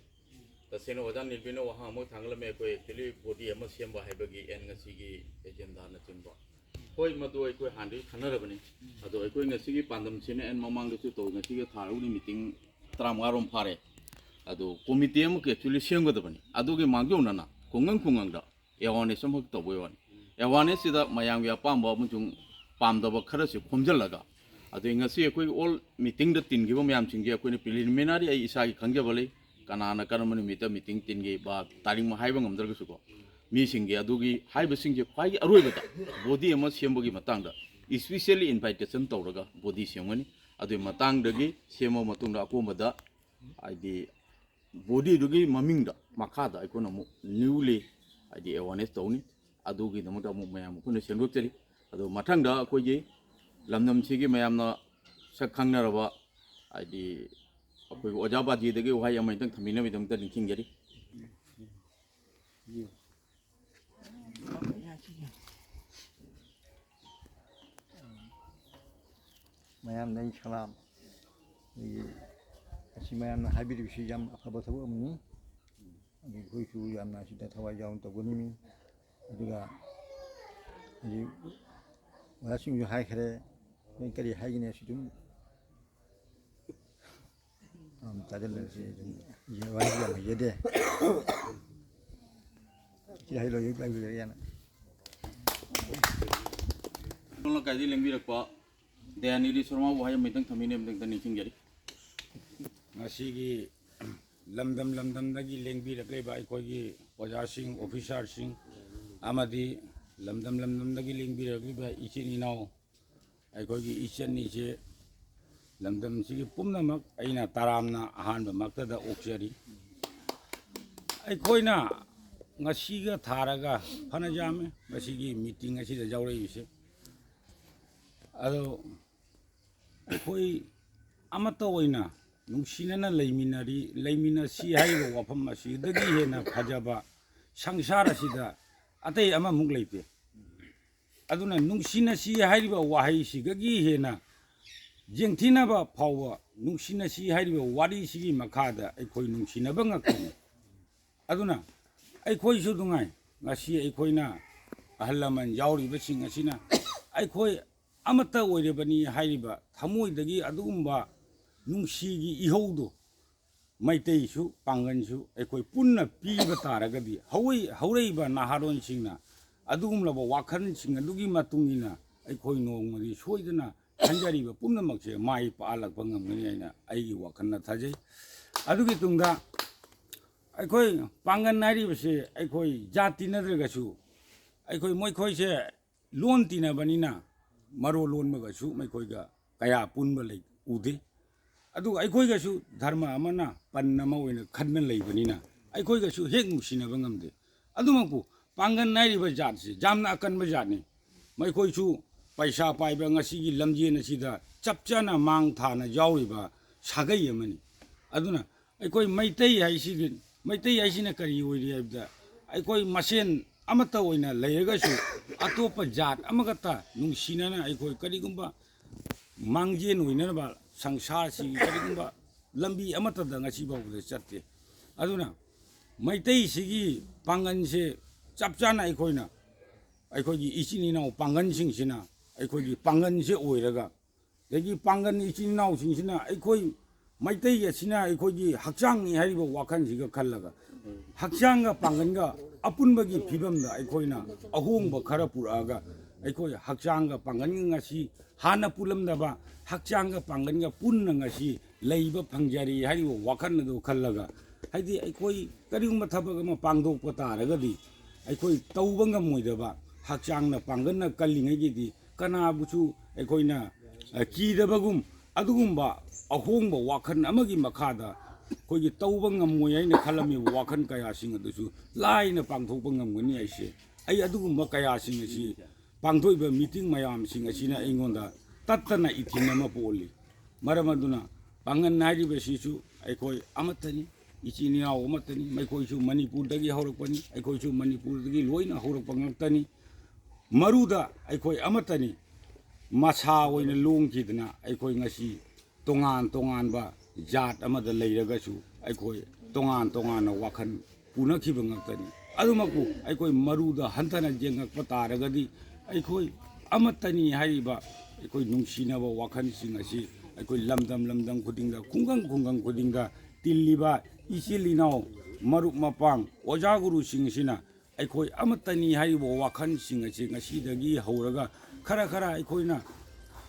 ꯇꯁꯦꯡꯅ ꯑꯣꯖꯥ ꯅꯤꯜꯕꯤꯅ ꯋꯥꯍꯪ ꯑꯃ ꯊꯥꯡꯒꯠꯂꯝꯃꯦ, ꯑꯩꯈꯣꯏ actually body ꯑꯃ ꯁꯦꯝꯕ ꯍꯥꯏꯕꯒꯤ ꯑꯦꯟ ꯉꯁꯤꯒꯤ ꯑꯦꯖꯦꯟꯗꯥꯅꯆꯤꯡꯕ꯫ ꯍꯣꯏ, ꯃꯗꯨ ꯑꯩꯈꯣꯏ ꯍꯥꯟꯅꯗꯒꯤ ꯈꯟꯅꯔꯕꯅꯤ꯫ ꯑꯗꯣ ꯑꯩꯈꯣꯏ ꯉꯁꯤꯒꯤ ꯄꯥꯟꯗꯝꯁꯤꯅ ꯑꯦꯟ ꯃꯃꯥꯡꯗꯁꯨ ꯇꯧ, ꯉꯁꯤꯒ ꯊꯥꯔꯨꯕꯅꯤ, ꯃꯤꯇꯤꯡ ꯇꯔꯥꯃꯉꯥꯔꯣꯝ ꯐꯥꯔꯦ꯫ ꯑꯗꯣ ꯀꯣꯃꯤꯇꯤ ꯑꯃꯈꯛ actually ꯁꯦꯝꯒꯗꯕꯅꯤ꯫ ꯑꯗꯨꯒꯤ ꯃꯥꯡꯖꯧꯅꯅ ꯈꯨꯡꯒꯪ ꯈꯨꯡꯒꯪꯗ ꯑꯦꯋꯥꯔꯅꯦꯁ ꯑꯃꯈꯛ ꯇꯧꯕꯩ ꯋꯥꯅꯤ꯫ ꯑꯦꯋꯥꯔꯅꯦꯁꯁꯤꯗ ꯃꯌꯥꯝꯒꯤ ꯑꯄꯥꯝꯕ ꯑꯃꯁꯨꯡ ꯄꯥꯝꯗꯕ ꯈꯔꯁꯤ ꯈꯣꯝꯖꯤꯜꯂꯒ, ꯑꯗꯨꯒꯤ ꯉꯁꯤ ꯑꯩꯈꯣꯏꯒꯤ ꯑꯣꯜ ꯃꯤꯇꯤꯡꯗ ꯇꯤꯟꯈꯤꯕ ꯃꯌꯥꯝꯁꯤꯡꯁꯦ ꯑꯩꯈꯣꯏꯅ ꯄ꯭ꯔꯤꯂꯤꯃꯤꯅꯔꯤ ꯑꯩ ꯏꯁꯥꯒꯤ ꯈꯪꯖꯕ ꯂꯩ, ꯀꯅꯥꯅ ꯀꯔꯝꯕ ꯅꯨꯃꯤꯠꯇ ꯃꯤꯇꯤꯡ ꯇꯤꯟꯒꯦ ꯕꯥ ꯇꯥꯔꯤꯛ ꯑꯃ ꯍꯥꯏꯕ ꯉꯝꯗ꯭ꯔꯒꯁꯨꯀꯣ, ꯃꯤꯁꯤꯡꯒꯤ ꯑꯗꯨꯒꯤ ꯍꯥꯏꯕꯁꯤꯡꯁꯦ ꯈ꯭ꯋꯥꯏꯒꯤ ꯑꯔꯣꯏꯕꯗ ꯕꯣꯗꯤ ꯑꯃ ꯁꯦꯝꯕꯒꯤ ꯃꯇꯥꯡꯗ ꯏꯁꯄꯤꯁꯦꯜꯂꯤ ꯏꯟꯚꯥꯏꯇꯦꯁꯟ ꯇꯧꯔꯒ ꯕꯣꯗꯤ ꯁꯦꯝꯒꯅꯤ꯫ ꯑꯗꯨꯒꯤ ꯃꯇꯥꯡꯗꯒꯤ ꯁꯦꯝꯃ ꯃꯇꯨꯡꯗ ꯑꯀꯣꯟꯕꯗ ꯍꯥꯏꯗꯤ ꯕꯣꯗꯤꯗꯨꯒꯤ ꯃꯃꯤꯡꯗ ꯃꯈꯥꯗ ꯑꯩꯈꯣꯏꯅ ꯑꯃꯨꯛ ꯅ꯭ꯌꯨꯂꯤ ꯍꯥꯏꯗꯤ ꯑꯦꯋꯥꯔꯅꯦꯁ ꯇꯧꯅꯤ꯫ ꯑꯗꯨꯒꯤꯗꯃꯛꯇ ꯑꯃꯨꯛ ꯃꯌꯥꯝ ꯑꯩꯈꯣꯏꯅ ꯁꯦꯝꯗꯣꯛꯆꯔꯤ꯫ ꯑꯗꯣ ꯃꯊꯪꯗ ꯑꯩꯈꯣꯏꯒꯤ ꯂꯝꯗꯝꯁꯤꯒꯤ ꯃꯌꯥꯝꯅ ꯁꯛ ꯈꯪꯅꯔꯕ ꯍꯥꯏꯗꯤ ꯑꯩꯈꯣꯏꯒꯤ ꯑꯣꯖꯥ ꯕꯥꯖꯤꯗꯒꯤ ꯋꯥꯍꯩ ꯑꯃ ꯍꯦꯛꯇꯪ ꯊꯝꯕꯤꯅꯕꯒꯤꯗꯃꯛꯇ ꯅꯤꯡꯁꯤꯡꯖꯔꯤ꯫ ꯃꯌꯥꯝꯗ ꯑꯩ ꯁꯂꯥꯝ꯫ ꯑꯩꯈꯣꯏꯒꯤ ꯑꯁꯤ ꯃꯌꯥꯝꯅ ꯍꯥꯏꯕꯤꯔꯤꯕꯁꯤ ꯌꯥꯝ ꯑꯐꯕ ꯊꯕꯛ ꯑꯃꯅꯤ꯫ ꯑꯗꯨ ꯑꯩꯈꯣꯏꯁꯨ ꯌꯥꯝꯅ ꯑꯁꯤꯗ ꯊꯋꯥꯏ ꯌꯥꯎꯅ ꯇꯧꯒꯅꯤꯡꯉꯤ꯫ ꯑꯗꯨꯒ ꯍꯧꯖꯤꯛ ꯑꯣꯖꯥꯁꯤꯡꯁꯨ ꯍꯥꯏꯈ꯭ꯔꯦ, ꯑꯩ ꯀꯔꯤ ꯍꯥꯏꯒꯅꯤ ꯑꯁꯤ ꯑꯗꯨꯝ ꯑꯝ, ꯇꯥꯁꯤꯜꯂꯁꯤ ꯑꯗꯨꯝ꯫ ꯋꯥꯔꯤꯁꯨ ꯌꯥꯝ ꯂꯩꯖꯗꯦ꯫ ꯁꯤ ꯍꯥꯏ ꯂꯣꯏ ꯂꯩꯕꯤꯔꯒꯦꯅ꯫ ꯂꯩꯀꯥꯏꯗꯒꯤ ꯂꯦꯡꯕꯤꯔꯛꯄ ꯗꯌꯥꯅꯤꯗꯤ ꯁꯣꯔꯃꯥꯕꯨ ꯋꯥꯍꯩ ꯑꯃꯇꯪ ꯊꯝꯕꯤꯅꯕꯒꯤꯗꯃꯛꯇ ꯅꯤꯡꯁꯤꯡꯖꯔꯤ꯫ ꯉꯁꯤꯒꯤ ꯂꯝꯗꯝ ꯂꯝꯗꯝꯗꯒꯤ ꯂꯦꯡꯕꯤꯔꯛꯂꯤꯕ ꯑꯩꯈꯣꯏꯒꯤ ꯑꯣꯖꯥꯁꯤꯡ, ꯑꯣꯐꯤꯁꯥꯔꯁꯤꯡ ꯑꯃꯗꯤ ꯂꯝꯗꯝ ꯂꯝꯗꯝꯗꯒꯤ ꯂꯦꯡꯕꯤꯔꯛꯂꯤꯕ ꯏꯆꯤꯟ ꯏꯅꯥꯎ, ꯑꯩꯈꯣꯏꯒꯤ ꯏꯆꯟ ꯏꯆꯦ, ꯂꯝꯗꯝꯁꯤꯒꯤ ꯄꯨꯝꯅꯃꯛ ꯑꯩꯅ ꯇꯔꯥꯝꯅ ꯑꯍꯥꯟꯕꯃꯛꯇꯗ ꯑꯣꯛꯆꯔꯤ꯫ ꯑꯩꯈꯣꯏꯅ ꯉꯁꯤꯒ ꯊꯥꯔꯒ ꯐꯅ ꯌꯥꯝꯃꯤ ꯉꯁꯤꯒꯤ ꯃꯤꯇꯤꯡ ꯑꯁꯤꯗ ꯌꯥꯎꯔꯛꯏꯁꯦ꯫ ꯑꯗꯣ ꯑꯩꯈꯣꯏ ꯑꯃꯠꯇ ꯑꯣꯏꯅ ꯅꯨꯡꯁꯤꯅꯅ ꯂꯩꯃꯤꯟꯅꯔꯤ, ꯂꯩꯃꯤꯟꯅꯁꯤ ꯍꯥꯏꯔꯤꯕ ꯋꯥꯐꯝ ꯑꯁꯤꯗꯒꯤ ꯍꯦꯟꯅ ꯐꯖꯕ ꯁꯪꯁꯥꯔ ꯑꯁꯤꯗ ꯑꯇꯩ ꯑꯃꯃꯨꯛ ꯂꯩꯇꯦ꯫ ꯑꯗꯨꯅ ꯅꯨꯡꯁꯤꯅꯁꯤ ꯍꯥꯏꯔꯤꯕ ꯋꯥꯍꯩꯁꯤꯗꯒꯤ ꯍꯦꯟꯅ ꯌꯦꯡꯊꯤꯅꯕ ꯐꯥꯎꯕ ꯅꯨꯡꯁꯤꯅꯁꯤ ꯍꯥꯏꯔꯤꯕ ꯋꯥꯔꯤꯁꯤꯒꯤ ꯃꯈꯥꯗ ꯑꯩꯈꯣꯏ ꯅꯨꯡꯁꯤꯅꯕ ꯉꯥꯛꯇꯅꯤ꯫ ꯑꯗꯨꯅ ꯑꯩꯈꯣꯏꯁꯨ ꯅꯨꯡꯉꯥꯏ, ꯉꯁꯤ ꯑꯩꯈꯣꯏꯅ ꯑꯍꯜ ꯂꯃꯟ ꯌꯥꯎꯔꯤꯕꯁꯤꯡ ꯑꯁꯤꯅ ꯑꯩꯈꯣꯏ ꯑꯃꯠꯇ ꯑꯣꯏꯔꯕꯅꯤ ꯍꯥꯏꯔꯤꯕ ꯊꯃꯣꯏꯗꯒꯤ ꯑꯗꯨꯒꯨꯝꯕ ꯅꯨꯡꯁꯤꯒꯤ ꯏꯍꯧꯗꯨ ꯃꯩꯇꯩꯁꯨ ꯄꯥꯡꯒꯟꯁꯨ ꯑꯩꯈꯣꯏ ꯄꯨꯟꯅ ꯄꯤꯕ ꯇꯥꯔꯒꯗꯤ ꯍꯧꯔꯛꯏ-, ꯍꯧꯔꯛꯏꯕ ꯅꯍꯥꯔꯣꯟꯁꯤꯡꯅ ꯑꯗꯨꯒꯨꯝꯂꯕ ꯋꯥꯈꯜꯁꯤꯡ ꯑꯗꯨꯒꯤ ꯃꯇꯨꯡ ꯏꯟꯅ ꯑꯩꯈꯣꯏ ꯅꯣꯡꯃꯗꯤ ꯁꯣꯏꯗꯅ ꯈꯟꯖꯔꯤꯕ ꯄꯨꯝꯅꯃꯛꯁꯦ ꯃꯥꯏ ꯄꯥꯛꯍꯜꯂꯛꯄ ꯉꯝꯒꯅꯤ ꯍꯥꯏꯅ ꯑꯩꯒꯤ ꯋꯥꯈꯜꯅ ꯊꯥꯖꯩ꯫ ꯑꯗꯨꯒꯤ ꯇꯨꯡꯗ ꯑꯩꯈꯣꯏ ꯄꯥꯡꯒꯟ ꯍꯥꯏꯔꯤꯕꯁꯤ ꯑꯩꯈꯣꯏ ꯖꯥꯠ ꯇꯤꯟꯅꯗ꯭ꯔꯒꯁꯨ ꯑꯩꯈꯣꯏ ꯃꯈꯣꯏꯁꯦ ꯂꯣꯟ ꯇꯤꯟꯅꯕꯅꯤꯅ ꯃꯔꯣꯜ ꯂꯣꯟꯕꯒꯁꯨ ꯃꯈꯣꯏꯒ ꯀꯌꯥ ꯄꯨꯟꯕ ꯂꯩ ꯎꯗꯦ꯫ ꯑꯗꯨꯒ ꯑꯩꯈꯣꯏꯒꯁꯨ ꯙꯔꯃ ꯑꯃꯅ ꯄꯟ ꯑꯃ ꯑꯣꯏꯅ ꯈꯟꯅ ꯂꯩꯕꯅꯤꯅ ꯑꯩꯈꯣꯏꯒꯁꯨ ꯍꯦꯛ ꯅꯨꯡꯁꯤꯅꯕ ꯉꯝꯗꯦ꯫ ꯑꯗꯨꯃꯛꯄꯨ ꯄꯥꯡꯒꯟ ꯍꯥꯏꯔꯤꯕ ꯖꯥꯠꯁꯤ ꯌꯥꯝꯅ ꯑꯀꯟꯕ ꯖꯥꯠꯅꯤ꯫ ꯃꯈꯣꯏꯁꯨ ꯄꯩꯁꯥ ꯄꯥꯏꯕ ꯉꯁꯤꯒꯤ ꯂꯝꯖꯦꯟ ꯑꯁꯤꯗ ꯆꯞ ꯆꯥꯅ ꯃꯥꯡ ꯊꯥꯅ ꯌꯥꯎꯔꯤꯕ ꯁꯥꯒꯩ ꯑꯃꯅꯤ꯫ ꯑꯗꯨꯅ ꯑꯩꯈꯣꯏ ꯃꯩꯇꯩ ꯍꯥꯏꯁꯤꯒꯤ, ꯃꯩꯇꯩ ꯍꯥꯏꯁꯤꯅ ꯀꯔꯤ ꯑꯣꯏꯔꯤ ꯍꯥꯏꯕꯗ, ꯑꯩꯈꯣꯏ ꯃꯁꯦꯟ ꯑꯃꯠꯇ ꯑꯣꯏꯅ ꯂꯩꯔꯒꯁꯨ ꯑꯇꯣꯞꯄ ꯖꯥꯠ ꯑꯃꯈꯛꯇ ꯅꯨꯡꯁꯤꯅꯅ ꯑꯩꯈꯣꯏ ꯀꯔꯤꯒꯨꯝꯕ ꯃꯥꯡꯖꯦꯟ ꯑꯣꯏꯅꯅꯕ ꯁꯪꯁꯥꯔꯁꯤꯒꯤ ꯀꯔꯤꯒꯨꯝꯕ ꯂꯝꯕꯤ ꯑꯃꯠꯇꯗ ꯉꯁꯤ ꯐꯥꯎꯕꯗ ꯆꯠꯇꯦ꯫ ꯑꯗꯨꯅ ꯃꯩꯇꯩꯁꯤꯒꯤ ꯄꯥꯡꯒꯟꯁꯦ ꯆꯞ ꯆꯥꯅ ꯑꯩꯈꯣꯏꯅ, ꯑꯩꯈꯣꯏꯒꯤ ꯏꯆꯤꯟ ꯏꯅꯥꯎ ꯄꯥꯡꯒꯟꯁꯤꯡꯁꯤꯅ ꯑꯩꯈꯣꯏꯒꯤ ꯄꯥꯡꯒꯟꯁꯦ ꯑꯣꯏꯔꯒ, ꯑꯗꯒꯤ ꯄꯥꯡꯒꯟ ꯏꯆꯤꯟ ꯏꯅꯥꯎꯁꯤꯡꯁꯤꯅ ꯑꯩꯈꯣꯏ ꯃꯩꯇꯩ ꯑꯁꯤꯅ ꯑꯩꯈꯣꯏꯒꯤ ꯍꯛꯆꯥꯡꯅꯤ ꯍꯥꯏꯔꯤꯕ ꯋꯥꯈꯜꯁꯤꯒ ꯈꯜꯂꯒ, ꯍꯛꯆꯥꯡꯒ ꯄꯥꯡꯒꯟꯒ ꯑꯄꯨꯟꯕꯒꯤ ꯐꯤꯕꯝꯗ ꯑꯩꯈꯣꯏꯅ ꯑꯍꯣꯡꯕ ꯈꯔ ꯄꯨꯔꯛꯑꯒ, ꯑꯩꯈꯣꯏ ꯍꯛꯆꯥꯡꯒ ꯄꯥꯡꯒꯟꯒ ꯉꯁꯤ ꯍꯥꯟꯅ ꯄꯨꯜꯂꯝꯗꯕ ꯍꯛꯆꯥꯡꯒ ꯄꯥꯡꯒꯟꯒ ꯄꯨꯟꯅ ꯉꯁꯤ ꯂꯩꯕ ꯐꯪꯖꯔꯤ ꯍꯥꯏꯔꯤꯕ ꯋꯥꯈꯜ ꯑꯗꯨ ꯈꯜꯂꯒ, ꯍꯥꯏꯗꯤ ꯑꯩꯈꯣꯏ ꯀꯔꯤꯒꯨꯝꯕ ꯊꯕꯛ ꯑꯃ ꯄꯥꯡꯊꯣꯛꯄ ꯇꯥꯔꯒꯗꯤ ꯑꯩꯈꯣꯏ ꯇꯧꯕ ꯉꯝꯃꯣꯏꯗꯕ, ꯍꯛꯆꯥꯡꯅ ꯄꯥꯡꯒꯟꯅ ꯀꯜꯂꯤꯉꯩꯒꯤꯗꯤ ꯀꯅꯥꯕꯨꯁꯨ ꯑꯩꯈꯣꯏꯅ, ꯑ, ꯀꯤꯗꯕꯒꯨꯝ, ꯑꯗꯨꯒꯨꯝꯕ ꯑꯍꯣꯡꯕ ꯋꯥꯈꯜ ꯑꯃꯒꯤ ꯃꯈꯥꯗ ꯑꯩꯈꯣꯏꯒꯤ ꯇꯧꯕ ꯉꯝꯃꯣꯏ ꯍꯥꯏꯅ ꯈꯜꯂꯝꯃꯤꯕ ꯋꯥꯈꯜ ꯀꯌꯥꯁꯤꯡ ꯑꯗꯨꯁꯨ ꯂꯥꯏꯅ ꯄꯥꯡꯊꯣꯛꯄ ꯉꯝꯒꯅꯤ ꯍꯥꯏꯁꯦ꯫ ꯑꯩ ꯑꯗꯨꯒꯨꯝꯕ ꯀꯌꯥꯁꯤꯡ ꯑꯁꯤ, ꯄꯥꯡꯊꯣꯛꯏꯕ ꯃꯤꯇꯤꯡ ꯃꯌꯥꯝꯁꯤꯡ ꯑꯁꯤꯅ ꯑꯩꯉꯣꯟꯗ ꯇꯠꯇꯅ ꯏꯊꯤꯟ ꯑꯃ ꯄꯣꯛꯍꯜꯂꯤ꯫ ꯃꯔꯝ ꯑꯗꯨꯅ ꯄꯥꯡꯒꯟ ꯍꯥꯏꯔꯤꯕꯁꯤꯁꯨ ꯑꯩꯈꯣꯏ ꯑꯃꯠꯇꯅꯤ, ꯏꯆꯤꯟ ꯏꯅꯥꯎ ꯑꯃꯠꯇꯅꯤ꯫ ꯃꯈꯣꯏꯁꯨ ꯃꯅꯤꯄꯨꯔꯗꯒꯤ ꯍꯧꯔꯛꯄꯅꯤ, ꯑꯩꯈꯣꯏꯁꯨ ꯃꯅꯤꯄꯨꯔꯗꯒꯤ ꯂꯣꯏꯅ ꯍꯧꯔꯛꯄ ꯉꯥꯛꯇꯅꯤ꯫ ꯃꯔꯨꯗ ꯑꯩꯈꯣꯏ ꯑꯃꯠꯇꯅꯤ꯫ ꯃꯁꯥ ꯑꯣꯏꯅ ꯂꯣꯡꯈꯤꯗꯅ ꯑꯩꯈꯣꯏ ꯉꯁꯤ ꯇꯣꯉꯥꯟ ꯇꯣꯉꯥꯟꯕ ꯖꯥꯠ ꯑꯃꯗ ꯂꯩꯔꯒꯁꯨ ꯑꯩꯈꯣꯏ ꯇꯣꯉꯥꯟ ꯇꯣꯉꯥꯟꯅ ꯋꯥꯈꯜ ꯄꯨꯅꯈꯤꯕ ꯉꯥꯛꯇꯅꯤ꯫ ꯑꯗꯨꯃꯛꯄꯨ ꯑꯩꯈꯣꯏ ꯃꯔꯨꯗ ꯍꯟꯊꯅ ꯌꯦꯡꯉꯛꯄ ꯇꯥꯔꯒꯗꯤ ꯑꯩꯈꯣꯏ ꯑꯃꯠꯇꯅꯤ ꯍꯥꯏꯔꯤꯕ ꯑꯩꯈꯣꯏ ꯅꯨꯡꯁꯤꯅꯕ ꯋꯥꯈꯜꯁꯤꯡ ꯑꯁꯤ ꯑꯩꯈꯣꯏ ꯂꯝꯗꯝ ꯂꯝꯗꯝ ꯈꯨꯗꯤꯡꯗ, ꯈꯨꯡꯒꯪ ꯈꯨꯡꯒꯪ ꯈꯨꯗꯤꯡꯗ ꯇꯤꯜꯂꯤꯕ ꯏꯆꯤꯜ ꯏꯅꯥꯎ, ꯃꯔꯨꯞ ꯃꯄꯥꯡ, ꯑꯣꯖꯥ ꯒꯨꯔꯨꯁꯤꯡꯁꯤꯅ ꯑꯩꯈꯣꯏ ꯑꯃꯠꯇꯅꯤ ꯍꯥꯏꯔꯤꯕ ꯋꯥꯈꯜꯁꯤꯡ ꯑꯁꯤ ꯉꯁꯤꯗꯒꯤ ꯍꯧꯔꯒ ꯈꯔ ꯈꯔ ꯑꯩꯈꯣꯏꯅ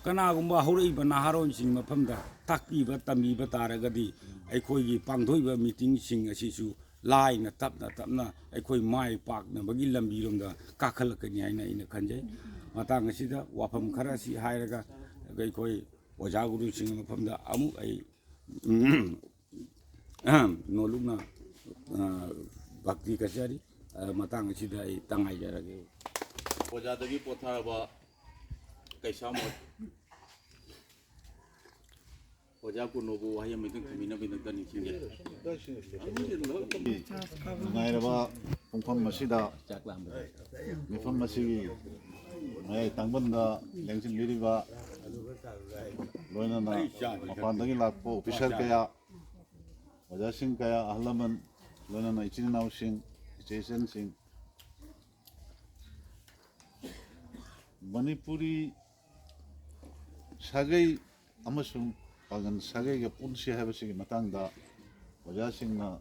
ꯀꯅꯥꯒꯨꯝꯕ ꯍꯧꯔꯛꯏꯕ ꯅꯍꯥꯔꯣꯟꯁꯤꯡ ꯃꯐꯝꯗ ꯇꯥꯛꯄꯤꯕ ꯇꯝꯕꯤꯕ ꯇꯥꯔꯒꯗꯤ, ꯑꯩꯈꯣꯏꯒꯤ ꯄꯥꯡꯊꯣꯛꯏꯕ ꯃꯤꯇꯤꯡꯁꯤꯡ ꯑꯁꯤꯁꯨ ꯂꯥꯏꯅ ꯇꯞꯅ ꯇꯞꯅ ꯑꯩꯈꯣꯏ ꯃꯥꯏ ꯄꯥꯛꯅꯕꯒꯤ ꯂꯝꯕꯤꯔꯣꯝꯗ ꯀꯥꯈꯠꯂꯛꯀꯅꯤ ꯍꯥꯏꯅ ꯑꯩꯅ ꯈꯟꯖꯩ꯫ ꯃꯇꯥꯡ ꯑꯁꯤꯗ ꯋꯥꯐꯝ ꯈꯔ ꯑꯁꯤ ꯍꯥꯏꯔꯒ ꯑꯩꯈꯣꯏ ꯑꯣꯖꯥ ꯒꯨꯔꯨꯁꯤꯡꯒꯤ ꯃꯐꯝꯗ ꯑꯃꯨꯛ ꯑꯩ, ꯎꯝ, ꯅꯣꯂꯨꯛꯅ, ꯑ, ꯚꯛꯇꯤ ꯀꯠꯆꯔꯤ꯫ ꯑ, ꯃꯇꯥꯡ ꯑꯁꯤꯗ ꯑꯩ ꯇꯉꯥꯏꯖꯔꯒꯦ꯫ ꯑꯣꯖꯥꯗꯒꯤ ꯄꯣꯊꯥꯔꯕ ꯀꯩꯁꯥꯝ ꯑꯣꯖꯥ ꯀꯨꯅꯣꯕꯨ ꯋꯥꯍꯩ ꯑꯃꯇꯪ ꯊꯝꯕꯤꯅꯕꯒꯤꯗꯃꯛꯇ ꯅꯤꯡꯁꯤꯡꯖꯔꯤ꯫ ꯅꯨꯡꯉꯥꯏꯔꯕ ꯄꯨꯡꯐꯝ ꯑꯁꯤꯗ ꯃꯤꯐꯝ ꯑꯁꯤꯒꯤ ꯃꯌꯥꯏ ꯇꯥꯡꯕꯟꯗ ꯂꯦꯡꯁꯤꯟꯕꯤꯔꯤꯕ, ꯂꯣꯏꯅꯅ ꯃꯄꯥꯟꯗꯒꯤ ꯂꯥꯛꯄ ꯑꯣꯐꯤꯁꯥꯔ ꯀꯌꯥ, ꯑꯣꯖꯥꯁꯤꯡ ꯀꯌꯥ, ꯑꯍꯜ ꯂꯃꯟ, ꯂꯣꯏꯅꯅ ꯏꯆꯤꯟ ꯏꯅꯥꯎꯁꯤꯡ, ꯏꯆꯦ ꯏꯆꯟꯁꯤꯡ, ꯃꯅꯤꯄꯨꯔꯤ ꯁꯥꯒꯩ ꯑꯃꯁꯨꯡ ꯄꯥꯡꯒꯜ ꯁꯥꯒꯩꯒ ꯄꯨꯟꯁꯤ ꯍꯥꯏꯕꯁꯤꯒꯤ ꯃꯇꯥꯡꯗ ꯑꯣꯖꯥꯁꯤꯡꯅ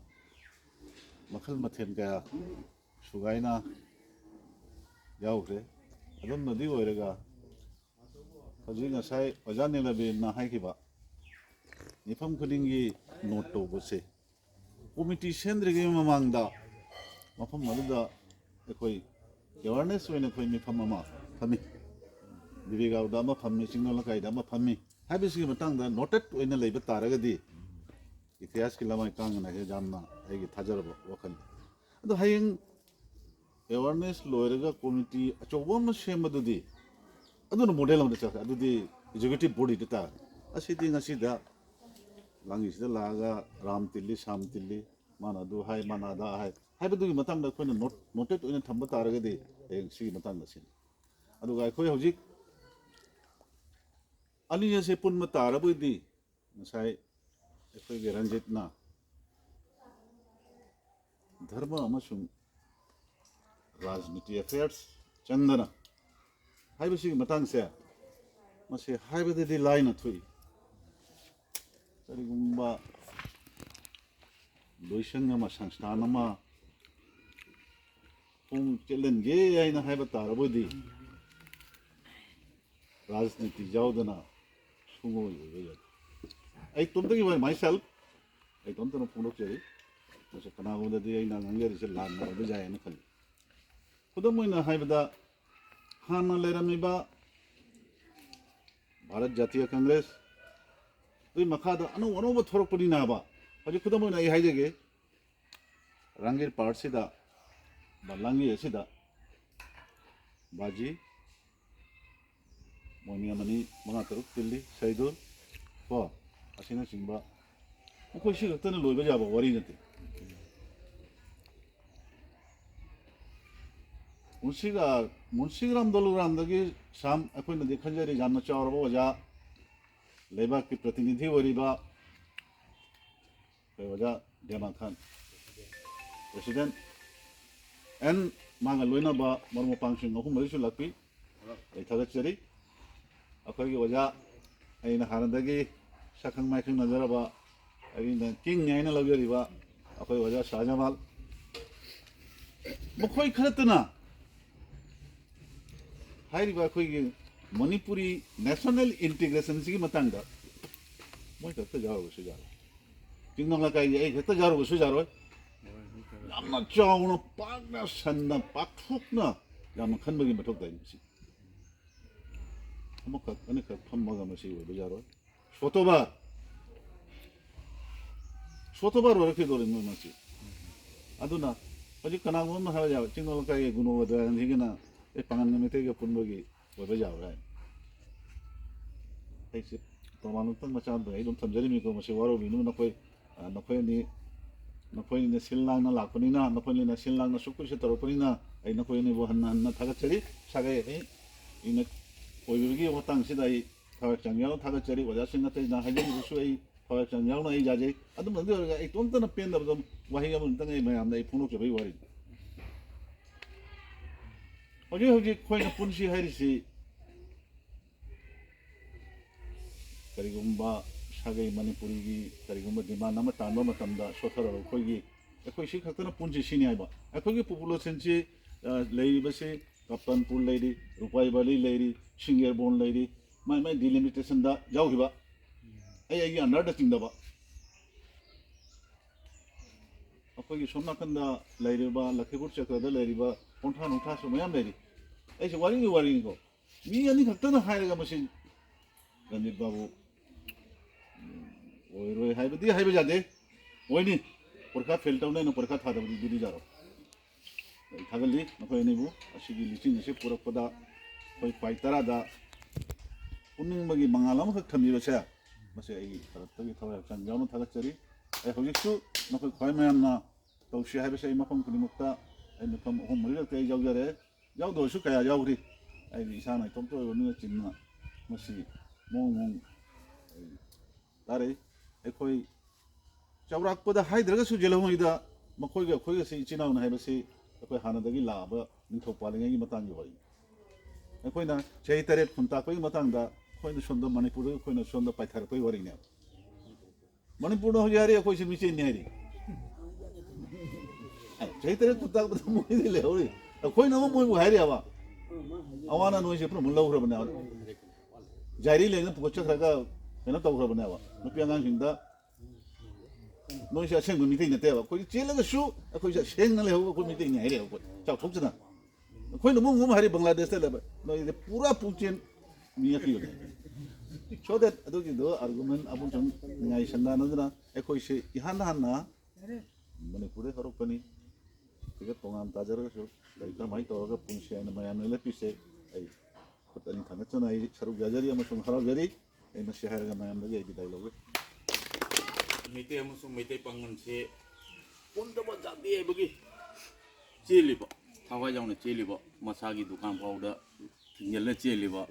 ꯃꯈꯜ ꯃꯊꯦꯜ ꯀꯌꯥ ꯁꯨꯒꯥꯏꯅ ꯌꯥꯎꯈ꯭ꯔꯦ꯫ ꯑꯗꯨꯝꯅꯗꯤ ꯑꯣꯏꯔꯒ, ꯍꯧꯖꯤꯛ ꯉꯁꯥꯏ ꯑꯣꯖꯥ ꯅꯤꯂꯕꯤꯅ ꯍꯥꯏꯈꯤꯕ, ꯃꯤꯐꯝ ꯈꯨꯗꯤꯡꯒꯤ ꯅꯣꯠ ꯇꯧꯕꯁꯦ, ꯀꯣꯃꯤꯇꯤ ꯁꯦꯝꯗ꯭ꯔꯤꯉꯩ ꯃꯃꯥꯡꯗ ꯃꯐꯝ ꯑꯗꯨꯗ ꯑꯩꯈꯣꯏ ꯑꯦꯋꯥꯔꯅꯦꯁ ꯑꯣꯏꯅ ꯑꯩꯈꯣꯏ ꯃꯤꯐꯝ ꯑꯃ ꯐꯝꯃꯤ, ꯕꯤꯕꯤꯒꯥꯎꯗ ꯑꯃ ꯐꯝꯃꯤ, ꯆꯤꯡꯅꯣꯜ ꯂꯩꯀꯥꯏꯗ ꯑꯃ ꯐꯝꯃꯤ ꯍꯥꯏꯕꯁꯤꯒꯤ ꯃꯇꯥꯡꯗ ꯅꯣꯇꯦꯠ ꯑꯣꯏꯅ ꯂꯩꯕ ꯇꯥꯔꯒꯗꯤ, ꯏꯇꯤꯍꯥꯁꯀꯤ ꯂꯃꯥꯏ ꯀꯥꯡꯅ ꯍꯦꯛ ꯌꯥꯝꯅ ꯑꯩꯒꯤ ꯊꯥꯖꯔꯕ ꯋꯥꯈꯜꯅꯤ꯫ ꯑꯗꯣ ꯍꯌꯦꯡ ꯑꯦꯋꯥꯔꯅꯦꯁ ꯂꯣꯏꯔꯒ ꯀꯣꯃꯤꯇꯤ ꯑꯆꯧꯕ ꯑꯃ ꯁꯦꯝꯕꯗꯨꯗꯤ, ꯑꯗꯨꯅ ꯃꯣꯗꯦꯜ ꯑꯃꯗ ꯆꯠꯈ꯭ꯔꯦ꯫ ꯑꯗꯨꯗꯤ ꯑꯦꯛꯖꯤꯀ꯭ꯌꯨꯇꯤꯚ ꯕꯣꯗꯤꯗ ꯇꯥꯔꯦ꯫ ꯑꯁꯤꯗꯤ ꯉꯁꯤꯗ ꯂꯥꯡꯒꯤꯁꯤꯗ ꯂꯥꯛꯑꯒ ꯔꯥꯝ ꯇꯤꯜꯂꯤ, ꯁꯥꯝ ꯇꯤꯜꯂꯤ, ꯃꯥꯅ ꯑꯗꯨ ꯍꯥꯏ, ꯃꯥꯅ ꯑꯗꯥ ꯍꯥꯏ ꯍꯥꯏꯕꯗꯨꯒꯤ ꯃꯇꯥꯡꯗ ꯑꯩꯈꯣꯏꯅ ꯅꯣꯠ, ꯅꯣꯇꯦꯠ ꯑꯣꯏꯅ ꯊꯝꯕ ꯇꯥꯔꯒꯗꯤ, ꯍꯌꯦꯡ ꯁꯤꯒꯤ ꯃꯇꯥꯡꯗ ꯁꯤꯅꯤ꯫ ꯑꯗꯨꯒ ꯑꯩꯈꯣꯏ ꯍꯧꯖꯤꯛ ꯑꯅꯤ ꯑꯁꯦ ꯄꯨꯟꯕ ꯇꯥꯔꯕꯗꯤ, ꯉꯁꯥꯏ ꯑꯩꯈꯣꯏꯒꯤ ꯔꯟꯖꯤꯠꯅ ꯙꯔꯃ ꯑꯃꯁꯨꯡ ꯔꯥꯖꯅꯤꯇꯤ ꯑꯦꯐꯤꯌꯔꯁ ꯆꯪꯗꯅ ꯍꯥꯏꯕꯁꯤꯒꯤ ꯃꯇꯥꯡꯁꯦ, ꯃꯁꯤ ꯍꯥꯏꯕꯗꯗꯤ ꯂꯥꯏꯅ ꯊꯣꯛꯏ꯫ ꯀꯔꯤꯒꯨꯝꯕ ꯂꯣꯏꯁꯪ ꯑꯃ, ꯁꯪꯁꯊꯥꯟ ꯑꯃ ꯈꯣꯡ ꯆꯦꯜꯍꯟꯒꯦ ꯍꯥꯏꯅ ꯍꯥꯏꯕ ꯇꯥꯔꯕꯗꯤ, ꯔꯥꯖꯅꯤꯇꯤ ꯌꯥꯎꯗꯅ ꯁꯨꯡꯑꯣꯏ ꯑꯣꯏꯕ ꯌꯥꯗꯦ꯫ ꯑꯩ ꯏꯇꯣꯝꯇꯒꯤ ꯑꯣꯏ, myself, ꯑꯩ ꯏꯇꯣꯝꯇꯅ ꯐꯣꯡꯗꯣꯛꯆꯔꯤ꯫ ꯃꯁꯤ ꯀꯅꯥꯒꯨꯝꯕꯗꯗꯤ ꯑꯩꯅ ꯉꯥꯡꯖꯔꯤꯁꯦ ꯂꯥꯟꯅ ꯑꯣꯏꯕ ꯌꯥꯏ ꯍꯥꯏꯅ ꯈꯜꯂꯤ꯫ ꯈꯨꯗꯝ ꯑꯣꯏꯅ ꯍꯥꯏꯕꯗ, ꯍꯥꯟꯅ ꯂꯩꯔꯝꯃꯤꯕ ꯚꯥꯔꯠ ꯖꯥꯇꯤꯌ ꯀꯪꯒ꯭ꯔꯦꯁ, ꯑꯗꯨꯒꯤ ꯃꯈꯥꯗ ꯑꯅꯧ ꯑꯅꯧꯕ ꯊꯣꯔꯛꯄꯅꯤꯅꯕ꯫ ꯍꯧꯖꯤꯛ ꯈꯨꯗꯝ ꯑꯣꯏꯅ ꯑꯩ ꯍꯥꯏꯖꯒꯦ, ꯔꯥꯡꯒꯤꯔ ꯄꯥꯔꯠꯁꯤꯗ, ꯂꯥꯡꯒꯤ ꯑꯁꯤꯗ ꯕꯥꯖꯤ, ꯃꯣꯏ ꯃꯤ ꯑꯃꯅꯤ, ꯃꯉꯥ ꯇꯔꯨꯛ ꯇꯤꯜꯂꯤ, ꯁꯩꯗꯨꯜ, ꯀꯣ, ꯑꯁꯤꯅꯆꯤꯡꯕ꯫ ꯃꯈꯣꯏ ꯁꯤ ꯈꯛꯇꯅ ꯂꯣꯏꯕ ꯌꯥꯕ ꯋꯥꯔꯤ ꯅꯠꯇꯦ꯫ ꯃꯨꯟꯁꯤꯒ-, ꯃꯨꯟꯁꯤꯒ꯭ꯔꯥꯝ ꯗꯣꯂꯨꯒ꯭ꯔꯥꯝꯗꯒꯤ ꯁꯥꯝ ꯑꯩꯈꯣꯏꯅꯗꯤ ꯈꯟꯖꯔꯤ, ꯌꯥꯝꯅ ꯆꯥꯎꯔꯕ ꯑꯣꯖꯥ, ꯂꯩꯕꯥꯛꯀꯤ ꯄ꯭ꯔꯇꯤꯅꯤꯙꯤ ꯑꯣꯏꯔꯤꯕ ꯑꯩꯈꯣꯏ ꯑꯣꯖꯥ ꯗꯦꯃꯥꯟ ꯈꯥꯟ, president, and ꯃꯥꯒ ꯂꯣꯏꯅꯕ ꯃꯔꯨꯞ ꯃꯄꯥꯡꯁꯤꯡ ꯑꯍꯨꯝ ꯃꯔꯤꯁꯨ ꯂꯥꯛꯄꯤ꯫ ꯑꯩ ꯊꯥꯒꯠꯆꯔꯤ꯫ ꯑꯩꯈꯣꯏꯒꯤ ꯑꯣꯖꯥ, ꯑꯩꯅ ꯍꯥꯟꯅꯗꯒꯤ ꯁꯛꯈꯪ ꯃꯥꯏꯈꯪꯅꯖꯔꯕ, ꯑꯩꯅ king ꯅꯤ ꯍꯥꯏꯅ ꯂꯧꯖꯔꯤꯕ ꯑꯩꯈꯣꯏ ꯑꯣꯖꯥ ꯁꯥꯍꯖꯃꯥꯜ, ꯃꯈꯣꯏ ꯈꯔꯇꯅ ꯍꯥꯏꯔꯤꯕ ꯑꯩꯈꯣꯏꯒꯤ ꯃꯅꯤꯄꯨꯔꯤ national integration ꯁꯤꯒꯤ ꯃꯇꯥꯡꯗ ꯃꯣꯏ ꯈꯛꯇ ꯌꯥꯎꯔꯒꯁꯨ ꯌꯥꯔꯣꯏ꯫ ꯆꯤꯡꯅꯨꯡ ꯂꯩꯀꯥꯏꯒꯤ ꯑꯩ ꯈꯛꯇ ꯌꯥꯎꯔꯒꯁꯨ ꯌꯥꯔꯣꯏ꯫ ꯌꯥꯝꯅ ꯆꯥꯎꯅ, ꯄꯥꯛꯅ, ꯁꯟꯅ, ꯄꯥꯛꯊꯣꯛꯅ ꯌꯥꯝꯅ ꯈꯟꯕꯒꯤ ꯃꯊꯧ ꯇꯥꯏ꯫ ꯃꯁꯤ ꯑꯃꯈꯛ ꯑꯅꯤꯈꯛ ꯐꯝꯃꯒ ꯃꯁꯤ ꯑꯣꯏꯕ ꯌꯥꯔꯣꯏ꯫ ꯁꯣꯇꯣꯕꯥꯔ, ꯁꯣꯇꯣꯕꯥꯔ ꯑꯣꯏꯔꯛꯈꯤꯗꯧꯔꯤꯕꯅꯤ ꯃꯁꯤ꯫ ꯑꯗꯨꯅ ꯍꯧꯖꯤꯛ ꯀꯅꯥꯒꯨꯝꯕ ꯑꯃꯅ ꯍꯥꯏꯕ ꯌꯥꯕ, ꯆꯤꯡꯅꯨꯡ ꯂꯩꯀꯥꯏꯒꯤ ꯒꯨꯅꯣꯒ ꯗꯌꯥꯅꯟꯗꯒꯤꯅ ꯑꯩ ꯄꯥꯉꯜꯒ ꯃꯩꯇꯩꯒ ꯄꯨꯟꯕꯒꯤ ꯑꯣꯏꯕ ꯌꯥꯕ꯭ꯔꯥ ꯍꯥꯏꯅ꯫ ꯑꯩꯁꯦ ꯄ꯭ꯔꯃꯥꯟ ꯑꯃꯇꯪ ꯃꯆꯥ ꯑꯃꯇꯪ ꯑꯩ ꯑꯗꯨꯝ ꯊꯝꯖꯔꯤꯃꯤꯀꯣ, ꯃꯁꯤ ꯋꯥꯔꯧꯕꯤꯅꯨ꯫ ꯅꯈꯣꯏ, ꯑ, ꯅꯈꯣꯏ ꯑꯅꯤ, ꯅꯈꯣꯏ ꯑꯅꯤꯅ ꯁꯤꯜ ꯂꯥꯡꯅ ꯂꯥꯛꯄꯅꯤꯅ, ꯅꯈꯣꯏ ꯑꯅꯤꯅ ꯁꯤꯜ ꯂꯥꯡꯅ ꯁꯨꯛ ꯀꯨꯏꯁꯨ ꯇꯧꯔꯛꯄꯅꯤꯅ, ꯑꯩ ꯅꯈꯣꯏ ꯑꯅꯤꯕꯨ ꯍꯟꯅ ꯍꯟꯅ ꯊꯥꯒꯠꯆꯔꯤ꯫ ꯁꯥꯒꯩ ꯑꯅꯤ ꯑꯩꯅ ꯑꯣꯏꯕꯤꯕꯒꯤ ꯃꯇꯥꯡꯁꯤꯗ ꯑꯩ ꯊꯋꯥꯏ ꯍꯛꯆꯥꯡ ꯌꯥꯎꯅ ꯊꯥꯒꯠꯆꯔꯤ꯫ ꯑꯣꯖꯥꯁꯤꯡ ꯑꯇꯩꯅ ꯍꯥꯏꯖꯔꯤꯕꯁꯨ ꯑꯩ ꯊꯋꯥꯏ ꯍꯛꯆꯥꯡ ꯌꯥꯎꯅ ꯑꯩ ꯌꯥꯖꯩ꯫ ꯑꯗꯨꯝ ꯑꯗꯨ ꯑꯣꯏꯔꯒ ꯑꯩ ꯏꯇꯣꯝꯇꯅ ꯄꯦꯟꯗꯕꯗꯣ ꯋꯥꯍꯩ ꯑꯃꯅꯤꯇꯪ ꯑꯩ ꯃꯌꯥꯝꯗ ꯑꯩ ꯐꯣꯡꯗꯣꯛꯆꯕꯒꯤ ꯋꯥꯔꯤꯅꯤ꯫ ꯍꯧꯖꯤꯛ ꯍꯧꯖꯤꯛ ꯑꯩꯈꯣꯏꯅ ꯄꯨꯟꯁꯤ ꯍꯥꯏꯔꯤꯁꯤ ꯀꯔꯤꯒꯨꯝꯕ ꯁꯥꯒꯩ ꯃꯅꯤꯄꯨꯔꯤꯒꯤ ꯀꯔꯤꯒꯨꯝꯕ demand ꯑꯃ ꯇꯥꯟꯕ ꯃꯇꯝꯗ ꯁꯣꯠꯊꯔꯕ ꯑꯩꯈꯣꯏꯒꯤ, ꯑꯩꯈꯣꯏ ꯁꯤ ꯈꯛꯇꯅ ꯄꯨꯟꯁꯤ ꯁꯤꯅꯤ ꯍꯥꯏꯕ꯫ ꯑꯩꯈꯣꯏꯒꯤ populationꯁꯤ, ꯑ, ꯂꯩꯔꯤꯕꯁꯤ ꯀꯥꯞꯇꯟꯄꯨꯔ ꯂꯩꯔꯤ, ꯔꯨꯄꯥꯏ ꯚꯦꯂꯤ ꯂꯩꯔꯤ, ꯁꯤꯡꯒꯦꯔꯕꯣꯟ ꯂꯩꯔꯤ, ꯃꯥꯏ ꯃꯥꯏ ꯗꯤꯂꯤꯃꯤꯇꯦꯁꯟꯗ ꯌꯥꯎꯈꯤꯕ, ꯑꯩ ꯑꯩꯒꯤ ꯑꯟꯗꯔꯗ ꯆꯤꯡꯗꯕ꯫ ꯑꯩꯈꯣꯏꯒꯤ ꯁꯣꯝ ꯅꯥꯀꯟꯗ ꯂꯩꯔꯤꯕ ꯂꯈꯤꯄꯨꯔ ꯆꯛꯀ꯭ꯔꯗ ꯂꯩꯔꯤꯕ ꯀꯣꯟꯊꯥ ꯅꯨꯡꯊꯥꯁꯨ ꯃꯌꯥꯝ ꯂꯩꯔꯤ꯫ ꯑꯩꯁꯦ ꯋꯥꯔꯤꯒꯤ ꯋꯥꯔꯤꯅꯤꯀꯣ, ꯃꯤ ꯑꯅꯤꯈꯛꯇꯅ ꯍꯥꯏꯔꯒ ꯃꯁꯤ ꯔꯟꯖꯤꯠ ꯕꯥꯕꯨ ꯑꯣꯏꯔꯣꯏ ꯍꯥꯏꯕꯗꯤ ꯍꯥꯏꯕ ꯌꯥꯗꯦ, ꯑꯣꯏꯅꯤ꯫ ꯄꯔꯤꯈꯥ ꯐꯦꯜ ꯇꯧꯅꯦꯅ ꯄꯔꯤꯈꯥ ꯊꯥꯗꯕꯗꯤ ꯑꯗꯨꯗꯤ ꯌꯥꯔꯣꯏ꯫ ꯑꯩ ꯊꯥꯒꯠꯂꯤ ꯅꯈꯣꯏ ꯑꯅꯤꯕꯨ꯫ ꯑꯁꯤꯒꯤ ꯂꯤꯆꯤꯡ ꯑꯁꯤ ꯄꯨꯔꯛꯄꯗ ꯑꯩꯈꯣꯏ ꯈ꯭ꯋꯥꯏ ꯇꯔꯥꯗ ꯄꯨꯛꯅꯤꯡꯕꯒꯤ ꯃꯉꯥꯜ ꯑꯃꯈꯛ ꯊꯝꯕꯤꯕꯁꯦ, ꯃꯁꯤ ꯑꯩꯒꯤ ꯇꯔꯞꯇꯒꯤ ꯊꯋꯥꯏ ꯍꯛꯆꯥꯡ ꯌꯥꯎꯅ ꯊꯥꯒꯠꯆꯔꯤ꯫ ꯑꯩ ꯍꯧꯖꯤꯛꯁꯨ ꯅꯈꯣꯏ ꯈ꯭ꯋꯥꯏ ꯃꯌꯥꯝꯅ ꯇꯧꯁꯤ ꯍꯥꯏꯕꯁꯦ ꯑꯩ ꯃꯐꯝ ꯈꯨꯗꯤꯡꯃꯛꯇ ꯑꯩ ꯃꯐꯝ ꯑꯍꯨꯝ ꯃꯔꯤꯔꯛꯇꯤ ꯑꯩ ꯌꯥꯎꯖꯔꯦ꯫ ꯌꯥꯎꯗꯕꯁꯨ ꯀꯌꯥ ꯌꯥꯎꯈ꯭ꯔꯤ꯫ ꯑꯩꯗꯤ ꯏꯁꯥꯅ ꯏꯇꯣꯝꯇ ꯑꯣꯏꯕꯅꯤꯅ ꯆꯤꯟꯅ ꯃꯁꯤ ꯃꯑꯣꯡ ꯃꯑꯣꯡ ꯑꯩ ꯇꯥꯔꯛꯏ꯫ ꯑꯩꯈꯣꯏ ꯆꯥꯎꯔꯥꯛꯄꯗ ꯍꯥꯏꯗ꯭ꯔꯒꯁꯨ ꯌꯦꯜꯍꯧꯉꯩꯗ ꯃꯈꯣꯏꯒ ꯑꯩꯈꯣꯏꯒꯁꯤ ꯏꯆꯤꯟ ꯏꯅꯥꯎꯅꯤ ꯍꯥꯏꯕꯁꯤ ꯑꯩꯈꯣꯏ ꯍꯥꯟꯅꯗꯒꯤ ꯂꯥꯛꯑꯕ ꯅꯤꯡꯊꯧ ꯄꯥꯜꯂꯤꯉꯩꯒꯤ ꯃꯇꯥꯡꯒꯤ ꯋꯥꯔꯤꯅꯤ꯫ ꯑꯩꯈꯣꯏꯅ ꯆꯍꯤ ꯇꯔꯦꯠ ꯈꯨꯟ ꯇꯥꯛꯄꯒꯤ ꯃꯇꯥꯡꯗ ꯑꯩꯈꯣꯏꯅ ꯁꯣꯝꯗ ꯃꯅꯤꯄꯨꯔꯗꯒꯤ ꯑꯩꯈꯣꯏꯅ ꯁꯣꯝꯗ ꯄꯥꯏꯊꯔꯛꯄꯒꯤ ꯋꯥꯔꯤꯅꯦꯕ꯫ ꯃꯅꯤꯄꯨꯔꯅ ꯍꯧꯖꯤꯛ ꯍꯥꯏꯔꯤ ꯑꯩꯈꯣꯏꯁꯦ ꯃꯤꯆꯦꯟꯅꯤ ꯍꯥꯏꯔꯤ꯫ ꯑꯦ, ꯆꯍꯤ ꯇꯔꯦꯠ ꯈꯨꯟ ꯇꯥꯛꯄꯗ ꯃꯣꯏꯗꯤ ꯂꯩꯍꯧꯔꯤ꯫ ꯑꯩꯈꯣꯏꯅ ꯑꯃꯨꯛ ꯃꯣꯏꯕꯨ ꯍꯥꯏꯔꯤꯑꯕ, "ꯑꯋꯥꯅ ꯅꯣꯏꯁꯦ ꯄꯨꯝꯅꯃꯛ ꯂꯧꯈ꯭ꯔꯕꯅꯦ, ꯖꯥꯏꯔꯤ ꯂꯦꯡꯅ ꯄꯨꯈꯠꯆꯈ꯭ꯔꯒ ꯀꯩꯅꯣ ꯇꯧꯈ꯭ꯔꯕꯅꯦꯕ, ꯅꯨꯄꯤ ꯑꯉꯥꯡꯁꯤꯡꯗ ꯅꯣꯏꯁꯦ ꯑꯁꯦꯡꯕ ꯃꯤꯇꯩ ꯅꯠꯇꯦꯕ, ꯑꯩꯈꯣꯏ ꯆꯦꯜꯂꯒꯁꯨ ꯑꯩꯈꯣꯏꯁꯦ ꯑꯁꯦꯡꯅ ꯂꯩꯍꯧꯕ ꯑꯩꯈꯣꯏ ꯃꯤꯇꯩꯅꯤ" ꯍꯥꯏꯔꯦꯕ ꯑꯩꯈꯣꯏ ꯆꯥꯎꯊꯣꯛꯆꯅ꯫ ꯑꯩꯈꯣꯏꯅ ꯑꯃꯨꯛ ꯑꯃꯨꯛ ꯍꯥꯏꯔꯤ ꯕꯪꯒ꯭ꯂꯥꯗꯦꯁꯇ ꯂꯩꯕ ꯅꯣꯏꯗꯤ ꯄꯨꯔꯥ ꯄꯨꯛꯆꯦꯟ ꯃꯤ ꯑꯀꯤꯕꯅꯦ꯫ So that ꯑꯗꯨꯒꯤꯗꯣ ꯑꯥꯔꯒꯨꯃꯦꯟ ꯑꯃꯨꯛ ꯁꯨꯝ ꯅꯤꯡꯉꯥꯏ ꯁꯪꯗꯥꯅꯗꯅ ꯑꯩꯈꯣꯏꯁꯦ ꯏꯍꯥꯟ ꯍꯥꯟꯅ ꯃꯅꯤꯄꯨꯔꯗꯩ ꯍꯧꯔꯛꯄꯅꯤ꯫ ꯇꯤꯀꯦꯠ ꯇꯣꯉꯥꯟ ꯇꯥꯖꯔꯒꯁꯨ ꯂꯥꯏꯔꯤꯛ ꯀꯔꯝꯍꯥꯏꯅ ꯇꯧꯔꯒ ꯄꯨꯟꯁꯤ ꯍꯥꯏꯅ ꯃꯌꯥꯝꯅ ꯂꯦꯞꯄꯤꯁꯦ ꯑꯩ ꯈꯨꯠ ꯑꯅꯤ ꯊꯥꯡꯒꯠꯆꯅ ꯑꯩ ꯁꯔꯨꯛ ꯌꯥꯖꯔꯤ ꯑꯃꯁꯨꯡ ꯍꯔꯥꯎꯖꯔꯤ꯫ ꯑꯩ ꯃꯁꯤ ꯍꯥꯏꯔꯒ ꯃꯌꯥꯝꯗꯒꯤ ꯑꯩ ꯕꯤꯗꯥꯏ ꯂꯧꯔꯦ꯫ ꯃꯩꯇꯩ ꯑꯃꯁꯨꯡ ꯃꯩꯇꯩ ꯄꯥꯉꯜꯁꯦ ꯄꯨꯟꯗꯕ ꯖꯥꯇꯤ ꯍꯥꯏꯕꯒꯤ ꯆꯦꯜꯂꯤꯕ, ꯊꯋꯥꯏ ꯌꯥꯎꯅ ꯆꯦꯜꯂꯤꯕ, ꯃꯁꯥꯒꯤ ꯗꯨꯀꯥꯟ ꯐꯥꯎꯗ ꯊꯤꯡꯖꯤꯜꯂ ꯆꯦꯜꯂꯤꯕ,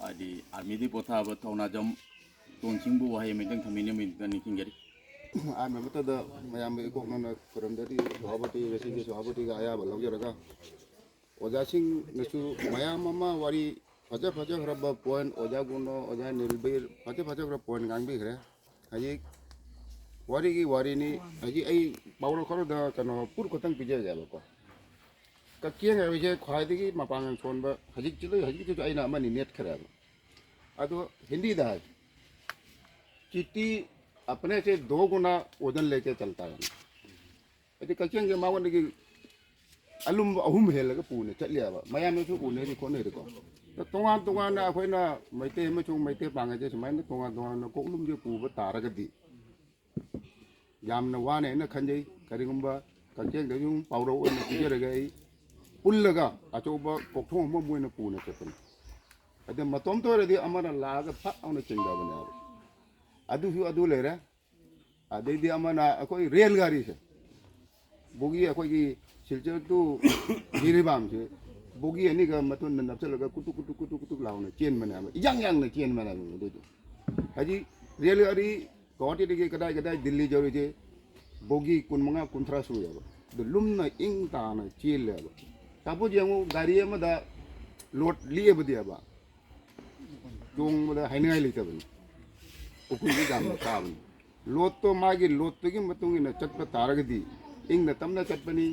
ꯍꯥꯏꯗꯤ ꯑꯥꯔꯃꯤꯗꯒꯤ ꯄꯣꯊꯥꯕ ꯊꯧꯅꯥꯖꯝ ꯇꯣꯟꯁꯤꯡꯕꯨ ꯋꯥꯍꯩ ꯑꯃꯇꯪ ꯊꯝꯕꯤꯅꯕꯒꯤꯗꯃꯛꯇ ꯅꯤꯡꯁꯤꯡꯖꯔꯤ꯫ ꯑꯍꯥꯟꯕ ꯑꯃꯠꯇꯗ ꯃꯌꯥꯝꯒꯤ ꯏꯀꯣꯛꯅꯅ ꯈꯨꯔꯨꯝꯖꯔꯤ꯫ ꯁꯚꯥꯄꯇꯤ, ꯉꯁꯤꯒꯤ ꯁꯚꯥꯄꯇꯤꯒ ꯑꯌꯥꯕ ꯂꯧꯖꯔꯒ ꯑꯣꯖꯥꯁꯤꯡꯅꯁꯨ ꯃꯌꯥꯝ ꯑꯃ ꯋꯥꯔꯤ ꯐꯖ ꯐꯖꯈ꯭ꯔꯕ ꯄꯣꯏꯟ, ꯑꯣꯖꯥ ꯒꯨꯅꯣ, ꯑꯣꯖꯥ ꯅꯤꯜꯕꯤꯔ, ꯐꯖ ꯐꯖꯈ꯭ꯔꯕ ꯄꯣꯏꯟ ꯉꯥꯡꯕꯤꯈ꯭ꯔꯦ꯫ ꯍꯧꯖꯤꯛ ꯋꯥꯔꯤꯒꯤ ꯋꯥꯔꯤꯅꯤ꯫ ꯍꯧꯖꯤꯛ ꯑꯩ ꯄꯥꯎꯔ ꯈꯔꯗ ꯀꯩꯅꯣ ꯄ꯭ꯔꯨꯐ ꯈꯛꯇꯪ ꯄꯤꯖꯒꯦꯕꯀꯣ꯫ ꯀꯛꯆꯦꯡ ꯍꯥꯏꯕꯁꯦ ꯈ꯭ꯋꯥꯏꯗꯒꯤ ꯃꯄꯥꯡꯒꯜ ꯁꯣꯟꯕ, ꯍꯧꯖꯤꯛꯁꯨ, ꯍꯧꯖꯤꯛꯀꯤꯁꯨ ꯑꯩꯅ ꯑꯃꯅꯤ ꯅꯦꯠꯈ꯭ꯔꯦꯕ꯫ ꯑꯗꯣ ꯍꯤꯟꯗꯤꯗ ꯍꯥꯏ, "ꯆꯤꯇꯤ ꯑꯄꯅꯦ ꯁꯦ ꯗꯣ ꯒꯨꯅꯥ ꯋꯖꯟ ꯂꯦꯀꯦ ꯆꯜꯇꯥ ꯍꯥꯏ"꯫ ꯍꯥꯏꯗꯤ ꯀꯛꯆꯦꯡꯁꯦ ꯃꯉꯣꯟꯗꯒꯤ ꯑꯂꯨꯝꯕ ꯑꯍꯨꯝ ꯍꯦꯜꯂꯒ ꯄꯨꯅ ꯆꯠꯂꯦꯕ꯫ ꯃꯌꯥꯝꯅꯁꯨ ꯎꯅꯔꯤ ꯈꯣꯠꯅꯔꯤꯀꯣ꯫ ꯇꯣꯉꯥꯟ ꯇꯣꯉꯥꯟꯅ ꯑꯩꯈꯣꯏꯅ ꯃꯩꯇꯩ ꯑꯃꯁꯨꯡ ꯃꯩꯇꯩ ꯄꯥꯡꯒꯜꯁꯦ ꯁꯨꯃꯥꯏꯅ ꯇꯣꯉꯥꯟ ꯇꯣꯉꯥꯟꯅ ꯀꯣꯛꯂꯨꯝꯁꯦ ꯄꯨꯕ ꯇꯥꯔꯒꯗꯤ ꯌꯥꯝꯅ ꯋꯥꯅꯦ ꯍꯥꯏꯅ ꯈꯟꯖꯩ꯫ ꯀꯔꯤꯒꯨꯝꯕ ꯀꯛꯆꯦꯡꯗꯁꯨ ꯄꯥꯎꯔꯧ ꯑꯣꯏꯅ ꯄꯤꯖꯔꯒ ꯑꯩ ꯄꯨꯜꯂꯒ ꯑꯆꯧꯕ ꯀꯣꯛꯊꯣꯡ ꯑꯃ ꯑꯣꯏꯅ ꯄꯨꯅ ꯆꯠꯄꯅꯤ꯫ ꯑꯗ ꯃꯇꯣꯝꯇ ꯑꯣꯏꯔꯗꯤ ꯑꯃꯅ ꯂꯥꯛꯑꯒ ꯐꯠ ꯍꯥꯎꯅ ꯆꯤꯡꯊꯕꯅꯦꯕ꯫ ꯑꯗꯨꯁꯨ ꯑꯗꯨ ꯂꯩꯔꯦ꯫ ꯑꯗꯩꯗꯤ ꯑꯃꯅ ꯑꯩꯈꯣꯏ ꯔꯦꯜ ꯒꯥꯔꯤꯁꯦ, ꯕꯣꯒꯤ ꯑꯩꯈꯣꯏꯒꯤ ꯁꯤꯜꯆꯔ ꯇꯨ ꯖꯤꯔꯤꯕꯥꯝꯁꯦ ꯕꯣꯒꯤ ꯑꯅꯤꯒ ꯃꯇꯨꯡꯗ ꯅꯞꯁꯤꯜꯂꯒ ꯀꯨꯇꯨꯛ ꯀꯨꯇꯨꯛ ꯀꯨꯇꯨꯛ ꯀꯨꯇꯨꯛ ꯂꯥꯎꯅ ꯆꯦꯟꯕꯅꯦꯕ, ꯏꯌꯥꯡ ꯌꯥꯡꯅ ꯆꯦꯟꯕꯅꯦꯕ ꯑꯗꯨꯏꯗꯣ꯫ ꯍꯧꯖꯤꯛ ꯔꯦꯜ ꯒꯥꯔꯤ ꯒꯧꯍꯥꯇꯤꯗꯒꯤ ꯀꯗꯥꯏ ꯀꯗꯥꯏ ꯗꯤꯜꯂꯤ ꯌꯧꯔꯤꯁꯦ ꯕꯣꯒꯤ ꯀꯨꯟꯃꯉꯥ ꯀꯨꯟꯊ꯭ꯔꯥ ꯁꯨꯏꯌꯦꯕ꯫ ꯑꯗꯨ ꯂꯨꯝꯅ ꯏꯪ ꯇꯥꯅ ꯆꯦꯜꯂꯦꯕ꯫ ꯁꯄꯣꯖ ꯌꯦꯡꯉꯨ, ꯒꯥꯔꯤ ꯑꯃꯗ ꯂꯣꯗ ꯂꯤꯛꯑꯕꯗꯤꯕ ꯇꯣꯡꯕꯗ ꯍꯥꯏꯅꯤꯡꯉꯥꯏ ꯂꯩꯇꯕꯅꯤ, ꯎꯀꯨꯏꯗꯤ ꯌꯥꯝꯅ ꯀꯥꯕꯅꯤ꯫ ꯂꯣꯗꯇꯣ ꯃꯥꯒꯤ ꯂꯣꯗꯇꯨꯒꯤ ꯃꯇꯨꯡ ꯏꯟꯅ ꯆꯠꯄ ꯇꯥꯔꯒꯗꯤ ꯏꯪꯅ ꯇꯞꯅ ꯆꯠꯄꯅꯤ꯫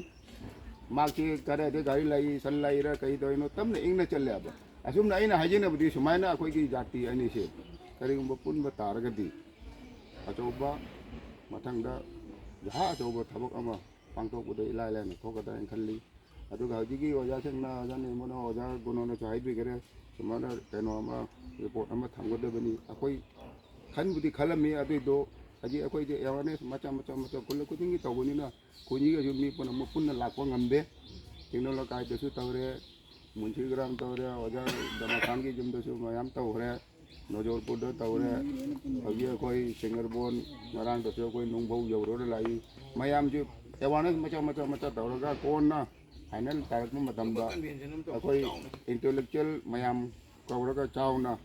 ꯃꯥꯁꯦ ꯀꯗꯥꯏꯗ ꯒꯥꯔꯤ ꯂꯥꯛꯏ, ꯁꯟ ꯂꯥꯛꯏꯔ ꯀꯩ ꯇꯧꯔꯤꯅꯣ, ꯇꯞꯅ ꯏꯪꯅ ꯆꯠꯂꯦꯕ꯫ ꯑꯁꯨꯝꯅ ꯑꯩꯅ ꯍꯥꯏꯖꯅꯕꯗꯤ ꯁꯨꯃꯥꯏꯅ ꯑꯩꯈꯣꯏꯒꯤ ꯖꯥꯇꯤ ꯑꯅꯤꯁꯦ ꯀꯔꯤꯒꯨꯝꯕ ꯄꯨꯟꯕ ꯇꯥꯔꯒꯗꯤ ꯑꯆꯧꯕ, ꯃꯊꯪꯗ ꯖꯍꯥ ꯑꯆꯧꯕ ꯊꯕꯛ ꯑꯃ ꯄꯥꯡꯊꯣꯛꯄꯗ ꯏꯂꯥꯏ ꯂꯥꯏꯅ ꯊꯣꯛꯀꯗ꯭ꯔꯥ ꯍꯥꯏꯅ ꯈꯜꯂꯤ꯫ ꯑꯗꯨꯒ ꯍꯧꯖꯤꯛꯀꯤ ꯑꯣꯖꯥꯁꯤꯡꯅ, ꯑꯣꯖꯥ ꯅꯤꯔꯃꯜꯅ, ꯑꯣꯖꯥ ꯒꯨꯅꯣꯅꯁꯨ ꯍꯥꯏꯕꯤꯈꯔꯦ, ꯁꯨꯃꯥꯏꯅ ꯀꯩꯅꯣ ꯑꯃ, ꯔꯤꯄꯣꯔꯠ ꯑꯃ ꯊꯝꯒꯗꯕꯅꯤ꯫ ꯑꯩꯈꯣꯏ ꯈꯟꯕꯨꯗꯤ ꯈꯜꯂꯝꯃꯤ, ꯑꯗꯨꯏꯗꯣ ꯍꯧꯖꯤꯛ ꯑꯩꯈꯣꯏꯗꯤ ꯑꯦꯋꯥꯔꯅꯦꯁ ꯃꯆꯥ ꯃꯆꯥ ꯃꯆꯥ ꯈꯨꯜ ꯈꯨꯗꯤꯡꯒꯤ ꯇꯧꯕꯅꯤꯅ ꯈꯨꯟꯁꯤꯒꯁꯨ ꯃꯤ ꯄꯨꯝꯅꯃꯛ ꯄꯨꯟꯅ ꯂꯥꯛꯄ ꯉꯝꯗꯦ꯫ ꯇꯦꯡꯅꯧ ꯂꯩꯀꯥꯏꯗꯁꯨ ꯇꯧꯔꯦ, ꯃꯨꯟꯁꯤ ꯒ꯭ꯔꯥꯝ ꯇꯧꯔꯦ, ꯑꯣꯖꯥ ꯗꯃꯥꯈꯥꯟꯒꯤ ꯌꯨꯝꯗꯁꯨ ꯃꯌꯥꯝ ꯇꯧꯈ꯭ꯔꯦ, ꯅꯣꯖꯣꯔꯄꯨꯔꯗ ꯇꯧꯔꯦ, ꯍꯧꯖꯤꯛ ꯑꯩꯈꯣꯏ ꯁꯤꯡꯒꯔꯕꯣꯟ, ꯉꯔꯥꯡꯗꯁꯨ ꯑꯩꯈꯣꯏ ꯅꯨꯡꯐꯧ ꯌꯧꯔꯨꯔ ꯂꯥꯛꯏ꯫ ꯃꯌꯥꯝꯁꯤ ꯑꯦꯋꯥꯔꯅꯦꯁ ꯃꯆꯥ ꯃꯆꯥ ꯃꯆꯥ ꯇꯧꯔꯒ ꯀꯣꯟꯅ ꯐꯥꯏꯅꯦꯜ ꯇꯥꯔꯛꯄ ꯃꯇꯝꯗ ꯑꯩꯈꯣꯏ ꯏꯟꯇꯦꯂꯦꯛꯆꯨꯋꯦꯜ ꯃꯌꯥꯝ ꯀꯧꯔꯒ ꯆꯥꯎꯅ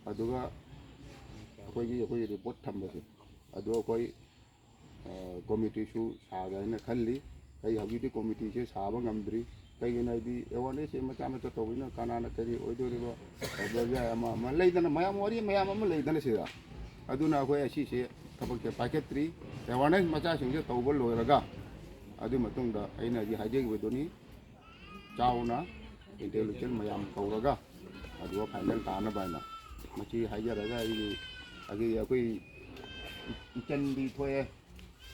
ꯑꯗꯨꯒ ꯑꯩꯈꯣꯏꯒꯤ, ꯑꯩꯈꯣꯏꯒꯤ ꯔꯤꯄꯣꯔꯠ ꯊꯝꯕꯁꯦ ꯑꯗꯨ ꯑꯩꯈꯣꯏ, ꯑ, ꯀꯣꯃꯤꯇꯤꯁꯨ ꯁꯥꯒꯦ ꯍꯥꯏꯅ ꯈꯜꯂꯤ꯫ ꯑꯩ ꯍꯧꯖꯤꯛꯇꯤ ꯀꯣꯃꯤꯇꯤꯁꯦ ꯁꯥꯕ ꯉꯝꯗ꯭ꯔꯤ꯫ ꯀꯩꯒꯤꯅꯣ ꯍꯥꯏꯗꯤ ꯑꯦꯋꯥꯔꯅꯦꯁꯁꯦ ꯃꯆꯥ ꯃꯆꯥ ꯇꯧꯕꯅꯤꯅ ꯀꯅꯥꯅ ꯀꯔꯤ ꯑꯣꯏꯗꯣꯔꯤꯕ, ꯑꯣꯏꯕ ꯌꯥꯏ, ꯑꯃ ꯑꯃ ꯂꯩꯗꯅ, ꯃꯌꯥꯝ ꯋꯥꯔꯤ ꯃꯌꯥꯝ ꯑꯃ ꯂꯩꯗꯅ ꯁꯤꯗ꯫ ꯑꯗꯨꯅ ꯑꯩꯈꯣꯏ ꯑꯁꯤꯁꯦ ꯊꯕꯛꯁꯦ ꯄꯥꯏꯈꯠꯇ꯭ꯔꯤ꯫ ꯑꯦꯋꯥꯔꯅꯦꯁ ꯃꯆꯥꯁꯤꯡꯁꯦ ꯇꯧꯕ ꯂꯣꯏꯔꯒ ꯑꯗꯨ ꯃꯇꯨꯡꯗ ꯑꯩꯅ ꯍꯧꯖꯤꯛ ꯍꯥꯏꯖꯈꯤꯕꯗꯨꯅꯤ꯫ ꯆꯥꯎꯅ intellectual ꯃꯌꯥꯝ ꯀꯧꯔꯒ ꯑꯗꯨꯒ final ꯇꯥꯅꯕ ꯍꯥꯏꯅ ꯃꯁꯤ ꯍꯥꯏꯖꯔꯒ ꯑꯩꯒꯤ ꯑꯩꯒꯤ ꯑꯩꯈꯣꯏ ꯏꯆꯟꯗꯤ ꯊꯣꯛꯑꯦ꯫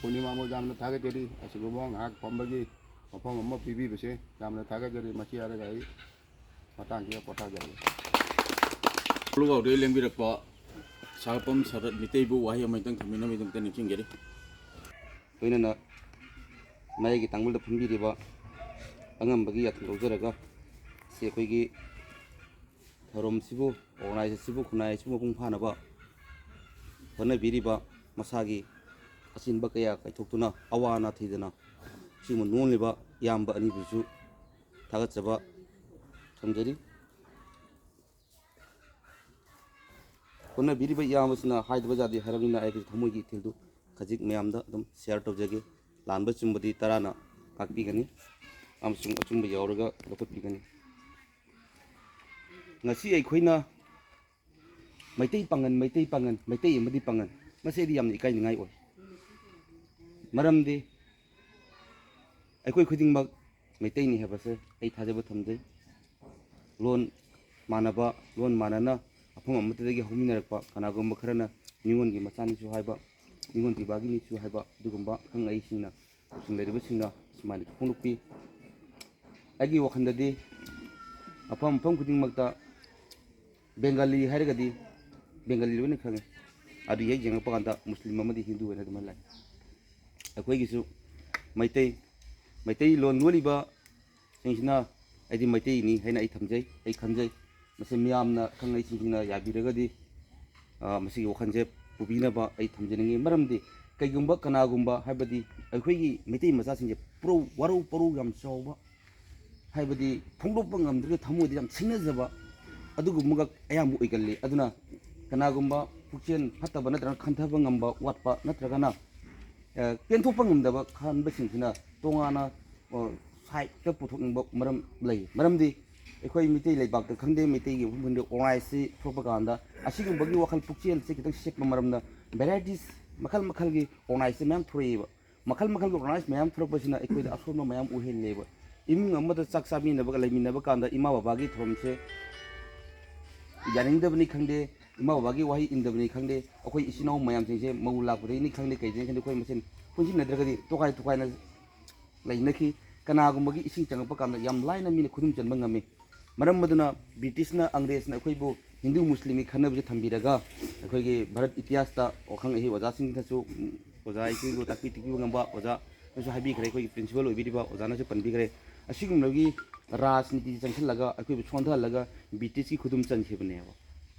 ꯄꯨꯔꯅꯤꯃꯥꯕꯨ ꯌꯥꯝꯅ ꯊꯥꯒꯠꯆꯔꯤ꯫ ꯑꯁꯤꯒꯨꯝꯕ ꯉꯥꯏꯍꯥꯛ ꯐꯝꯕꯒꯤ ꯃꯐꯝ ꯑꯃ ꯄꯤꯕꯤꯕꯁꯦ ꯌꯥꯝꯅ ꯊꯥꯒꯠꯆꯔꯤ꯫ ꯃꯁꯤ ꯍꯥꯏꯔꯒ ꯑꯩ ꯃꯇꯥꯡꯁꯤꯗ ꯄꯣꯊꯥꯖꯔꯒꯦ꯫ ꯂꯨꯒꯥꯎꯗꯒꯤ ꯂꯦꯡꯕꯤꯔꯛꯄ ꯁꯥꯒꯠꯄꯝ ꯁꯔꯠ ꯃꯤꯇꯩꯕꯨ ꯋꯥꯍꯩ ꯑꯃꯇꯪ ꯊꯝꯕꯤꯅꯕꯒꯤꯗꯃꯛꯇ ꯅꯤꯡꯁꯤꯡꯖꯔꯤ꯫ ꯂꯣꯏꯅꯅ ꯃꯌꯥꯏꯒꯤ ꯇꯥꯡꯕꯜꯗ ꯐꯝꯕꯤꯔꯤꯕ ꯑꯉꯝꯕꯒꯤ ꯌꯥꯊꯪ ꯂꯧꯖꯔꯒ ꯁꯤ ꯑꯩꯈꯣꯏꯒꯤ ꯊꯧꯔꯝꯁꯤꯕꯨ, organize ꯑꯁꯤꯕꯨ, ꯈꯨꯟꯅꯥꯏ ꯑꯁꯤꯕꯨ ꯃꯄꯨꯡ ꯐꯥꯅꯕ ꯍꯣꯠꯅꯕꯤꯔꯤꯕ, ꯃꯁꯥꯒꯤ ꯑꯆꯤꯟꯕ ꯀꯌꯥ ꯀꯥꯏꯊꯣꯛꯇꯨꯅ ꯑꯋꯥ ꯑꯅꯥ ꯊꯤꯗꯅ ꯁꯤꯒꯨꯝꯕ ꯅꯣꯝꯂꯤꯕ ꯏꯌꯥꯝꯕ ꯑꯅꯤꯕꯨꯁꯨ ꯊꯥꯒꯠꯆꯕ ꯊꯝꯖꯔꯤ꯫ ꯍꯣꯠꯅꯕꯤꯔꯤꯕ ꯏꯌꯥꯝꯕꯁꯤꯅ ꯍꯥꯏꯗꯕ ꯌꯥꯗꯦ ꯍꯥꯏꯔꯕꯅꯤꯅ ꯑꯩꯒꯤ ꯊꯃꯣꯏꯒꯤ ꯏꯊꯤꯜꯗꯨ ꯈꯖꯤꯛ ꯃꯌꯥꯝꯗ ꯑꯗꯨꯝ share ꯇꯧꯖꯒꯦ꯫ ꯂꯥꯟꯕ ꯆꯨꯝꯕꯗꯤ ꯇꯔꯥꯅ ꯉꯥꯛꯄꯤꯒꯅꯤ ꯑꯃꯁꯨꯡ ꯑꯆꯨꯝꯕ ꯌꯥꯎꯔꯒ ꯂꯧꯈꯠꯄꯤꯒꯅꯤ꯫ ꯉꯁꯤ ꯑꯩꯈꯣꯏꯅ ꯃꯩꯇꯩ ꯄꯥꯉꯟ, ꯃꯩꯇꯩ ꯄꯥꯉꯟ, ꯃꯩꯇꯩ ꯑꯃꯗꯤ ꯄꯥꯉꯟ, ꯃꯁꯤ ꯑꯩꯗꯤ ꯌꯥꯝꯅ ꯏꯀꯥꯏꯅꯤꯡꯉꯥꯏ ꯑꯣꯏ꯫ ꯃꯔꯝꯗꯤ ꯑꯩꯈꯣꯏ ꯈꯨꯗꯤꯡꯃꯛ ꯃꯩꯇꯩꯅꯤ ꯍꯥꯏꯕꯁꯦ ꯑꯩ ꯊꯥꯖꯕ ꯊꯝꯖꯩ꯫ ꯂꯣꯟ ꯃꯥꯟꯅꯕ, ꯂꯣꯟ ꯃꯥꯟꯅꯅ ꯃꯐꯝ ꯑꯃꯠꯇꯗꯒꯤ ꯍꯧꯃꯤꯟꯅꯔꯛꯄ, ꯀꯅꯥꯒꯨꯝꯕ ꯈꯔꯅ ꯅꯤꯉꯣꯜꯒꯤ ꯃꯆꯥꯅꯤꯁꯨ ꯍꯥꯏꯕ, ꯅꯤꯉꯣꯜ ꯄꯤꯕꯥꯒꯤꯅꯤꯁꯨ ꯍꯥꯏꯕ, ꯑꯗꯨꯒꯨꯝꯕ ꯑꯈꯪ ꯑꯍꯩꯁꯤꯡꯅ, ꯂꯩꯔꯤꯕꯁꯤꯡꯅ ꯁꯨꯃꯥꯏꯅ ꯐꯣꯡꯗꯣꯛꯄꯤ꯫ ꯑꯩꯒꯤ ꯋꯥꯈꯜꯗꯗꯤ ꯃꯐꯝ ꯃꯐꯝ ꯈꯨꯗꯤꯡꯃꯛꯇ ꯕꯦꯡꯒꯥꯂꯤ ꯍꯥꯏꯔꯒꯗꯤ ꯕꯦꯡꯒꯥꯂꯤ ꯂꯣꯏꯅ ꯈꯪꯉꯦ꯫ ꯑꯗꯨ ꯍꯦꯛ ꯌꯦꯡꯉꯛꯄ ꯀꯥꯟꯗ ꯃꯨꯁꯂꯤꯝ ꯑꯃꯗꯤ ꯍꯤꯟꯗꯨ ꯑꯣꯏꯅ ꯑꯗꯨꯃꯥꯏꯅ ꯂꯥꯛꯑꯦ꯫ ꯑꯩꯈꯣꯏꯒꯤꯁꯨ ꯃꯩꯇꯩ, ꯃꯩꯇꯩ ꯂꯣꯟ ꯂꯣꯜꯂꯤꯕ ꯁꯤꯡꯁꯤꯅ ꯑꯩꯗꯤ ꯃꯩꯇꯩꯅꯤ ꯍꯥꯏꯅ ꯑꯩ ꯊꯝꯖꯩ, ꯑꯩ ꯈꯟꯖꯩ꯫ ꯃꯁꯤ ꯃꯤꯌꯥꯝꯅ, ꯈꯪꯅꯩꯁꯤꯡꯁꯤꯅ ꯌꯥꯕꯤꯔꯒꯗꯤ, ꯑ, ꯃꯁꯤꯒꯤ ꯋꯥꯈꯜꯁꯦ ꯄꯨꯕꯤꯅꯕ ꯑꯩ ꯊꯝꯖꯅꯤꯡꯉꯤ꯫ ꯃꯔꯝꯗꯤ ꯀꯩꯒꯨꯝꯕ ꯀꯅꯥꯒꯨꯝꯕ, ꯍꯥꯏꯕꯗꯤ ꯑꯩꯈꯣꯏꯒꯤ ꯃꯩꯇꯩ ꯃꯆꯥꯁꯤꯡꯁꯦ ꯄꯨꯔꯧ, ꯋꯥꯔꯧ ꯄꯨꯔꯧ ꯌꯥꯝ ꯆꯥꯎꯕ, ꯍꯥꯏꯕꯗꯤ ꯐꯣꯡꯗꯣꯛꯄ ꯉꯝꯗ꯭ꯔꯒ ꯊꯃꯣꯏꯗ ꯌꯥꯝ ꯁꯤꯡꯅꯖꯕ ꯑꯗꯨꯒꯨꯝꯕꯒ ꯑꯌꯥꯝꯕ ꯑꯣꯏꯒꯜꯂꯤ꯫ ꯑꯗꯨꯅ ꯀꯅꯥꯒꯨꯝꯕ ꯄꯨꯛꯆꯦꯜ ꯐꯠꯇꯕ ꯅꯠꯇ꯭ꯔꯒ ꯈꯟꯊꯕ ꯉꯝꯕ ꯋꯥꯠꯄ ꯅꯠꯇ꯭ꯔꯒꯅ, ꯑ, ꯄꯦꯟꯊꯣꯛꯄ ꯉꯝꯗꯕ ꯈꯟꯕꯁꯤꯡꯁꯤꯅ ꯇꯣꯉꯥꯟꯅ, ꯑ, side ꯇ ꯄꯨꯊꯣꯛꯅꯤꯡꯕ ꯃꯔꯝ ꯂꯩ꯫ ꯃꯔꯝꯗꯤ ꯑꯩꯈꯣꯏ ꯃꯤꯇꯩ ꯂꯩꯕꯥꯛꯇ ꯈꯪꯗꯦ, ꯃꯩꯇꯩꯒꯤ ꯃꯐꯝ ꯈꯨꯗꯤꯡꯗ organize ꯁꯤ ꯊꯣꯛꯄ ꯀꯥꯟꯗ ꯑꯁꯤꯒꯨꯝꯕꯒꯤ ꯋꯥꯈꯜ ꯄꯨꯛꯆꯦꯜꯁꯦ ꯈꯤꯇꯪ ꯁꯦꯛꯄ ꯃꯔꯝꯅ varieties ꯃꯈꯜ ꯃꯈꯜꯒꯤ organize ꯁꯦ ꯃꯌꯥꯝ ꯊꯣꯔꯛꯏꯕ꯫ ꯃꯈꯜ ꯃꯈꯜꯒꯤ organize ꯃꯌꯥꯝ ꯊꯣꯔꯛꯄꯁꯤꯅ ꯑꯩꯈꯣꯏꯗ ꯑꯁꯣꯟꯕ ꯃꯌꯥꯝ ꯑꯣꯏꯍꯜꯂꯦꯕ꯫ ꯏꯃꯨꯡ ꯑꯃꯗ ꯆꯥꯛ ꯆꯥꯃꯤꯟꯅꯕꯒ ꯂꯩꯃꯤꯟꯅꯕ ꯀꯥꯟꯗ ꯏꯃꯥ ꯕꯕꯥꯒꯤ ꯊꯧꯔꯝꯁꯦ ꯌꯥꯅꯤꯡꯗꯕꯅꯤ ꯈꯪꯗꯦ, ꯏꯃꯥ ꯕꯕꯥꯒꯤ ꯋꯥꯍꯩ ꯏꯟꯗꯕꯅꯤ ꯈꯪꯗꯦ, ꯑꯩꯈꯣꯏ ꯏꯆꯤꯟ ꯏꯅꯥꯎ ꯃꯌꯥꯝꯁꯤꯡꯁꯦ ꯃꯧ ꯂꯥꯛꯄꯗꯒꯤꯅꯤ ꯈꯪꯗꯦ, ꯀꯩꯗꯒꯤꯅꯤ ꯈꯪꯗꯦ, ꯑꯩꯈꯣꯏ ꯃꯁꯦꯟ ꯄꯨꯟꯁꯤꯟꯅꯗ꯭ꯔꯒꯗꯤ ꯇꯣꯈꯥꯏ ꯇꯣꯈꯥꯏꯅ ꯂꯩꯅꯈꯤ꯫ ꯀꯅꯥꯒꯨꯝꯕꯒꯤ ꯏꯁꯤꯡ ꯆꯪꯉꯛꯄ ꯀꯥꯟꯗ ꯌꯥꯝ ꯂꯥꯏꯅ ꯃꯤꯅ ꯈꯨꯗꯨꯝ ꯆꯟꯕ ꯉꯝꯃꯤ꯫ ꯃꯔꯝ ꯑꯗꯨꯅ ꯕ꯭ꯔꯤꯇꯤꯁꯅ, ꯑꯪꯒ꯭ꯔꯦꯖꯅ ꯑꯩꯈꯣꯏꯕꯨ ꯍꯤꯟꯗꯨ ꯃꯨꯁꯂꯤꯝꯒꯤ ꯈꯟꯅꯕꯁꯦ ꯊꯝꯕꯤꯔꯒ ꯑꯩꯈꯣꯏꯒꯤ ꯚꯥꯔꯠ ꯏꯇꯤꯍꯥꯁꯇ ꯋꯥꯈꯪ ꯑꯍꯩ ꯑꯣꯖꯥꯁꯤꯡꯅꯁꯨ, ꯎꯝ, ꯑꯣꯖꯥ ꯑꯩꯈꯣꯏꯕꯨ ꯇꯥꯛꯄꯤ ꯇꯦꯛꯄꯤꯕ ꯉꯝꯕ ꯑꯣꯖꯥꯅꯁꯨ ꯍꯥꯏꯕꯤꯈ꯭ꯔꯦ, ꯑꯩꯈꯣꯏꯒꯤ ꯄ꯭ꯔꯤꯟꯁꯤꯄꯥꯜ ꯑꯣꯏꯕꯤꯔꯤꯕ ꯑꯣꯖꯥꯅꯁꯨ ꯄꯟꯕꯤꯈ꯭ꯔꯦ꯫ ꯑꯁꯤꯒꯨꯝꯕꯒꯤ ꯔꯥꯖꯅꯤꯇꯤ ꯆꯪꯁꯤꯜꯂꯒ ꯑꯩꯈꯣꯏꯕꯨ ꯁꯣꯟꯊꯍꯜꯂꯒ ꯕ꯭ꯔꯤꯇꯤꯁꯀꯤ ꯈꯨꯗꯨꯝ ꯆꯟꯈꯤꯕꯅꯦꯕ꯫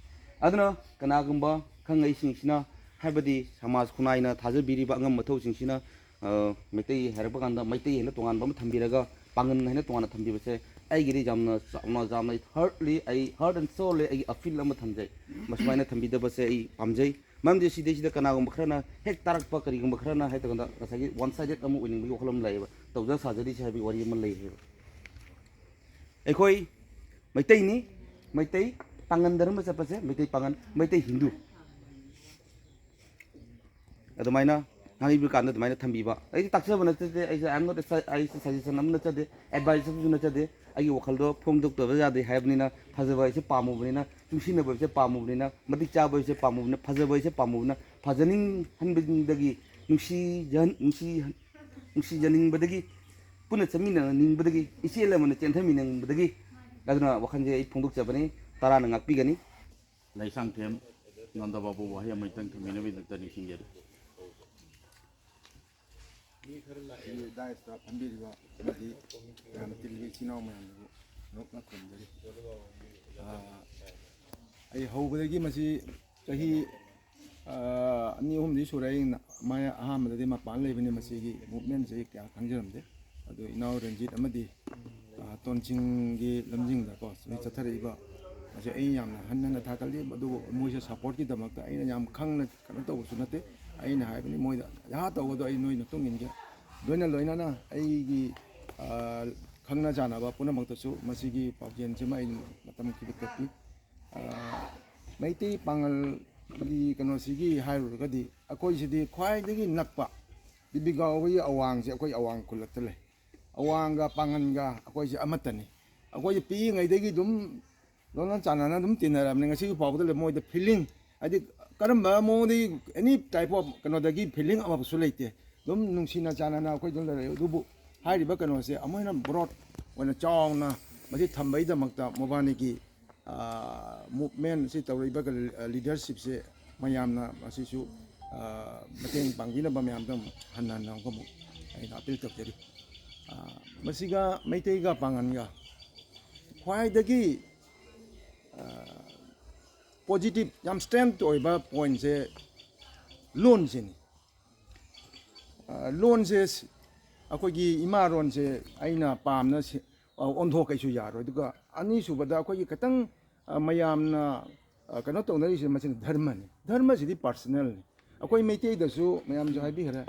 ꯑꯗꯨꯅ ꯀꯅꯥꯒꯨꯝꯕ ꯈꯪꯉꯩꯁꯤꯡꯁꯤꯅ, ꯍꯥꯏꯕꯗꯤ ꯁꯃꯥꯖ ꯈꯨꯟꯅꯥꯏꯅ ꯊꯥꯖꯕꯤꯔꯤꯕ ꯑꯉꯝ ꯃꯊꯧꯁꯤꯡꯁꯤꯅ, ꯑ, ꯃꯩꯇꯩ ꯍꯥꯏꯔꯛꯄ ꯀꯥꯟꯗ ꯃꯩꯇꯩ ꯍꯥꯏꯅ ꯇꯣꯉꯥꯟꯕ ꯑꯃ ꯊꯝꯕꯤꯔꯒ ꯄꯥꯉꯟ ꯍꯥꯏꯅ ꯇꯣꯉꯥꯟꯅ ꯊꯝꯕꯤꯕꯁꯦ ꯑꯩꯒꯤꯗꯤ ꯌꯥꯝꯅ ꯆꯥꯎꯅ, ꯌꯥꯝꯅ ꯍꯔꯠꯂꯤ, ꯑꯩ ꯍꯔꯠ ꯑꯦꯟ ꯁꯣꯜꯂꯤ, ꯑꯩꯒꯤ ꯑꯐꯤꯜ ꯑꯃ ꯊꯝꯖꯩ꯫ ꯃꯁꯨꯃꯥꯏꯅ ꯊꯝꯕꯤꯗꯕꯁꯦ ꯑꯩ ꯄꯥꯝꯖꯩ꯫ ꯃꯔꯝꯗꯤ ꯁꯤꯗꯩꯁꯤꯗ ꯀꯅꯥꯒꯨꯝꯕ ꯈꯔꯅ ꯍꯦꯛ ꯇꯥꯔꯛꯄ, ꯀꯔꯤꯒꯨꯝꯕ ꯈꯔꯅ ꯍꯥꯏ ꯇꯧꯀꯥꯟꯗ ꯉꯁꯥꯏꯒꯤ ꯋꯥꯟ ꯁꯥꯏꯗꯦꯠ ꯑꯃ ꯑꯣꯏꯅꯤꯡꯕꯒꯤ ꯋꯥꯈꯜ ꯑꯃ ꯂꯩꯌꯦꯕ, ꯇꯧꯖ ꯁꯥꯖꯔꯤꯁꯦ ꯍꯥꯏꯕꯒꯤ ꯋꯥꯔꯤ ꯑꯃ ꯂꯩꯌꯦꯕ꯫ ꯑꯩꯈꯣꯏ ꯃꯩꯇꯩꯅꯤ, ꯃꯩꯇꯩ ꯄꯥꯉꯟ ꯙꯔꯃ ꯆꯠꯄꯁꯦ ꯃꯩꯇꯩ ꯄꯥꯉꯟ, ꯃꯩꯇꯩ ꯍꯤꯟꯗꯨ꯫ ꯑꯗꯨꯃꯥꯏꯅ ꯉꯥꯡꯕꯤꯕ ꯀꯥꯟꯗ ꯑꯗꯨꯃꯥꯏꯅ ꯊꯝꯕꯤꯕ꯫ ꯑꯩꯗꯤ ꯇꯥꯛꯆꯕ ꯅꯠꯆꯗꯦ, ꯑꯩꯁꯦ, I am not a sci-, ꯑꯩꯁꯦ ꯁꯖꯦꯁꯟ ꯑꯃ ꯅꯠꯆꯗꯦ, ꯑꯦꯗꯚꯥꯏꯁ ꯑꯃꯁꯨ ꯅꯠꯆꯗꯦ꯫ ꯑꯩꯒꯤ ꯋꯥꯈꯜꯗꯣ ꯐꯣꯡꯗꯣꯛꯇꯕ ꯌꯥꯗꯦ ꯍꯥꯏꯕꯅꯤꯅ, ꯐꯖꯕ ꯍꯥꯏꯁꯦ ꯄꯥꯝꯃꯨꯕꯅꯤꯅ, ꯆꯨꯡꯁꯤꯟꯅꯕ ꯍꯥꯏꯁꯦ ꯄꯥꯝꯃꯨꯕꯅꯤꯅ, ꯃꯇꯤꯛ ꯆꯥꯕ ꯍꯥꯏꯁꯦ ꯄꯥꯝꯃꯨꯕꯅꯤꯅ, ꯐꯖꯕ ꯍꯥꯏꯁꯦ ꯄꯥꯝꯃꯨꯕꯅꯤꯅ, ꯐꯖꯅꯤꯡꯍꯟꯕꯗꯒꯤ, ꯅꯨꯡꯁꯤꯖꯍꯟ-, ꯅꯨꯡꯁꯤ-, ꯅꯨꯡꯁꯤꯖꯅꯤꯡꯕꯗꯒꯤ, ꯄꯨꯟꯅ ꯆꯠꯃꯤꯟꯅꯅꯤꯡꯕꯗꯒꯤ, ꯏꯆꯦꯜ ꯑꯃꯅ ꯆꯦꯟꯊꯃꯤꯟꯅꯅꯤꯡꯕꯗꯒꯤ, ꯑꯗꯨꯅ ꯋꯥꯈꯜꯁꯦ ꯑꯩ ꯐꯣꯡꯗꯣꯛꯆꯕꯅꯤ꯫ ꯇꯔꯥꯅ ꯉꯥꯛꯄꯤꯒꯅꯤ꯫ ꯂꯩꯁꯥꯡꯊꯦꯝ ꯅꯟꯗꯕꯥꯕꯨ ꯋꯥꯍꯩ ꯑꯃꯇꯪ ꯊꯝꯕꯤꯅꯕꯒꯤꯗꯃꯛꯇ ꯅꯤꯡꯁꯤꯡꯖꯔꯤ꯫ ꯁꯤꯒꯤ ꯗꯥꯏꯁꯇ ꯐꯝꯕꯤꯔꯤꯕ ꯑꯃꯗꯤ ꯃꯌꯥꯝ ꯇꯤꯜꯂꯤꯕ ꯏꯆꯤꯜ ꯏꯅꯥꯎ ꯃꯌꯥꯝꯗꯨꯕꯨ ꯅꯣꯛꯅ ꯈꯨꯔꯨꯝꯖꯔꯤ꯫ ꯑꯥ, ꯑꯩ ꯍꯧꯕꯗꯒꯤ ꯃꯁꯤ ꯆꯍꯤ, ꯑꯥ, ꯑꯅꯤ ꯑꯍꯨꯝꯗꯤ ꯁꯨꯔꯦ꯫ ꯑꯩ ꯅ-, ꯃꯥꯏ ꯑꯍꯥꯟꯕꯗꯗꯤ ꯃꯄꯥꯟ ꯂꯩꯕꯅꯤ, ꯃꯁꯤꯒꯤ ꯃꯨꯞꯃꯦꯟꯁꯦ ꯑꯩ ꯀꯌꯥ ꯈꯪꯖꯔꯝꯗꯦ꯫ ꯑꯗꯨ ꯏꯅꯥꯎ ꯔꯟꯖꯤꯠ ꯑꯃꯗꯤ, ꯑꯥ, ꯇꯣꯟꯁꯤꯡꯒꯤ ꯂꯝꯖꯤꯡꯗꯀꯣ ꯃꯤ ꯆꯠꯊꯔꯛꯏꯕ ꯑꯁꯤ ꯑꯩ ꯌꯥꯝꯅ ꯍꯟꯅ ꯍꯟꯅ ꯊꯥꯒꯠꯂꯤ꯫ ꯑꯗꯨꯕꯨ ꯃꯣꯏꯁꯦ ꯁꯞꯄꯣꯔꯠꯀꯤꯗꯃꯛꯇ ꯑꯩꯅ ꯌꯥꯝ ꯈꯪꯅ ꯀꯩꯅꯣ ꯇꯧꯕꯁꯨ ꯅꯠꯇꯦ꯫ ꯑꯩꯅ ꯍꯥꯏꯕꯅꯤ ꯃꯣꯏꯗ, "ꯌꯥ ꯇꯧꯕꯗꯣ ꯑꯩ ꯅꯣꯏ ꯃꯇꯨꯡ ꯏꯟꯒꯦ"꯫ ꯂꯣꯏꯅ ꯂꯣꯏꯅꯅ ꯑꯩꯒꯤ, ꯑꯥ, ꯈꯪꯅ ꯆꯥꯟꯅꯕ ꯄꯨꯝꯅꯃꯛꯇꯁꯨ ꯃꯁꯤꯒꯤ ꯄꯥꯎꯖꯦꯜꯁꯤꯃ ꯑꯩ ꯃꯇꯝ ꯈꯤꯇꯪ ꯀꯛꯄꯤ꯫ ꯑꯥ, ꯃꯩꯇꯩ ꯄꯥꯉꯜꯒꯤ ꯀꯩꯅꯣꯁꯤꯒꯤ ꯍꯥꯏꯔꯨꯔꯒꯗꯤ ꯑꯩꯈꯣꯏꯁꯤꯗꯤ ꯈ꯭ꯋꯥꯏꯗꯒꯤ ꯅꯛꯄ ꯗꯤꯕꯤꯒꯥꯎꯕꯒꯤ ꯑꯋꯥꯡꯁꯦ ꯑꯩꯈꯣꯏ ꯑꯋꯥꯡ ꯈꯨꯜꯂꯛꯇ ꯂꯩ꯫ ꯑꯋꯥꯡꯒ ꯄꯥꯡꯒꯟꯒ ꯑꯩꯈꯣꯏꯁꯦ ꯑꯃꯠꯇꯅꯤ꯫ ꯑꯩꯈꯣꯏꯁꯦ ꯄꯤꯛꯏꯉꯩꯗꯒꯤ ꯑꯗꯨꯝ ꯂꯣꯟꯅ ꯆꯥꯟꯅꯅ ꯑꯗꯨꯝ ꯇꯤꯟꯅꯔꯕꯅꯤ꯫ ꯉꯁꯤꯒꯤ ꯐꯥꯎꯕꯗ ꯂꯩ-, ꯃꯣꯏꯗ feeling, ꯍꯥꯏꯗꯤ ꯀꯔꯝꯕ ꯃꯑꯣꯡꯗꯒꯤ any type of ꯀꯩꯅꯣꯗꯒꯤ feeling ꯑꯃꯐꯥꯎꯁꯨ ꯂꯩꯇꯦ꯫ ꯑꯗꯨꯝ ꯅꯨꯡꯁꯤꯅ ꯆꯥꯟꯅꯅ ꯑꯩꯈꯣꯏ ꯑꯗꯨꯝ ꯂꯩꯔꯛꯑꯦ꯫ ꯑꯗꯨꯕꯨ ꯍꯥꯏꯔꯤꯕ ꯀꯩꯅꯣꯁꯦ ꯑꯃꯨꯛ ꯍꯦꯟꯅ broad ꯑꯣꯏꯅ ꯆꯥꯎꯅ ꯃꯁꯤ ꯊꯝꯕꯒꯤꯗꯃꯛꯇ ꯃꯕꯥꯅꯤꯒꯤ movement ꯁꯤ ꯇꯧꯔꯛꯏꯕ leadership ꯁꯦ ꯃꯌꯥꯝꯅ ꯃꯁꯤꯁꯨ ꯃꯇꯦꯡ ꯄꯥꯡꯕꯤꯅꯕ ꯃꯌꯥꯝꯗ ꯑꯃꯨꯛ ꯍꯟꯅ ꯍꯟꯅ ꯑꯃꯨꯛ ꯑꯃꯨꯛ ꯑꯩꯅ appeal ꯇꯧꯖꯔꯤ꯫ ꯃꯁꯤꯒ ꯃꯩꯇꯩꯒ ꯄꯥꯡꯒꯟꯒ ꯈ꯭ꯋꯥꯏꯗꯒꯤ positive, ꯌꯥꯝ strength ꯑꯣꯏꯕ point ꯁꯦ ꯂꯣꯟꯁꯤꯅꯤ꯫ ꯂꯣꯟꯁꯦ ꯑꯩꯈꯣꯏꯒꯤ ꯏꯃꯥ ꯂꯣꯟꯁꯦ ꯑꯩꯅ ꯄꯥꯝꯅ ꯑꯣꯟꯊꯣꯛꯀꯩꯁꯨ ꯌꯥꯔꯣꯏ꯫ ꯑꯗꯨꯒ ꯑꯅꯤꯁꯨꯕꯗ ꯑꯩꯈꯣꯏꯒꯤ ꯈꯤꯇꯪ ꯃꯌꯥꯝꯅ ꯀꯩꯅꯣ ꯇꯧꯅꯔꯤꯁꯦ ꯃꯁꯤꯅ ꯙꯔꯃꯅꯤ꯫ ꯙꯔꯃꯁꯤꯗꯤ personal ꯅꯤ꯫ ꯑꯩꯈꯣꯏ ꯃꯩꯇꯩꯗꯁꯨ ꯃꯌꯥꯝꯁꯨ ꯍꯥꯏꯕꯤꯈ꯭ꯔꯦ,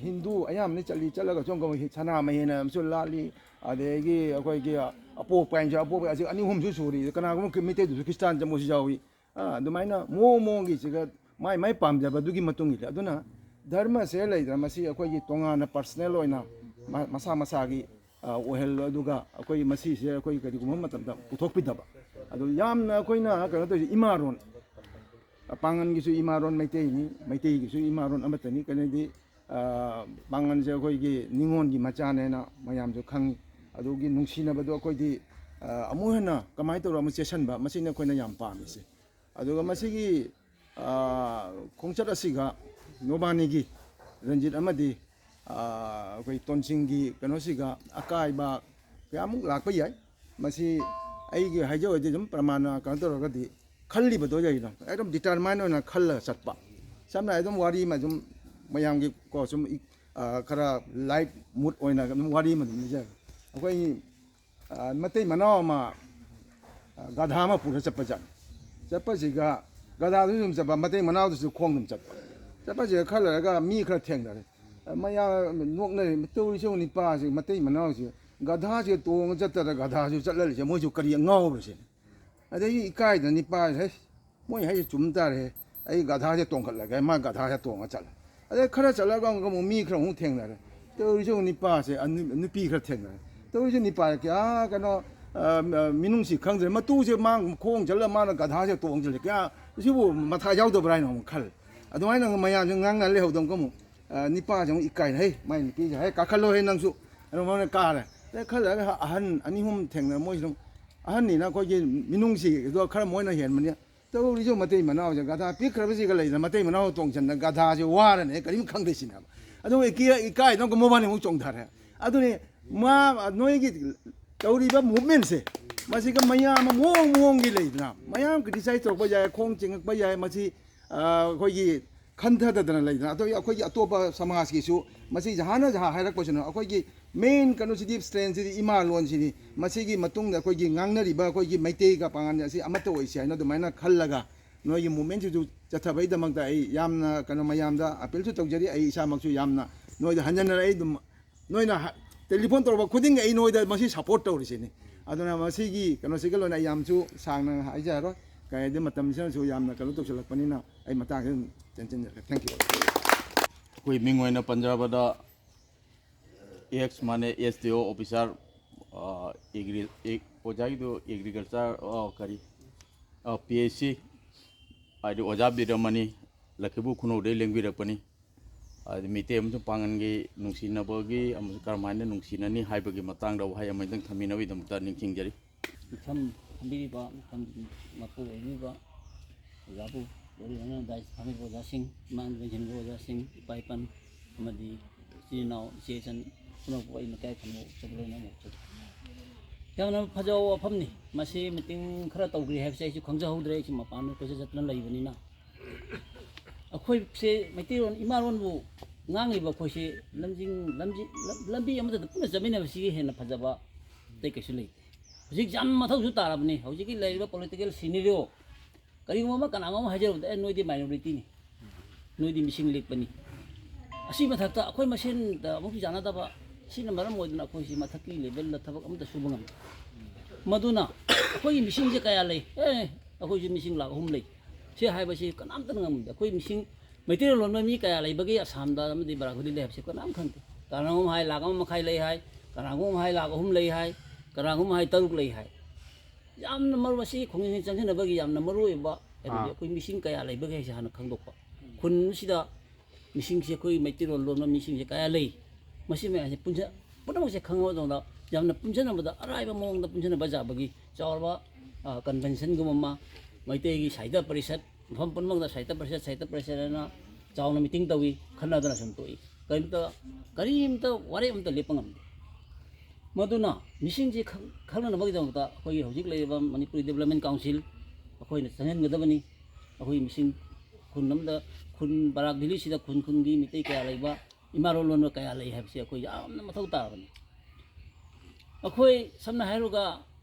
ꯍꯤꯟꯗꯨ ꯑꯌꯥꯝꯕꯅ ꯆꯠꯂꯤ, ꯆꯠꯂꯒꯁꯨ ꯑꯃꯨꯛ ꯁꯅꯥꯃꯍꯤꯅ ꯑꯃꯁꯨ ꯂꯥꯠꯂꯤ, ꯑꯗꯒꯤ ꯑꯩꯈꯣꯏꯒꯤ ꯑꯄꯣꯛꯄ ꯍꯥꯏꯅꯁꯨ, ꯑꯄꯣꯛꯄ ꯑꯁꯤ ꯑꯅꯤ ꯑꯍꯨꯝꯁꯨ ꯁꯨꯔꯤ꯫ ꯀꯅꯥꯒꯨꯝꯕ ꯃꯩꯇꯩꯗꯁꯨ ꯈ꯭ꯔꯤꯁꯇꯥꯟ ꯆꯪꯕꯁꯨ ꯌꯥꯎꯏ꯫ ꯑꯗꯨꯃꯥꯏꯅ ꯃꯑꯣꯡ ꯃꯑꯣꯡꯒꯤꯁꯤꯒ ꯃꯥꯏ ꯃꯥꯏ ꯄꯥꯝꯖꯕꯗꯨꯒꯤ ꯃꯇꯨꯡ ꯏꯜꯂꯤ꯫ ꯑꯗꯨꯅ ꯙꯔꯃꯁꯦ ꯂꯩꯗꯅ ꯃꯁꯤ ꯑꯩꯈꯣꯏꯒꯤ ꯇꯣꯉꯥꯟꯅ personal ꯑꯣꯏꯅ ꯃꯁꯥ ꯃꯁꯥꯒꯤ ꯑꯣꯏꯍꯜꯂꯣ꯫ ꯑꯗꯨꯒ ꯑꯩꯈꯣꯏ ꯃꯁꯤꯁꯦ ꯑꯩꯈꯣꯏ ꯀꯔꯤꯒꯨꯝꯕ ꯃꯇꯝꯗ ꯄꯨꯊꯣꯛꯄꯤꯗꯕ꯫ ꯑꯗꯨ ꯌꯥꯝꯅ ꯑꯩꯈꯣꯏꯅ ꯀꯩꯅꯣ ꯇꯧꯔꯤꯁꯦ ꯏꯃꯥꯔꯣꯟ, ꯄꯥꯡꯒꯟꯒꯤꯁꯨ ꯏꯃꯥꯔꯣꯟ ꯃꯩꯇꯩꯅꯤ, ꯃꯩꯇꯩꯒꯤꯁꯨ ꯏꯃꯥꯔꯣꯟ ꯑꯃꯠꯇꯅꯤ꯫ ꯀꯩꯅꯣꯗꯤ ꯄꯥꯡꯒꯟꯁꯦ ꯑꯩꯈꯣꯏꯒꯤ ꯅꯤꯉꯣꯜꯒꯤ ꯃꯆꯥꯅꯦꯅ ꯃꯌꯥꯝꯁꯨ ꯈꯪꯉꯤ꯫ ꯑꯗꯨꯒꯤ ꯅꯨꯡꯁꯤꯅꯕꯗꯣ ꯑꯩꯈꯣꯏꯗꯤ ꯑꯃꯨꯛ ꯍꯦꯟꯅ ꯀꯃꯥꯏꯅ ꯇꯧꯔꯒ ꯑꯃꯨꯛ ꯆꯦꯠꯁꯟꯕ, ꯃꯁꯤꯅꯤ ꯑꯩꯈꯣꯏꯅ ꯌꯥꯝ ꯄꯥꯝꯃꯤꯁꯦ꯫ ꯑꯗꯨꯒ ꯃꯁꯤꯒꯤ ꯈꯣꯡꯆꯠ ꯑꯁꯤꯒ ꯅꯣꯕꯥꯅꯤꯒꯤ, ꯔꯟꯖꯤꯠ ꯑꯃꯗꯤ ꯑꯩꯈꯣꯏ ꯇꯣꯟꯁꯤꯡꯒꯤ ꯀꯩꯅꯣꯁꯤꯒ ꯑꯀꯥꯏꯕ ꯀꯌꯥꯃꯨꯛ ꯂꯥꯛꯄ ꯌꯥꯏ꯫ ꯃꯁꯤ ꯑꯩꯒꯤ ꯍꯥꯏꯖꯧ ꯍꯥꯏꯗꯤ ꯑꯗꯨꯝ ꯄ꯭ꯔꯃꯥꯟꯅ ꯀꯩꯅꯣ ꯇꯧꯔꯒꯗꯤ ꯈꯜꯂꯤꯕꯗꯣ ꯌꯥꯏꯅ ꯑꯗꯨꯝ determine ꯑꯣꯏꯅ ꯈꯜꯂꯒ ꯆꯠꯄ꯫ ꯁꯝꯅ ꯍꯥꯏ ꯑꯗꯨꯝ ꯋꯥꯔꯤ ꯑꯃ ꯑꯗꯨꯝ ꯃꯌꯥꯝꯒꯤ ꯀꯣ ꯁꯨꯝ ꯈꯔ light mood ꯑꯣꯏꯅ ꯑꯗꯨꯝ ꯋꯥꯔꯤ ꯑꯃ ꯑꯗꯨꯝ ꯂꯤꯖꯒꯦ꯫ ꯑꯩꯈꯣꯏ ꯃꯇꯩ ꯃꯅꯥꯎ ꯑꯃ ꯒꯙꯥ ꯑꯃ ꯄꯨꯔ ꯆꯠꯄ ꯖꯥꯠꯅꯤ꯫ ꯆꯠꯄꯁꯤꯒ ꯒꯙꯥꯗꯨꯁꯨ ꯑꯗꯨꯝ ꯆꯠꯄ, ꯃꯇꯩ ꯃꯅꯥꯎꯗꯨꯁꯨ ꯈꯣꯡ ꯑꯗꯨꯝ ꯆꯠꯄ꯫ ꯆꯠꯄꯁꯤꯗ ꯈꯔ ꯂꯩꯔꯒ ꯃꯤ ꯈꯔ ꯊꯦꯡꯅꯔꯦ꯫ ꯃꯌꯥꯝ ꯅꯣꯛꯅꯔꯦ, "ꯇꯧꯔꯤꯁꯦ ꯌꯦꯡꯉꯨ, ꯅꯤꯄꯥꯁꯦ, ꯃꯇꯩ ꯃꯅꯥꯎꯁꯦ ꯒꯙꯥꯁꯦ ꯇꯣꯡꯉ ꯆꯠꯇꯔ ꯒꯙꯥꯁꯨ ꯆꯠꯍꯜꯂꯤꯁꯦ, ꯃꯣꯏꯁꯨ ꯀꯔꯤ ꯉꯥꯎꯕ꯭ꯔꯁꯤꯅꯤ?" ꯑꯗꯒꯤ ꯏꯀꯥꯏꯗꯅ ꯅꯤꯄꯥꯁꯦ, "ꯍꯩ, ꯃꯣꯏ ꯍꯥꯏꯁꯦ ꯆꯨꯝ ꯇꯥꯔꯦ, ꯑꯩ ꯒꯙꯥꯁꯦ ꯇꯣꯡꯈꯠꯂꯒꯦ", ꯃꯥ ꯒꯙꯥꯁꯦ ꯇꯣꯡꯉ ꯆꯠꯂꯦ꯫ ꯑꯗꯩ ꯈꯔ ꯆꯠꯂꯒ ꯑꯃꯨꯛ, ꯑꯃꯨꯛ ꯃꯤ ꯈꯔ ꯑꯃꯨꯛ ꯊꯦꯡꯅꯔꯦ꯫ ꯇꯧꯔꯤꯁꯦ ꯌꯦꯡꯉꯨ, ꯅꯤꯄꯥꯁꯦ, ꯑ, ꯅꯨ-, ꯅꯨꯄꯤ ꯈꯔ ꯊꯦꯡꯅꯔꯦ꯫ ꯇꯧꯔꯤꯁꯦ ꯅꯤꯄꯥꯁꯦ ꯀꯌꯥ ꯀꯩꯅꯣ, ꯑ, ꯃ-, ꯃꯤꯅꯨꯡꯁꯤ ꯈꯪꯗ꯭ꯔꯦ꯫ ꯃꯇꯨꯁꯦ ꯃꯥ ꯈꯣꯡ ꯆꯠꯂ ꯃꯥꯅ ꯒꯙꯥꯁꯦ ꯇꯣꯡꯁꯤꯜꯂꯦ꯫ ꯀꯌꯥ ꯁꯤꯕꯨ ꯃꯊꯥ ꯌꯥꯎꯗꯕ꯭ꯔꯥ ꯍꯥꯏꯅ ꯑꯃꯨꯛ ꯈꯜꯂꯦ꯫ ꯑꯗꯨꯃꯥꯏꯅ ꯃꯌꯥꯝꯁꯦ ꯉꯥꯡꯅ ꯂꯩꯍꯧꯗꯕ ꯑꯃꯨꯛ, ꯑ, ꯅꯤꯄꯥꯁꯦ ꯑꯃꯨꯛ ꯏꯀꯥꯏꯅ, "ꯍꯦ, ꯃꯥꯏ ꯅꯨꯄꯤꯁꯦ, ꯍꯦ, ꯀꯥꯈꯠꯂꯣ ꯍꯦ ꯅꯪꯁꯨ"꯫ ꯑꯗꯨ ꯃꯉꯣꯟꯗ ꯀꯥꯔꯦ꯫ ꯑꯗꯩ ꯈꯜꯂꯒ ꯑꯍꯟ ꯑꯅꯤ ꯑꯍꯨꯝ ꯊꯦꯡꯅꯔ ꯃꯣꯏꯁꯨ ꯑꯗꯨꯝ, ꯑꯍꯟꯅꯤꯅ ꯑꯩꯈꯣꯏꯒꯤ ꯃꯤꯅꯨꯡꯁꯤꯗꯣ ꯈꯔ ꯃꯣꯏꯅ ꯍꯦꯟꯕꯅꯤ꯫ ꯇꯧꯔꯤꯁꯨ ꯃꯇꯩ ꯃꯅꯥꯎꯁꯦ ꯒꯙꯥ ꯄꯤꯛꯈ꯭ꯔꯕꯁꯤꯒ ꯂꯩꯗꯅ, ꯃꯇꯩ ꯃꯅꯥꯎ ꯇꯣꯡꯁꯤꯟꯗ ꯒꯙꯥꯁꯦ ꯋꯥꯔꯅꯦ, ꯀꯔꯤꯝ ꯈꯪꯗꯦ ꯁꯤꯅꯦꯕ꯫ ꯑꯗꯨꯒ ꯏꯀꯤ-, ꯏꯀꯥꯏꯗꯅ ꯑꯃꯨꯛ ꯃꯕꯥꯅꯤ ꯑꯃꯨꯛ ꯆꯣꯡꯊꯔꯦ꯫ ꯑꯗꯨꯅꯤ ꯃꯥ, ꯅꯣꯏꯒꯤ ꯇꯧꯔꯤꯕ movementꯁꯦ, ꯃꯁꯤꯒ ꯃꯌꯥꯝ ꯑꯃ ꯃꯑꯣꯡ ꯃꯑꯣꯡꯒꯤ ꯂꯩꯗꯅ, ꯃꯌꯥꯝ criticize ꯇꯧꯔꯛꯄ ꯌꯥꯏ, ꯈꯣꯡ ꯆꯤꯡꯉꯛꯄ ꯌꯥꯏ, ꯃꯁꯤ, ꯑ, ꯑꯩꯈꯣꯏꯒꯤ ꯈꯟꯊꯗꯗꯅ ꯂꯩꯗꯅ꯫ ꯑꯗꯨꯒ ꯑꯩꯈꯣꯏꯒꯤ ꯑꯇꯣꯞꯄ ꯁꯃꯥꯖꯀꯤꯁꯨ ꯃꯁꯤ ꯖꯍꯥꯅ ꯖꯍꯥ ꯍꯥꯏꯔꯛꯄꯁꯤꯅ ꯑꯩꯈꯣꯏꯒꯤ main ꯀꯩꯅꯣꯁꯤꯗꯤ, strengthꯁꯤꯗꯤ ꯏꯃꯥ ꯂꯣꯟꯁꯤꯅꯤ꯫ ꯃꯁꯤꯒꯤ ꯃꯇꯨꯡꯗ ꯑꯩꯈꯣꯏꯒꯤ ꯉꯥꯡꯅꯔꯤꯕ ꯑꯩꯈꯣꯏꯒꯤ ꯃꯩꯇꯩꯒ ꯄꯥꯉꯜ ꯑꯁꯤ ꯑꯃꯠꯇ ꯑꯣꯏꯁꯤ ꯍꯥꯏꯅ ꯑꯗꯨꯃꯥꯏꯅ ꯈꯜꯂꯒ ꯅꯣꯏꯒꯤ movementꯁꯤꯁꯨ ꯆꯠꯊꯕꯒꯤꯗꯃꯛꯇ ꯑꯩ ꯌꯥꯝꯅ ꯀꯩꯅꯣ ꯃꯌꯥꯝꯗ appealꯁꯨ ꯇꯧꯖꯔꯤ꯫ ꯑꯩ ꯏꯁꯥꯃꯛꯁꯨ ꯌꯥꯝꯅ ꯅꯣꯏꯗ ꯍꯟꯖꯟꯅ ꯑꯩ ꯑꯗꯨꯝ, ꯅꯣꯏꯅ ꯍ-, telephone ꯇꯧꯔꯛꯄ ꯈꯨꯗꯤꯡꯒꯤ ꯑꯩ ꯅꯣꯏꯗ ꯃꯁꯤ support ꯇꯧꯔꯤꯁꯤꯅꯤ꯫ ꯑꯗꯨꯅ ꯃꯁꯤꯒꯤ ꯀꯩꯅꯣꯁꯤꯒ ꯂꯣꯏꯅ ꯑꯩ ꯌꯥꯝꯁꯨ ꯁꯥꯡꯅ ꯍꯥꯏꯖꯔꯔꯣꯏ꯫ ꯀꯩ ꯍꯥꯏꯗꯤ ꯃꯇꯝꯁꯤꯅꯁꯨ ꯌꯥꯝꯅ ꯀꯩꯅꯣ ꯇꯧꯁꯤꯜꯂꯛꯄꯅꯤꯅ ꯑꯩ ꯃꯇꯥꯡꯁꯤꯗ ꯑꯗꯨꯝ ꯆꯦꯟꯁꯤꯟꯖꯔꯒꯦ꯫ Thank you꯫ ꯑꯩꯈꯣꯏ ꯃꯤꯡ ꯑꯣꯏꯅ ꯄꯟꯖꯕꯗ, ꯑꯦꯛꯁ ꯃꯥꯅꯦ, S D O officer, ꯑ, ꯑꯦꯒ꯭ꯔꯤ-, ꯑꯦ-, ꯑꯣꯖꯥꯒꯤꯗꯨ agriculture, ꯑ, ꯀꯔꯤ, ꯑ, P H C, ꯍꯥꯏꯗꯤ ꯑꯣꯖꯥ ꯕꯤꯔꯃꯅꯤ, ꯂꯛꯈꯤꯕꯨ ꯈꯨꯅꯧꯗꯩ ꯂꯦꯡꯕꯤꯔꯛꯄꯅꯤ꯫ ꯍꯥꯏꯗꯤ ꯃꯩꯇꯩ ꯑꯃꯁꯨꯡ ꯄꯥꯉꯜꯒꯤ ꯅꯨꯡꯁꯤꯅꯕꯒꯤ ꯑꯃꯁꯨꯡ ꯀꯔꯝꯍꯥꯏꯅ ꯅꯨꯡꯁꯤꯅꯅꯤ ꯍꯥꯏꯕꯒꯤ ꯃꯇꯥꯡꯗ ꯋꯥꯍꯩ ꯑꯃꯇꯪ ꯊꯝꯕꯤꯅꯕꯒꯤꯗꯃꯛꯇ ꯅꯤꯡꯁꯤꯡꯖꯔꯤ꯫ ꯃꯤꯐꯝ ꯐꯝꯕꯤꯔꯤꯕ, ꯃꯤꯐꯝ ꯃꯄꯨ ꯑꯣꯏꯕꯤꯔꯤꯕ ꯑꯣꯖꯥꯕꯨ, ꯂꯣꯏꯅꯅ dais ꯐꯝꯃꯤꯕ ꯑꯣꯖꯥꯁꯤꯡ, ꯏꯃꯥꯡꯗ ꯂꯦꯡꯁꯤꯟꯕ ꯑꯣꯖꯥꯁꯤꯡ, ꯏꯄꯥ ꯏꯄꯟ ꯑꯃꯗꯤ ꯏꯆꯤꯜ ꯏꯅꯥꯎ, ꯏꯆꯦ ꯏꯆꯟ ꯄꯨꯝꯅꯃꯛꯄꯨ ꯑꯩ ꯂꯩꯀꯥꯏ ꯈꯨꯟꯕ ꯆꯠꯄ ꯂꯣꯏꯅ ꯑꯃꯨꯛ ꯆꯠꯂꯤ꯫ ꯌꯥꯝꯅ ꯐꯖꯕ ꯋꯥꯐꯝꯅꯤ꯫ ꯃꯁꯤ meeting ꯈꯔ ꯇꯧꯈ꯭ꯔꯦ ꯍꯥꯏꯕꯁꯦ ꯑꯩꯁꯨ ꯈꯪꯖꯍꯧꯗ꯭ꯔꯦ, ꯑꯩꯁꯨ ꯃꯄꯥꯟꯗ ꯀꯣꯏꯆꯠ ꯆꯠꯇꯅ ꯂꯩꯕꯅꯤꯅ꯫ ꯑꯩꯈꯣꯏꯁꯦ ꯃꯩꯇꯩꯂꯣꯟ, ꯏꯃꯥꯂꯣꯟꯕꯨ ꯉꯥꯡꯂꯤꯕ ꯑꯩꯈꯣꯏꯁꯦ ꯂꯝꯖꯤꯡ-, ꯂꯝꯖꯤ-, ꯂꯝ-, ꯂꯝꯕꯤ ꯑꯃꯠꯇꯗ ꯄꯨꯟꯅ ꯆꯠꯃꯤꯟꯅꯕꯁꯤꯒꯤ ꯍꯦꯟꯅ ꯐꯖꯕ ꯑꯇꯩ ꯀꯩꯁꯨ ꯂꯩꯇꯦ꯫ ꯍꯧꯖꯤꯛ ꯌꯥꯝ ꯃꯊꯧꯁꯨ ꯇꯥꯔꯕꯅꯤ꯫ ꯍꯧꯖꯤꯛꯀꯤ ꯂꯩꯔꯤꯕ political scenario, ꯀꯔꯤꯒꯨꯝꯕ ꯑꯃ ꯀꯅꯥꯒꯨꯝꯕ ꯑꯃ ꯍꯥꯏꯖꯔꯕꯗ, "ꯑꯦ, ꯅꯣꯏꯗꯤ minorityꯅꯤ, ꯅꯣꯏꯗꯤ ꯃꯤꯁꯤꯡ ꯂꯤꯛꯄꯅꯤ"꯫ ꯑꯁꯤ ꯃꯊꯛꯇ ꯑꯩꯈꯣꯏ ꯃꯁꯦꯟꯗ ꯑꯃꯨꯛꯁꯨ ꯌꯥꯅꯗꯕ, ꯁꯤꯅ ꯃꯔꯝ ꯑꯣꯏꯗꯨꯅ ꯑꯩꯈꯣꯏꯁꯤ ꯃꯊꯛꯀꯤ levelꯗ ꯊꯕꯛ ꯑꯃꯠꯇ ꯁꯨꯕ ꯉꯝꯗꯦ꯫ ꯃꯗꯨꯅ ꯑꯩꯈꯣꯏꯒꯤ ꯃꯤꯁꯤꯡꯁꯦ ꯀꯌꯥ ꯂꯩ? ꯑꯦ, ꯑꯩꯈꯣꯏꯁꯨ ꯃꯤꯁꯤꯡ ꯂꯥꯈ ꯑꯍꯨꯝ ꯂꯩ꯫ ꯁꯤ ꯍꯥꯏꯕꯁꯤ ꯀꯅꯥꯝꯇꯅ ꯉꯝꯗꯦ꯫ ꯑꯩꯈꯣꯏ ꯃꯤꯁꯤꯡ, ꯃꯩꯇꯩꯂꯣꯟ ꯂꯣꯟꯕ ꯃꯤ ꯀꯌꯥ ꯂꯩꯕꯒꯦ ꯑꯁꯥꯝꯗ ꯑꯃꯗꯤ ꯕꯔꯥꯛ ꯚꯦꯂꯤꯗ ꯍꯥꯏꯕꯁꯤ ꯀꯅꯥꯝ ꯈꯪꯗꯦ꯫ ꯀꯅꯥꯒꯨꯝꯕ ꯍꯥꯏ ꯂꯥꯛ ꯑꯃ ꯃꯈꯥꯏ ꯂꯩ ꯍꯥꯏ, ꯀꯅꯥꯒꯨꯝꯕ ꯍꯥꯏ ꯂꯥꯛ ꯑꯍꯨꯝ ꯂꯩ ꯍꯥꯏ, ꯀꯅꯥꯒꯨꯝꯕ ꯍꯥꯏ ꯇꯔꯨꯛ ꯂꯩ ꯍꯥꯏ꯫ ꯌꯥꯝꯅ ꯃꯔꯨ, ꯃꯁꯤ ꯈꯣꯡꯖꯪꯁꯤ ꯆꯪꯁꯤꯟꯅꯕꯒꯤ ꯌꯥꯝꯅ ꯃꯔꯨ ꯑꯣꯏꯕ ꯍꯥꯏꯕꯗꯤ ꯑꯥ꯫ ꯑꯩꯈꯣꯏ ꯃꯤꯁꯤꯡ ꯀꯌꯥ ꯂꯩꯕꯒꯦ ꯍꯥꯏꯁꯦ ꯍꯥꯟꯅ ꯈꯪꯗꯣꯛꯄ꯫ ꯈꯨꯟꯁꯤꯗ ꯃꯤꯁꯤꯡꯁꯦ, ꯑꯩꯈꯣꯏ ꯃꯩꯇꯩꯂꯣꯟ ꯂꯣꯟꯕ ꯃꯤꯁꯤꯡꯁꯦ ꯀꯌꯥ ꯂꯩ, ꯃꯁꯤ ꯃꯌꯥꯝꯁꯦ ꯄꯨꯟꯁ-, ꯄꯨꯝꯅꯃꯛꯁꯦ ꯈꯪꯉꯕ ꯃꯇꯨꯡꯗ ꯌꯥꯝꯅ ꯄꯨꯟꯁꯤꯟꯅꯕꯗ ꯑꯔꯥꯏꯕ ꯃꯑꯣꯡꯗ ꯄꯨꯟꯁꯤꯟꯅꯕ ꯌꯥꯕꯒꯤ ꯆꯥꯎꯔꯕ, ꯑ, conventionꯒꯨꯝꯕ ꯑꯃ, ꯃꯩꯇꯩꯒꯤ ꯁꯥꯍꯤꯇ꯭ꯌ ꯄꯔꯤꯁꯠ, ꯃꯐꯝ ꯄꯨꯝꯅꯃꯛꯇ ꯁꯥꯍꯤꯇ꯭ꯌ ꯄꯔꯤꯁꯠ, ꯁꯥꯍꯤꯇ꯭ꯌ ꯄꯔꯤꯁꯠ ꯍꯥꯏꯅ ꯆꯥꯎꯅ meeting ꯇꯧꯏ, ꯈꯟꯅꯗꯅ ꯁꯨꯝ ꯇꯣꯛꯏ꯫ ꯀꯔꯤꯝꯇ, ꯀꯔꯤꯝꯇ ꯋꯥꯔꯦꯞ ꯑꯃꯇ ꯂꯦꯞꯄ ꯉꯝꯗꯦ꯫ ꯃꯗꯨꯅ ꯃꯤꯁꯤꯡꯁꯤ ꯈꯪ-, ꯈꯪꯅꯅꯕꯒꯤꯗꯃꯛꯇ ꯑꯩꯈꯣꯏꯒꯤ ꯍꯧꯖꯤꯛ ꯂꯩꯔꯤꯕ ꯃꯅꯤꯄꯨꯔꯤ Development Council ꯑꯩꯈꯣꯏꯅ ꯆꯪꯍꯟꯒꯗꯕꯅꯤ꯫ ꯑꯩꯈꯣꯏ ꯃꯤꯁꯤꯡ ꯈꯨꯟ ꯑꯃꯗ, ꯈꯨꯟ ꯕꯔꯥꯛ ꯚꯦꯂꯤꯁꯤꯗ ꯈꯨꯟ ꯈꯨꯟꯒꯤ ꯃꯤꯇꯩ ꯀꯌꯥ ꯂꯩꯕ, ꯏꯃꯥ ꯂꯣꯟ ꯂꯣꯟꯕ ꯀꯌꯥ ꯂꯩ ꯍꯥꯏꯕꯁꯤ ꯑꯩꯈꯣꯏ ꯌꯥꯝꯅ ꯃꯊꯧ ꯇꯥꯔꯕꯅꯤ꯫ ꯑꯩꯈꯣꯏ ꯁꯝꯅ ꯍꯥꯏꯔꯒ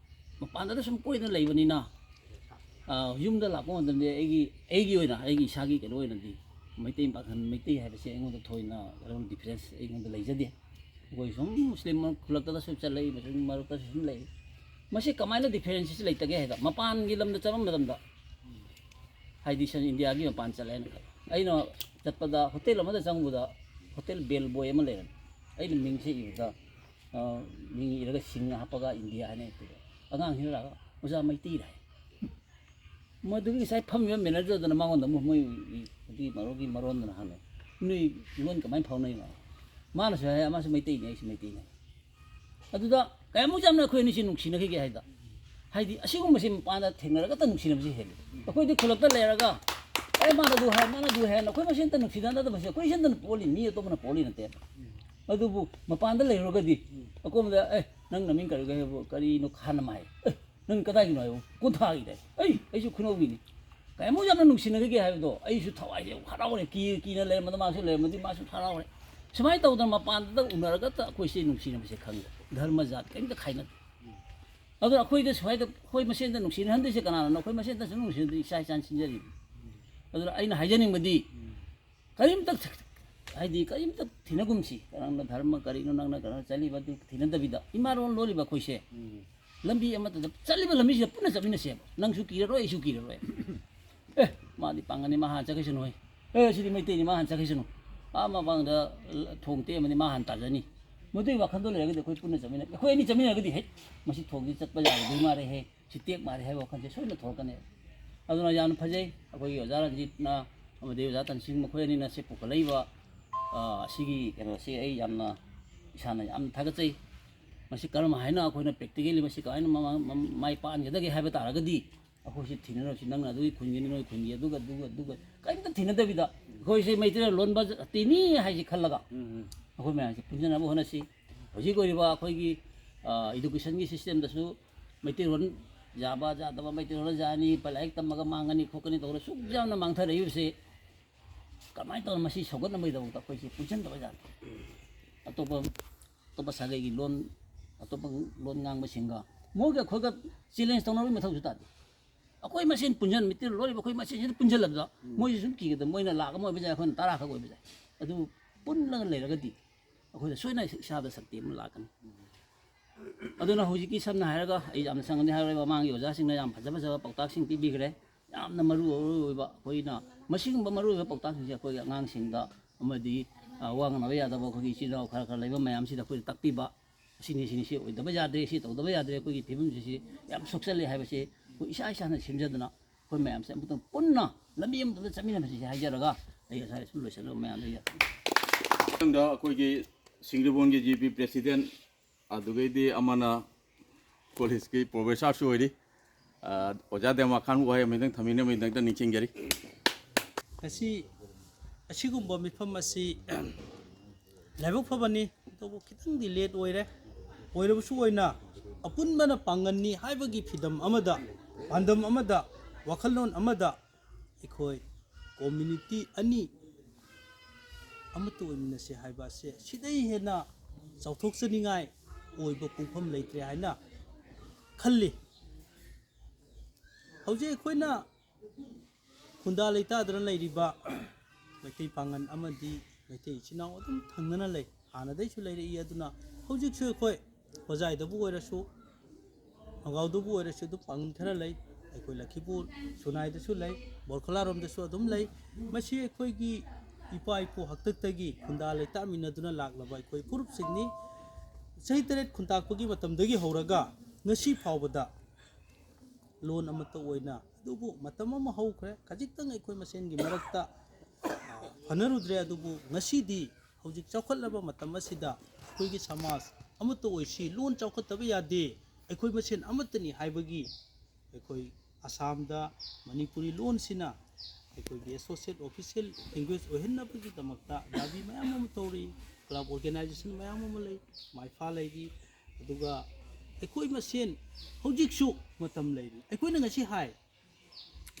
ꯃꯄꯥꯟꯗ ꯁꯨꯝ ꯀꯣꯏꯗꯅ ꯂꯩꯕꯅꯤꯅ, ꯑ, ꯌꯨꯝꯗ ꯂꯥꯛꯄ ꯃꯇꯝꯗ ꯑꯩꯒꯤ, ꯑꯩꯒꯤ ꯑꯣꯏꯅ, ꯑꯩꯒꯤ ꯏꯁꯥꯒꯤ ꯀꯩꯅꯣ ꯑꯣꯏꯅꯗꯤ ꯃꯩꯇꯩ ꯄꯥꯉꯜ, ꯃꯩꯇꯩ ꯍꯥꯏꯕꯁꯦ ꯑꯩꯉꯣꯟꯗ ꯊꯣꯏꯅ ꯀꯩꯅꯣ difference ꯑꯩꯉꯣꯟꯗ ꯂꯩꯖꯗꯦ꯫ ꯑꯩꯈꯣꯏ ꯁꯨꯝ ꯃꯨꯁꯂꯤꯝ ꯈꯨꯜꯂꯛꯇꯁꯨ ꯆꯠꯂꯛꯏ, ꯃꯨꯁꯂꯤꯝ ꯃꯔꯛꯇꯁꯨ ꯁꯨꯝ ꯂꯩ꯫ ꯃꯁꯤ ꯀꯃꯥꯏꯅ differenceꯁꯤ ꯂꯩꯇꯒꯦ ꯍꯥꯏꯗ, ꯃꯄꯥꯟꯒꯤ ꯂꯝꯗ ꯆꯠꯄ ꯃꯇꯝꯗ, ꯍꯥꯏꯗꯤ ꯁꯟ ꯏꯟꯗꯤꯌꯥꯒꯤ ꯃꯄꯥꯟ ꯆꯠꯂꯦꯅ ꯈꯜꯂꯣ꯫ ꯑꯩꯅ ꯆꯠꯄꯗ ꯍꯣꯇꯦꯜ ꯑꯃꯗ ꯆꯪꯉꯨꯕꯗ ꯍꯣꯇꯦꯜ bell boy ꯑꯃ ꯂꯩꯔꯝꯃꯤ꯫ ꯑꯩꯅ ꯃꯤꯡꯁꯦ ꯏꯕꯗ, ꯑ, ꯃꯤꯡ ꯏꯔꯒ ꯁꯤꯡꯅ ꯍꯥꯞꯄꯒ ꯏꯟꯗꯤꯌꯥ ꯍꯥꯏꯅ ꯏꯕꯗ ꯑꯉꯥꯡꯁꯤꯅ ꯂꯥꯛꯑꯒ, "ꯑꯣꯖꯥ ꯃꯩꯇꯩꯔꯥ?" ꯍꯥꯏ꯫ ꯃꯗꯨꯒꯤ ꯉꯁꯥꯏ ꯐꯝꯃꯤꯕ managerꯗꯨꯅ ꯃꯉꯣꯟꯗ ꯑꯃꯨꯛ ꯃꯣꯏ ꯍꯧꯖꯤꯛꯀꯤ ꯃꯔꯣꯟꯒꯤ ꯃꯔꯣꯟꯗꯨꯅ ꯍꯪꯉꯦ, "ꯅꯣꯏ ꯂꯣꯟ ꯀꯃꯥꯏꯅ ꯐꯥꯎꯅꯩꯅꯣ?" ꯃꯥꯅꯁꯨ ꯍꯥꯏ, "ꯃꯥꯁꯨ ꯃꯩꯇꯩꯅꯤ, ꯑꯩꯁꯨ ꯃꯩꯇꯩꯅꯤ"꯫ ꯑꯗꯨꯗ ꯀꯌꯥꯃꯨꯛ ꯌꯥꯝꯅ ꯑꯩꯈꯣꯏ ꯑꯅꯤꯁꯤ ꯅꯨꯡꯁꯤꯅꯈꯤꯒꯦ ꯍꯥꯏꯗ, ꯍꯥꯏꯗꯤ ꯑꯁꯤꯒꯨꯝꯕꯁꯤ ꯃꯄꯥꯟꯗ ꯊꯦꯡꯅꯔꯒꯇ ꯅꯨꯡꯁꯤꯅꯕꯁꯤ ꯍꯦꯜꯂꯤ꯫ ꯑꯩꯈꯣꯏꯗꯤ ꯈꯨꯜꯂꯛꯇ ꯂꯩꯔꯒ, "ꯑꯦ, ꯃꯥꯅ ꯑꯗꯨ ꯍꯥꯏ, ꯃꯥꯅ ꯑꯗꯨ ꯍꯥꯏ", ꯑꯩꯈꯣꯏ ꯃꯁꯦꯟꯇ ꯅꯨꯡꯁꯤꯅꯗꯕꯁꯦ ꯑꯩꯈꯣꯏ ꯏꯁꯦꯟꯇꯅ ꯄꯣꯜꯂꯤ, ꯃꯤ ꯑꯇꯣꯞꯄꯅ ꯄꯣꯜꯂꯤ ꯅꯠꯇꯦ꯫ ꯑꯗꯨꯕꯨ ꯃꯄꯥꯟꯗ ꯂꯩꯔꯨꯔꯒꯗꯤ ꯑꯀꯣꯝꯕꯗ, "ꯑꯦ, ꯅꯪ ꯅꯃꯤꯡ ꯀꯔꯤ ꯀꯔꯤ ꯍꯥꯏꯕ, ꯀꯔꯤꯅꯣ?" ꯈꯥꯟꯅ ꯃꯥꯏ, "ꯑꯦ, ꯅꯪ ꯀꯗꯥꯏꯒꯤꯅꯣ?" ꯍꯥꯏꯕ, "ꯀꯣꯟꯊꯥꯒꯤꯅꯦ"꯫ "ꯑꯩ, ꯑꯩꯁꯨ ꯈꯨꯅꯧꯒꯤꯅꯤ"꯫ ꯀꯌꯥꯃꯨꯛ ꯌꯥꯝꯅ ꯅꯨꯡꯁꯤꯅꯈꯤꯒꯦ ꯍꯥꯏꯕꯗꯣ ꯑꯩꯁꯨ ꯊꯋꯥꯏꯁꯦ ꯍꯔꯥꯎꯔꯦ꯫ ꯀꯤ-, ꯀꯤꯅ ꯂꯩꯔꯝꯕꯗ ꯃꯥꯁꯨ ꯂꯩꯔꯝꯃꯗꯤ ꯃꯥꯁꯨ ꯍꯔꯥꯎꯔꯦ꯫ ꯁꯨꯃꯥꯏꯅ ꯇꯧꯗꯅ ꯃꯄꯥꯟꯗ ꯎꯅꯔꯒꯇ ꯑꯩꯈꯣꯏꯁꯦ ꯅꯨꯡꯁꯤꯅꯕꯁꯦ ꯈꯪꯉꯦ꯫ ꯙꯔꯃ ꯖꯥꯠ ꯀꯔꯤꯝꯇ ꯈꯥꯏꯅꯗꯦ꯫ ꯑꯗꯨꯅ ꯑꯩꯈꯣꯏꯗ ꯁ꯭ꯋꯥꯏꯗ ꯑꯩꯈꯣꯏ ꯃꯁꯦꯟꯗ ꯅꯨꯡꯁꯤꯅꯍꯟꯗꯣꯏꯁꯦ ꯀꯅꯥꯅꯣ? ꯑꯩꯈꯣꯏ ꯃꯁꯦꯟꯗꯁꯨ ꯅꯨꯡꯁꯤꯅꯗꯣꯏ ꯏꯆꯥ ꯏꯆꯥꯅ ꯁꯤꯟꯖꯔꯤꯕꯅꯤ꯫ ꯑꯗꯨꯅ ꯑꯩꯅ ꯍꯥꯏꯖꯅꯤꯡꯕꯗꯤ ꯀꯔꯤꯝꯇ, ꯍꯥꯏꯗꯤ ꯀꯔꯤꯝꯇ ꯊꯤꯅꯒꯨꯝꯁꯤ꯫ ꯅꯪꯅ ꯙꯔꯃ ꯀꯔꯤꯅꯣ, ꯅꯪꯅ ꯀꯩꯅꯣ ꯆꯠꯂꯤꯕ ꯑꯗꯨ ꯊꯤꯅꯗꯕꯤꯗ ꯏꯃꯥ ꯂꯣꯟ ꯂꯣꯜꯂꯤꯕ ꯑꯩꯈꯣꯏꯁꯦ ꯎꯝ꯫ ꯂꯝꯕꯤ ꯑꯃꯠꯇꯗ ꯆꯠꯂꯤꯕ ꯂꯝꯕꯤꯁꯤꯗ ꯄꯨꯟꯅ ꯆꯠꯃꯤꯟꯅꯁꯦꯕ꯫ ꯅꯪꯁꯨ ꯀꯤꯔꯔꯣꯏ, ꯑꯩꯁꯨ ꯀꯤꯔꯔꯣꯏ꯫ "ꯑꯦ, ꯃꯥꯗꯤ ꯄꯥꯡꯒꯜꯅꯤ, ꯃꯥ ꯍꯥꯟꯅ ꯆꯠꯈꯤꯁꯅꯨ ꯍꯣꯏ꯫ ꯑꯦ, ꯁꯤꯗꯤ ꯃꯩꯇꯩꯅꯤ, ꯃꯥ ꯍꯥꯟꯅ ꯆꯠꯈꯤꯁꯅꯨ"꯫ ꯑꯥ ꯃꯃꯥꯡꯗ ꯊꯣꯡ ꯇꯦꯛ ꯑꯃꯅꯤ ꯃꯥ ꯍꯥꯟꯅ ꯇꯥꯖꯅꯤ꯫ ꯃꯗꯨꯒꯤ ꯋꯥꯈꯜꯗꯣ ꯂꯩꯔꯒꯗꯤ ꯑꯩꯈꯣꯏ ꯄꯨꯟꯅ ꯆꯠꯃꯤꯟꯅ-, ꯑꯩꯈꯣꯏ ꯑꯅꯤ ꯆꯠꯃꯤꯟꯅꯔꯒꯗꯤ, "ꯍꯦꯛ, ꯃꯁꯤ ꯊꯣꯡꯁꯤ ꯆꯠꯄ ꯌꯥꯔꯣꯏꯗꯣꯏ ꯃꯥꯜꯂꯦꯍꯦ, ꯁꯤ ꯇꯦꯛ ꯃꯥꯜꯂꯦ" ꯍꯥꯏꯕ ꯋꯥꯈꯜꯁꯦ ꯁꯣꯏꯗꯅ ꯊꯣꯛꯂꯛꯀꯅꯦꯕ꯫ ꯑꯗꯨꯅ ꯌꯥꯝꯅ ꯐꯖꯩ, ꯑꯩꯈꯣꯏꯒꯤ ꯑꯣꯖꯥ ꯔꯟꯖꯤꯠꯅ ꯑꯃꯗꯤ ꯑꯣꯖꯥ ꯇꯟꯁꯤꯡ, ꯃꯈꯣꯏ ꯑꯅꯤꯅ ꯁꯤ ꯄꯨꯈꯠꯂꯛꯏꯕ, ꯑ, ꯑꯁꯤꯒꯤ ꯀꯩꯅꯣꯁꯤ ꯑꯩ ꯌꯥꯝꯅ, ꯏꯁꯥꯅ ꯌꯥꯝ ꯊꯥꯒꯠꯆꯩ꯫ ꯃꯁꯤ ꯀꯔꯝ ꯍꯥꯏꯅ ꯑꯩꯈꯣꯏꯅ practically ꯃꯁꯤ ꯀꯃꯥꯏꯅ ꯃꯃꯥꯡ-, ꯃꯝ-, ꯃꯥꯏ ꯄꯥꯛꯍꯟꯒꯗꯒꯦ ꯍꯥꯏꯕ ꯇꯥꯔꯒꯗꯤ, ꯑꯩꯈꯣꯏꯁꯤ ꯊꯤꯅꯔꯕꯁꯤ, ꯅꯪꯅ ꯑꯗꯨꯒꯤ ꯈꯨꯟꯒꯤꯅꯤ, ꯅꯣꯏ ꯈꯨꯟꯒꯤ ꯑꯗꯨꯒ, ꯑꯗꯨꯒ, ꯑꯗꯨꯒ, ꯀꯔꯤꯝꯇ ꯊꯤꯅꯗꯕꯤꯗ, ꯑꯩꯈꯣꯏꯁꯦ ꯃꯩꯇꯩꯂꯣꯟ ꯂꯣꯟꯕ ꯖꯥꯇꯤꯅꯤ ꯍꯥꯏꯁꯤ ꯈꯜꯂꯒ, ꯎꯝ, ꯎꯝ꯫ ꯑꯩꯈꯣꯏ ꯃꯌꯥꯝꯁꯦ ꯄꯨꯟꯁꯤꯟꯅꯕ ꯍꯣꯠꯅꯁꯤ꯫ ꯍꯧꯖꯤꯛ ꯑꯣꯏꯔꯤꯕ ꯑꯩꯈꯣꯏꯒꯤ, ꯑ, educationꯒꯤ systemꯗꯁꯨ ꯃꯩꯇꯩꯂꯣꯟ ꯌꯥꯕ ꯌꯥꯗꯕ, ꯃꯩꯇꯩꯂꯣꯟ ꯌꯥꯅꯤ, ꯂꯥꯏꯔꯤꯛ ꯇꯝꯃꯒ ꯃꯥꯡꯒꯅꯤ ꯈꯣꯠꯀꯅꯤ ꯇꯧꯔꯒ ꯁꯨꯛ ꯌꯥꯝꯅ ꯃꯥꯡꯊꯔꯛꯏꯕꯁꯦ, ꯀꯃꯥꯏꯅ ꯇꯧꯅ ꯃꯁꯤ ꯁꯧꯒꯠꯅꯕꯒꯤꯗꯃꯛꯇ ꯑꯩꯈꯣꯏꯁꯤ ꯄꯨꯟꯁꯤꯟꯗꯕ ꯌꯥꯗꯦ꯫ ꯑꯇꯣꯞꯄ, ꯑꯇꯣꯞꯄ ꯁꯥꯒꯩꯒꯤ ꯂꯣꯟ, ꯑꯇꯣꯞꯄ ꯂꯣꯟ ꯉꯥꯡꯕꯁꯤꯡꯒ ꯃꯣꯏꯒ ꯑꯩꯈꯣꯏꯒ challenge ꯇꯧꯅꯕꯒꯤ ꯃꯊꯧꯁꯨ ꯇꯥꯗꯦ꯫ ꯑꯩꯈꯣꯏ ꯃꯁꯦꯟ ꯄꯨꯟꯁꯤꯟ, ꯃꯩꯇꯩ ꯂꯣꯜꯂꯤꯕ ꯑꯩꯈꯣꯏ ꯃꯁꯦꯟꯁꯤꯗ ꯄꯨꯟꯁꯤꯜꯂꯕꯗ, ꯎꯝ꯫ ꯃꯣꯏꯁꯨ ꯁꯨꯝ ꯀꯤꯒꯗꯕ, ꯃꯣꯏꯅ ꯂꯥꯛ ꯑꯃ ꯑꯣꯏꯕ ꯌꯥꯏ, ꯑꯩꯈꯣꯏꯅ ꯇꯔꯥ ꯈꯛ ꯑꯣꯏꯕ ꯌꯥꯏ꯫ ꯑꯗꯨ ꯄꯨꯜꯂꯒ ꯂꯩꯔꯒꯗꯤ ꯑꯩꯈꯣꯏꯗ ꯁꯣꯏꯅ ꯏꯁꯥꯗ ꯁꯛꯇꯤ ꯑꯃ ꯂꯥꯛꯀꯅꯤ꯫ ꯑꯗꯨꯅ ꯍꯧꯖꯤꯛꯀꯤ ꯁꯝꯅ ꯍꯥꯏꯔꯒ ꯑꯩ ꯌꯥꯝꯅ ꯁꯪꯒꯅꯤ ꯍꯥꯏꯔꯣꯏ, ꯃꯃꯥꯡꯒꯤ ꯑꯣꯖꯥꯁꯤꯡꯅ ꯌꯥꯝ ꯐꯖ ꯐꯖꯕ ꯄꯥꯎꯇꯥꯛꯁꯤꯡ ꯄꯤꯕꯤꯈ꯭ꯔꯦ꯫ ꯌꯥꯝꯅ ꯃꯔꯨ ꯑꯣꯏꯕ ꯑꯩꯈꯣꯏꯅ ꯃꯁꯤꯒꯨꯝꯕ ꯃꯔꯨ ꯑꯣꯏꯕ ꯄꯥꯎꯇꯥꯛꯁꯤꯡꯁꯦ ꯑꯩꯈꯣꯏꯒꯤ ꯑꯉꯥꯡꯁꯤꯡꯗ ꯑꯃꯗꯤ, ꯑ, ꯋꯥ ꯉꯥꯡꯅꯕ ꯌꯥꯗꯕ ꯑꯩꯈꯣꯏꯒꯤ ꯏꯆꯤꯜ ꯏꯅꯥꯎ ꯈꯔ ꯈꯔ ꯂꯩꯕ ꯃꯌꯥꯝꯁꯤꯗ ꯑꯩꯈꯣꯏꯗ ꯇꯥꯛꯄꯤꯕ, ꯑꯁꯤꯅꯤ, ꯁꯤꯅꯤ, ꯁꯤ ꯑꯣꯏꯗꯕ ꯌꯥꯗ꯭ꯔꯦ, ꯁꯤ ꯇꯧꯗꯕ ꯌꯥꯗ꯭ꯔꯦ, ꯑꯩꯈꯣꯏꯒꯤ ꯐꯤꯕꯝꯁꯤ ꯁꯤ ꯌꯥꯝ ꯁꯣꯛꯆꯜꯂꯦ ꯍꯥꯏꯕꯁꯤ ꯑꯩꯈꯣꯏ ꯏꯁꯥ ꯏꯁꯥꯅ ꯁꯦꯝꯖꯗꯅ ꯑꯩꯈꯣꯏ ꯃꯌꯥꯝꯁꯦ ꯑꯃꯨꯛꯇꯪ ꯄꯨꯟꯅ ꯂꯝꯕꯤ ꯑꯃꯗ ꯆꯠꯃꯤꯟꯅꯕꯁꯤ ꯍꯥꯏꯖꯔꯒ ꯑꯩ ꯉꯁꯥꯏ ꯁꯨꯝ ꯂꯣꯏꯁꯤꯜꯂꯒ ꯃꯌꯥꯝꯗ ꯌꯥ-, ꯃꯊꯪꯗ ꯑꯩꯈꯣꯏꯒꯤ ꯁꯤꯡꯖꯃꯩꯒꯤ G P president, ꯑꯗꯨꯗꯒꯤꯗꯤ ꯑꯃꯅ ꯀꯣꯂꯦꯖꯀꯤ professorꯁꯨ ꯑꯣꯏꯔꯤ, ꯑ, ꯑꯣꯖꯥ ꯗꯦꯃꯥ ꯈꯥꯟ ꯋꯥꯍꯩ ꯑꯃꯇꯪ ꯊꯝꯕꯤꯅꯕꯒꯤꯗꯃꯛꯇ ꯅꯤꯡꯁꯤꯡꯖꯔꯤ꯫ ꯉꯁꯤ ꯑꯁꯤꯒꯨꯝꯕ ꯃꯤꯐꯝ ꯑꯁꯤ ꯂꯥꯏꯕꯛ ꯐꯕꯅꯤ, ꯑꯗꯨꯕꯨ ꯈꯤꯇꯪꯗꯤ late ꯑꯣꯏꯔꯦ꯫ ꯑꯣꯏꯔꯕꯁꯨ ꯑꯣꯏꯅ ꯑꯄꯨꯟꯕꯅ ꯄꯥꯡꯒꯜꯅꯤ ꯍꯥꯏꯕꯒꯤ ꯐꯤꯗꯝ ꯑꯃꯗ, ꯄꯥꯟꯗꯝ ꯑꯃꯗ, ꯋꯥꯈꯜꯂꯣꯟ ꯑꯃꯗ ꯑꯩꯈꯣꯏ community ꯑꯅꯤ ꯑꯃꯠꯇ ꯑꯣꯏꯃꯤꯟꯅꯁꯤ ꯍꯥꯏꯕ ꯑꯁꯦ ꯁꯤꯗꯩ ꯍꯦꯟꯅ ꯆꯥꯎꯊꯣꯛꯆꯅꯤꯡꯉꯥꯏ ꯑꯣꯏꯕ ꯄꯨꯡꯐꯝ ꯂꯩꯇ꯭ꯔꯦ ꯍꯥꯏꯅ ꯈꯜꯂꯤ꯫ ꯍꯧꯖꯤꯛ ꯑꯩꯈꯣꯏꯅ ꯈꯨꯟꯗꯥ ꯂꯩꯇꯥꯗꯅ ꯂꯩꯔꯤꯕ ꯃꯩꯇꯩ ꯄꯥꯉꯜ ꯑꯃꯗꯤ ꯃꯩꯇꯩ ꯏꯆꯤꯟ ꯏꯅꯥꯎ ꯑꯗꯨꯝ ꯊꯪꯅꯅ ꯂꯩ꯫ ꯍꯥꯟꯅꯗꯩꯁꯨ ꯂꯩꯔꯛꯏ꯫ ꯑꯗꯨꯅ ꯍꯧꯖꯤꯛꯁꯨ ꯑꯩꯈꯣꯏ ꯍꯣꯖꯥꯏꯗꯕꯨ ꯑꯣꯏꯔꯁꯨ, ꯅꯒꯥꯎꯗꯕꯨ ꯑꯣꯏꯔꯁꯨ ꯑꯗꯨꯝ ꯄꯥꯉꯜ ꯈꯔ ꯂꯩ꯫ ꯑꯩꯈꯣꯏ ꯂꯈꯤꯄꯨꯔ ꯁꯨꯅꯥꯏꯗꯁꯨ ꯂꯩ, ꯕꯣꯔꯈꯂꯥꯔꯣꯝꯗꯁꯨ ꯑꯗꯨꯝ ꯂꯩ꯫ ꯃꯁꯤ ꯑꯩꯈꯣꯏꯒꯤ ꯏꯄꯥ ꯏꯄꯨ ꯍꯥꯛꯇꯛꯇꯒꯤ ꯈꯨꯟꯗꯥ ꯂꯩꯇꯥꯃꯤꯟꯅꯗꯨꯅ ꯂꯥꯛꯂꯕ ꯑꯩꯈꯣꯏ ꯐꯨꯔꯨꯞꯁꯤꯡꯅꯤ꯫ ꯆꯍꯤ ꯇꯔꯦꯠ ꯈꯨꯟꯇꯥꯛꯄꯒꯤ ꯃꯇꯝꯗꯒꯤ ꯍꯧꯔꯒ ꯉꯁꯤ ꯐꯥꯎꯕꯗ ꯂꯣꯟ ꯑꯃꯠꯇ ꯑꯣꯏꯅ, ꯑꯗꯨꯕꯨ ꯃꯇꯝ ꯑꯃ ꯍꯧꯈ꯭ꯔꯦ, ꯈꯖꯤꯛꯇꯪ ꯑꯩꯈꯣꯏ ꯃꯁꯦꯟꯒꯤ ꯃꯔꯛꯇ, ꯑ, ꯐꯅꯔꯨꯗ꯭ꯔꯦ꯫ ꯑꯗꯨꯕꯨ ꯉꯁꯤꯗꯤ ꯍꯧꯖꯤꯛ ꯆꯥꯎꯈꯠꯂꯕ ꯃꯇꯝ ꯑꯁꯤꯗ ꯑꯩꯈꯣꯏꯒꯤ ꯁꯃꯥꯖ ꯑꯃꯠꯇ ꯑꯣꯏꯁꯤ, ꯂꯣꯟ ꯆꯥꯎꯈꯠꯇꯕ ꯌꯥꯗꯦ, ꯑꯩꯈꯣꯏ ꯃꯁꯦꯟ ꯑꯃꯠꯇꯅꯤ ꯍꯥꯏꯕꯒꯤ ꯑꯩꯈꯣꯏ ꯑꯁꯥꯝꯗ ꯃꯅꯤꯄꯨꯔꯤ ꯂꯣꯟꯁꯤꯅ ꯑꯩꯈꯣꯏꯒꯤ associate official language ꯑꯣꯏꯍꯟꯅꯕꯒꯤꯗꯃꯛꯇ ꯗꯥꯕꯤ ꯃꯌꯥꯝ ꯑꯃ ꯇꯧꯔꯤ꯫ Club organization ꯃꯌꯥꯝ ꯑꯃ ꯂꯩ, ꯃꯥꯏꯐꯥ ꯂꯩꯔꯤ꯫ ꯑꯗꯨꯒ ꯑꯩꯈꯣꯏ ꯃꯁꯦꯟ ꯍꯧꯖꯤꯛꯁꯨ ꯃꯇꯝ ꯂꯩꯔꯤ꯫ ꯑꯩꯈꯣꯏꯅ ꯉꯁꯤ ꯍꯥꯏ,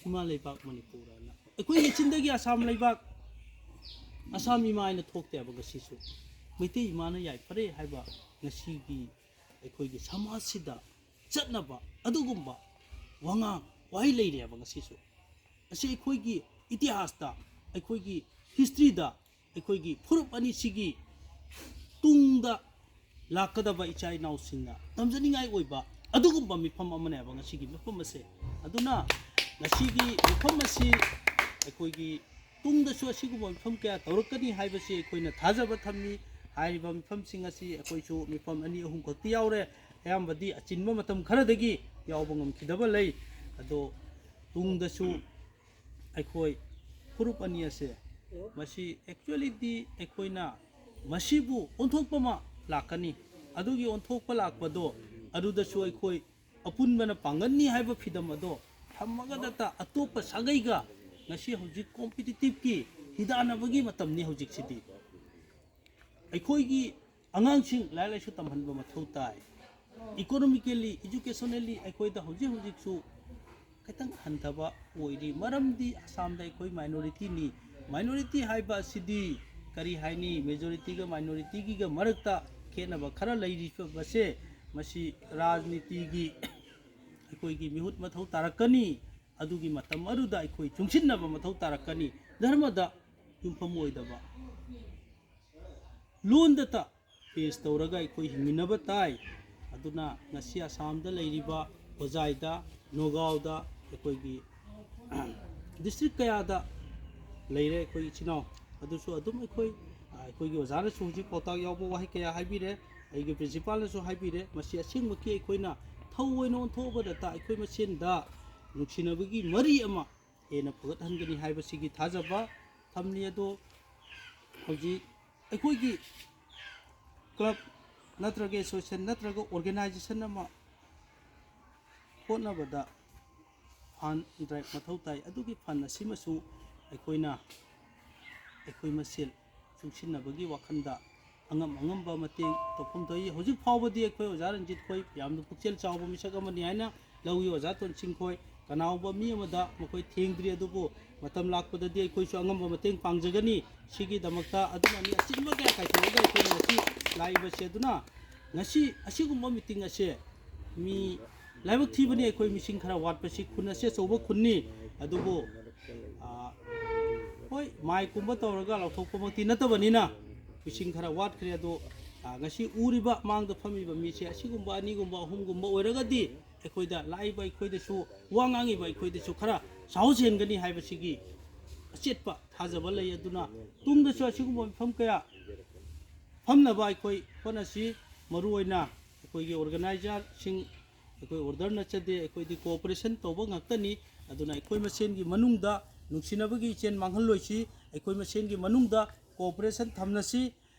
"ꯏꯃꯥ ꯂꯩꯕꯥꯛ ꯃꯅꯤꯄꯨꯔ" ꯍꯥꯏꯅ꯫ ꯑꯩꯈꯣꯏꯒꯤ ꯆꯤꯟꯗꯒꯤ "ꯑꯁꯥꯝ ꯂꯩꯕꯥꯛ, ꯑꯁꯥꯝ ꯏꯃꯥ" ꯍꯥꯏꯅ ꯊꯣꯛꯇꯦꯕ ꯉꯁꯤꯁꯨ꯫ "ꯃꯩꯇꯩ ꯏꯃꯥꯅ ꯌꯥꯏꯐꯔꯦ" ꯍꯥꯏꯕ ꯉꯁꯤꯒꯤ ꯑꯩꯈꯣꯏꯒꯤ ꯁꯃꯥꯖꯁꯤꯗ ꯆꯠꯅꯕ ꯑꯗꯨꯒꯨꯝꯕ ꯋꯥꯉꯥꯡ ꯋꯥꯍꯩ ꯂꯩꯔꯦꯕ ꯉꯁꯤꯁꯨ꯫ ꯑꯁꯤ ꯑꯩꯈꯣꯏꯒꯤ ꯏꯇꯤꯍꯥꯁꯇ, ꯑꯩꯈꯣꯏꯒꯤ historyꯗ, ꯑꯩꯈꯣꯏꯒꯤ ꯐꯨꯔꯨꯞ ꯑꯅꯤꯁꯤꯒꯤ ꯇꯨꯡꯗ ꯂꯥꯛꯀꯗꯕ ꯏꯆꯥ ꯏꯅꯥꯎꯁꯤꯡꯅ ꯇꯝꯖꯅꯤꯡꯉꯥꯏ ꯑꯣꯏꯕ ꯑꯗꯨꯒꯨꯝꯕ ꯃꯤꯐꯝ ꯑꯃꯅꯦꯕ ꯉꯁꯤꯒꯤ ꯃꯤꯐꯝ ꯑꯁꯦ꯫ ꯑꯗꯨꯅ ꯉꯁꯤꯒꯤ ꯃꯤꯐꯝ ꯑꯁꯤ ꯑꯩꯈꯣꯏꯒꯤ ꯇꯨꯡꯗꯁꯨ ꯑꯁꯤꯒꯨꯝꯕ ꯃꯤꯐꯝ ꯀꯌꯥ ꯇꯧꯔꯛꯀꯅꯤ ꯍꯥꯏꯕꯁꯤ ꯑꯩꯈꯣꯏꯅ ꯊꯥꯖꯕ ꯊꯝꯃꯤ꯫ ꯍꯥꯏꯔꯤꯕ ꯃꯤꯐꯝꯁꯤꯡ ꯑꯁꯤ ꯑꯩꯈꯣꯏꯁꯨ ꯃꯤꯐꯝ ꯑꯅꯤ ꯑꯍꯨꯝ ꯈꯛꯇꯤ ꯌꯥꯎꯔꯦ, ꯑꯌꯥꯝꯕꯗꯤ ꯑꯆꯤꯟꯕ ꯃꯇꯝ ꯈꯔꯗꯒꯤ ꯌꯥꯎꯕ ꯉꯝꯈꯤꯗꯕ ꯂꯩ꯫ ꯑꯗꯣ ꯇꯨꯡꯗꯁꯨ ꯑꯩꯈꯣꯏ ꯐꯨꯔꯨꯞ ꯑꯅꯤ ꯑꯁꯦ, ꯃꯁꯤ actuallyꯗꯤ ꯑꯩꯈꯣꯏꯅ ꯃꯁꯤꯕꯨ ꯑꯣꯟꯊꯣꯛꯄ ꯑꯃ ꯂꯥꯛꯀꯅꯤ꯫ ꯑꯗꯨꯒꯤ ꯑꯣꯟꯊꯣꯛꯄ ꯂꯥꯛꯄꯗꯣ, ꯑꯗꯨꯗꯁꯨ ꯑꯩꯈꯣꯏ ꯑꯄꯨꯟꯕꯅ ꯄꯥꯡꯒꯜꯅꯤ ꯍꯥꯏꯕ ꯐꯤꯗꯝ ꯑꯗꯣ ꯊꯝꯃꯒꯗꯇ ꯑꯇꯣꯞꯄ ꯁꯥꯒꯩꯒ ꯉꯁꯤ ꯍꯧꯖꯤꯛ competitiveꯀꯤ ꯍꯤꯗꯥꯟꯅꯕꯒꯤ ꯃꯇꯝꯅꯤ ꯍꯧꯖꯤꯛꯁꯤꯗꯤ꯫ ꯑꯩꯈꯣꯏꯒꯤ ꯑꯉꯥꯡꯁꯤꯡ ꯂꯥꯏꯔꯤꯛ ꯂꯥꯏꯁꯨ ꯇꯝꯍꯟꯕ ꯃꯊꯧ ꯇꯥꯏ꯫ Economically, educationally ꯑꯩꯈꯣꯏꯗ ꯍꯧꯖꯤꯛ ꯍꯧꯖꯤꯛꯁꯨ ꯈꯤꯇꯪ ꯍꯟꯊꯕ ꯑꯣꯏꯔꯤ꯫ ꯃꯔꯝꯗꯤ ꯑꯁꯥꯝꯗ ꯑꯩꯈꯣꯏ minorityꯅꯤ꯫ Minority ꯍꯥꯏꯕ ꯑꯁꯤꯗꯤ ꯀꯔꯤ ꯍꯥꯏꯅꯤ? Majorityꯒ minorityꯒꯤꯒ ꯃꯔꯛꯇ ꯈꯦꯠꯅꯕ ꯈꯔ ꯂꯩꯔꯤꯕꯁꯦ, ꯃꯁꯤ ꯔꯥꯖꯅꯤꯇꯤꯒꯤ ꯑꯩꯈꯣꯏꯒꯤ ꯃꯤꯍꯨꯠ ꯃꯊꯧ ꯇꯥꯔꯛꯀꯅꯤ꯫ ꯑꯗꯨꯒꯤ ꯃꯇꯝ ꯑꯗꯨꯗ ꯑꯩꯈꯣꯏ ꯆꯨꯡꯁꯤꯟꯅꯕ ꯃꯊꯧ ꯇꯥꯔꯛꯀꯅꯤ꯫ ꯙꯔꯃꯗ ꯌꯨꯝꯐꯝ ꯑꯣꯏꯗꯕ ꯂꯣꯟꯗꯇ base ꯇꯧꯔꯒ ꯑꯩꯈꯣꯏ ꯍꯤꯡꯃꯤꯟꯅꯕ ꯇꯥꯏ꯫ ꯑꯗꯨꯅ ꯉꯁꯤ ꯑꯁꯥꯝꯗ ꯂꯩꯔꯤꯕ ꯍꯣꯖꯥꯏꯗ, ꯅꯣꯒꯥꯎꯗ, ꯑꯩꯈꯣꯏꯒꯤ district ꯀꯌꯥꯗ ꯂꯩꯔꯦ ꯑꯩꯈꯣꯏ ꯏꯆꯤꯟ ꯏꯅꯥꯎ꯫ ꯑꯗꯨꯁꯨ ꯑꯗꯨꯝ ꯑꯩꯈꯣꯏ ꯑꯩꯈꯣꯏꯒꯤ ꯑꯣꯖꯥꯅꯁꯨ ꯍꯧꯖꯤꯛ ꯄꯥꯎꯇꯥꯛ ꯌꯥꯎꯕ ꯋꯥꯍꯩ ꯀꯌꯥ ꯍꯥꯏꯕꯤꯔꯦ, ꯑꯩꯒꯤ ꯄ꯭ꯔꯤꯟꯁꯤꯄꯥꯜꯅꯁꯨ ꯍꯥꯏꯕꯤꯔꯦ꯫ ꯃꯁꯤ ꯑꯁꯦꯡꯕꯒꯤ ꯑꯩꯈꯣꯏꯅ ꯊꯧ ꯑꯣꯏꯅ ꯑꯣꯟꯊꯣꯛꯑꯕꯗꯇ ꯑꯩꯈꯣꯏ ꯃꯁꯦꯟꯗ ꯅꯨꯡꯁꯤꯅꯕꯒꯤ ꯃꯔꯤ ꯑꯃ ꯍꯦꯟꯅ ꯐꯒꯠꯍꯟꯒꯅꯤ ꯍꯥꯏꯕꯁꯤꯒꯤ ꯊꯥꯖꯕ ꯊꯝꯂꯤ꯫ ꯑꯗꯣ ꯍꯧꯖꯤꯛ ꯑꯩꯈꯣꯏꯒꯤ ꯀ꯭ꯂꯕ ꯅꯠꯇ꯭ꯔꯒ ꯑꯦꯁꯣꯁꯤꯌꯦꯁꯟ ꯅꯠꯇ꯭ꯔꯒ ꯑꯣꯔꯒꯅꯥꯏꯖꯦꯁꯟ ꯑꯃ ꯍꯣꯠꯅꯕꯗ ꯐꯟ ꯗ꯭ꯔꯥꯏꯚ ꯃꯊꯧ ꯇꯥꯏ꯫ ꯑꯗꯨꯒꯤ ꯐꯟ ꯑꯁꯤꯃꯁꯨ ꯑꯩꯈꯣꯏꯅ ꯑꯩꯈꯣꯏ ꯃꯁꯦꯜ ꯆꯨꯡꯁꯤꯟꯅꯕꯒꯤ ꯋꯥꯈꯜꯗ ꯑꯉꯝ ꯑꯉꯝꯕ ꯃꯇꯦꯡ ꯇꯧꯐꯝ ꯊꯣꯛꯏ꯫ ꯍꯧꯖꯤꯛ ꯐꯥꯎꯕꯗꯤ ꯑꯩꯈꯣꯏ ꯑꯣꯖꯥ ꯔꯟꯖꯤꯠ ꯈꯣꯏ ꯌꯥꯝꯅ ꯄꯨꯛꯆꯦꯜ ꯆꯥꯎꯕ ꯃꯤꯁꯛ ꯑꯃꯅꯤ ꯍꯥꯏꯅ ꯂꯧꯏ꯫ ꯑꯣꯖꯥ ꯇꯣꯟꯁꯤꯡ ꯈꯣꯏ ꯀꯅꯥꯒꯨꯝꯕ ꯃꯤ ꯑꯃꯗ ꯃꯈꯣꯏ ꯊꯦꯡꯗ꯭ꯔꯤ, ꯑꯗꯨꯕꯨ ꯃꯇꯝ ꯂꯥꯛꯄꯗꯗꯤ ꯑꯩꯈꯣꯏꯁꯨ ꯑꯉꯝꯕ ꯃꯇꯦꯡ ꯄꯥꯡꯖꯒꯅꯤ꯫ ꯁꯤꯒꯤꯗꯃꯛꯇ ꯑꯗꯨꯅꯅꯤ ꯑꯆꯤꯟꯕ ꯀꯌꯥ ꯀꯥꯏꯊꯣꯛꯑꯒ ꯑꯩꯈꯣꯏꯅ ꯉꯁꯤ ꯂꯥꯛꯏꯕꯁꯦ꯫ ꯑꯗꯨꯅ ꯉꯁꯤ ꯑꯁꯤꯒꯨꯝꯕ ꯃꯤꯇꯤꯡ ꯑꯁꯦ ꯃꯤ ꯂꯥꯏꯕꯛ ꯊꯤꯕꯅꯤ ꯑꯩꯈꯣꯏ ꯃꯤꯁꯤꯡ ꯈꯔ ꯋꯥꯠꯄꯁꯤ꯫ ꯈꯨꯟ ꯑꯁꯤ ꯑꯆꯧꯕ ꯈꯨꯟꯅꯤ, ꯑꯗꯨꯕꯨ ꯑꯥ, ꯍꯣꯏ, ꯃꯥꯏꯛꯀꯨꯝꯕ ꯇꯧꯔꯒ ꯂꯥꯎꯊꯣꯛꯄꯃꯛꯇꯤ ꯅꯠꯇꯕꯅꯤꯅ ꯃꯤꯁꯤꯡ ꯈꯔ ꯋꯥꯠꯈ꯭ꯔꯦ꯫ ꯑꯗꯣ ꯑꯥ, ꯉꯁꯤ ꯎꯔꯤꯕ ꯃꯥꯡꯗ ꯐꯝꯃꯤꯕ ꯃꯤꯁꯦ ꯑꯁꯤꯒꯨꯝꯕ ꯑꯅꯤꯒꯨꯝꯕ ꯑꯍꯨꯝꯒꯨꯝꯕ ꯑꯣꯏꯔꯒꯗꯤ ꯑꯩꯈꯣꯏꯗ ꯂꯥꯛꯏꯕ ꯑꯩꯈꯣꯏꯗꯁꯨ, ꯋꯥ ꯉꯥꯡꯉꯤꯕ ꯑꯩꯈꯣꯏꯗꯁꯨ ꯈꯔ ꯁꯥꯍꯣꯁ ꯍꯦꯟꯒꯅꯤ ꯍꯥꯏꯕꯁꯤꯒꯤ ꯑꯆꯦꯠꯄ ꯊꯥꯖꯕ ꯂꯩ꯫ ꯑꯗꯨꯅ ꯇꯨꯡꯗꯁꯨ ꯑꯁꯤꯒꯨꯝꯕ ꯃꯤꯐꯝ ꯀꯌꯥ ꯐꯝꯅꯕ ꯑꯩꯈꯣꯏ ꯍꯣꯠꯅꯁꯤ꯫ ꯃꯔꯨꯑꯣꯏꯅ ꯑꯩꯈꯣꯏꯒꯤ ꯑꯣꯔꯒꯅꯥꯏꯖꯔꯁꯤꯡ, ꯑꯩꯈꯣꯏ ꯑꯣꯔꯗꯔ ꯅꯠꯆꯗꯦ, ꯑꯩꯈꯣꯏꯗꯤ ꯀꯣꯑꯣꯄꯔꯦꯁꯟ ꯇꯧꯕ ꯉꯥꯛꯇꯅꯤ꯫ ꯑꯗꯨꯅ ꯑꯩꯈꯣꯏ ꯃꯁꯦꯟꯒꯤ ꯃꯅꯨꯡꯗ ꯅꯨꯡꯁꯤꯅꯕꯒꯤ ꯏꯆꯦꯜ ꯃꯥꯡꯍꯜꯂꯣꯏꯁꯤ꯫ ꯑꯩꯈꯣꯏ ꯃꯁꯦꯟꯒꯤ ꯃꯅꯨꯡꯗ ꯀꯣꯑꯣꯄꯔꯦꯁꯟ ꯊꯝꯅꯁꯤ꯫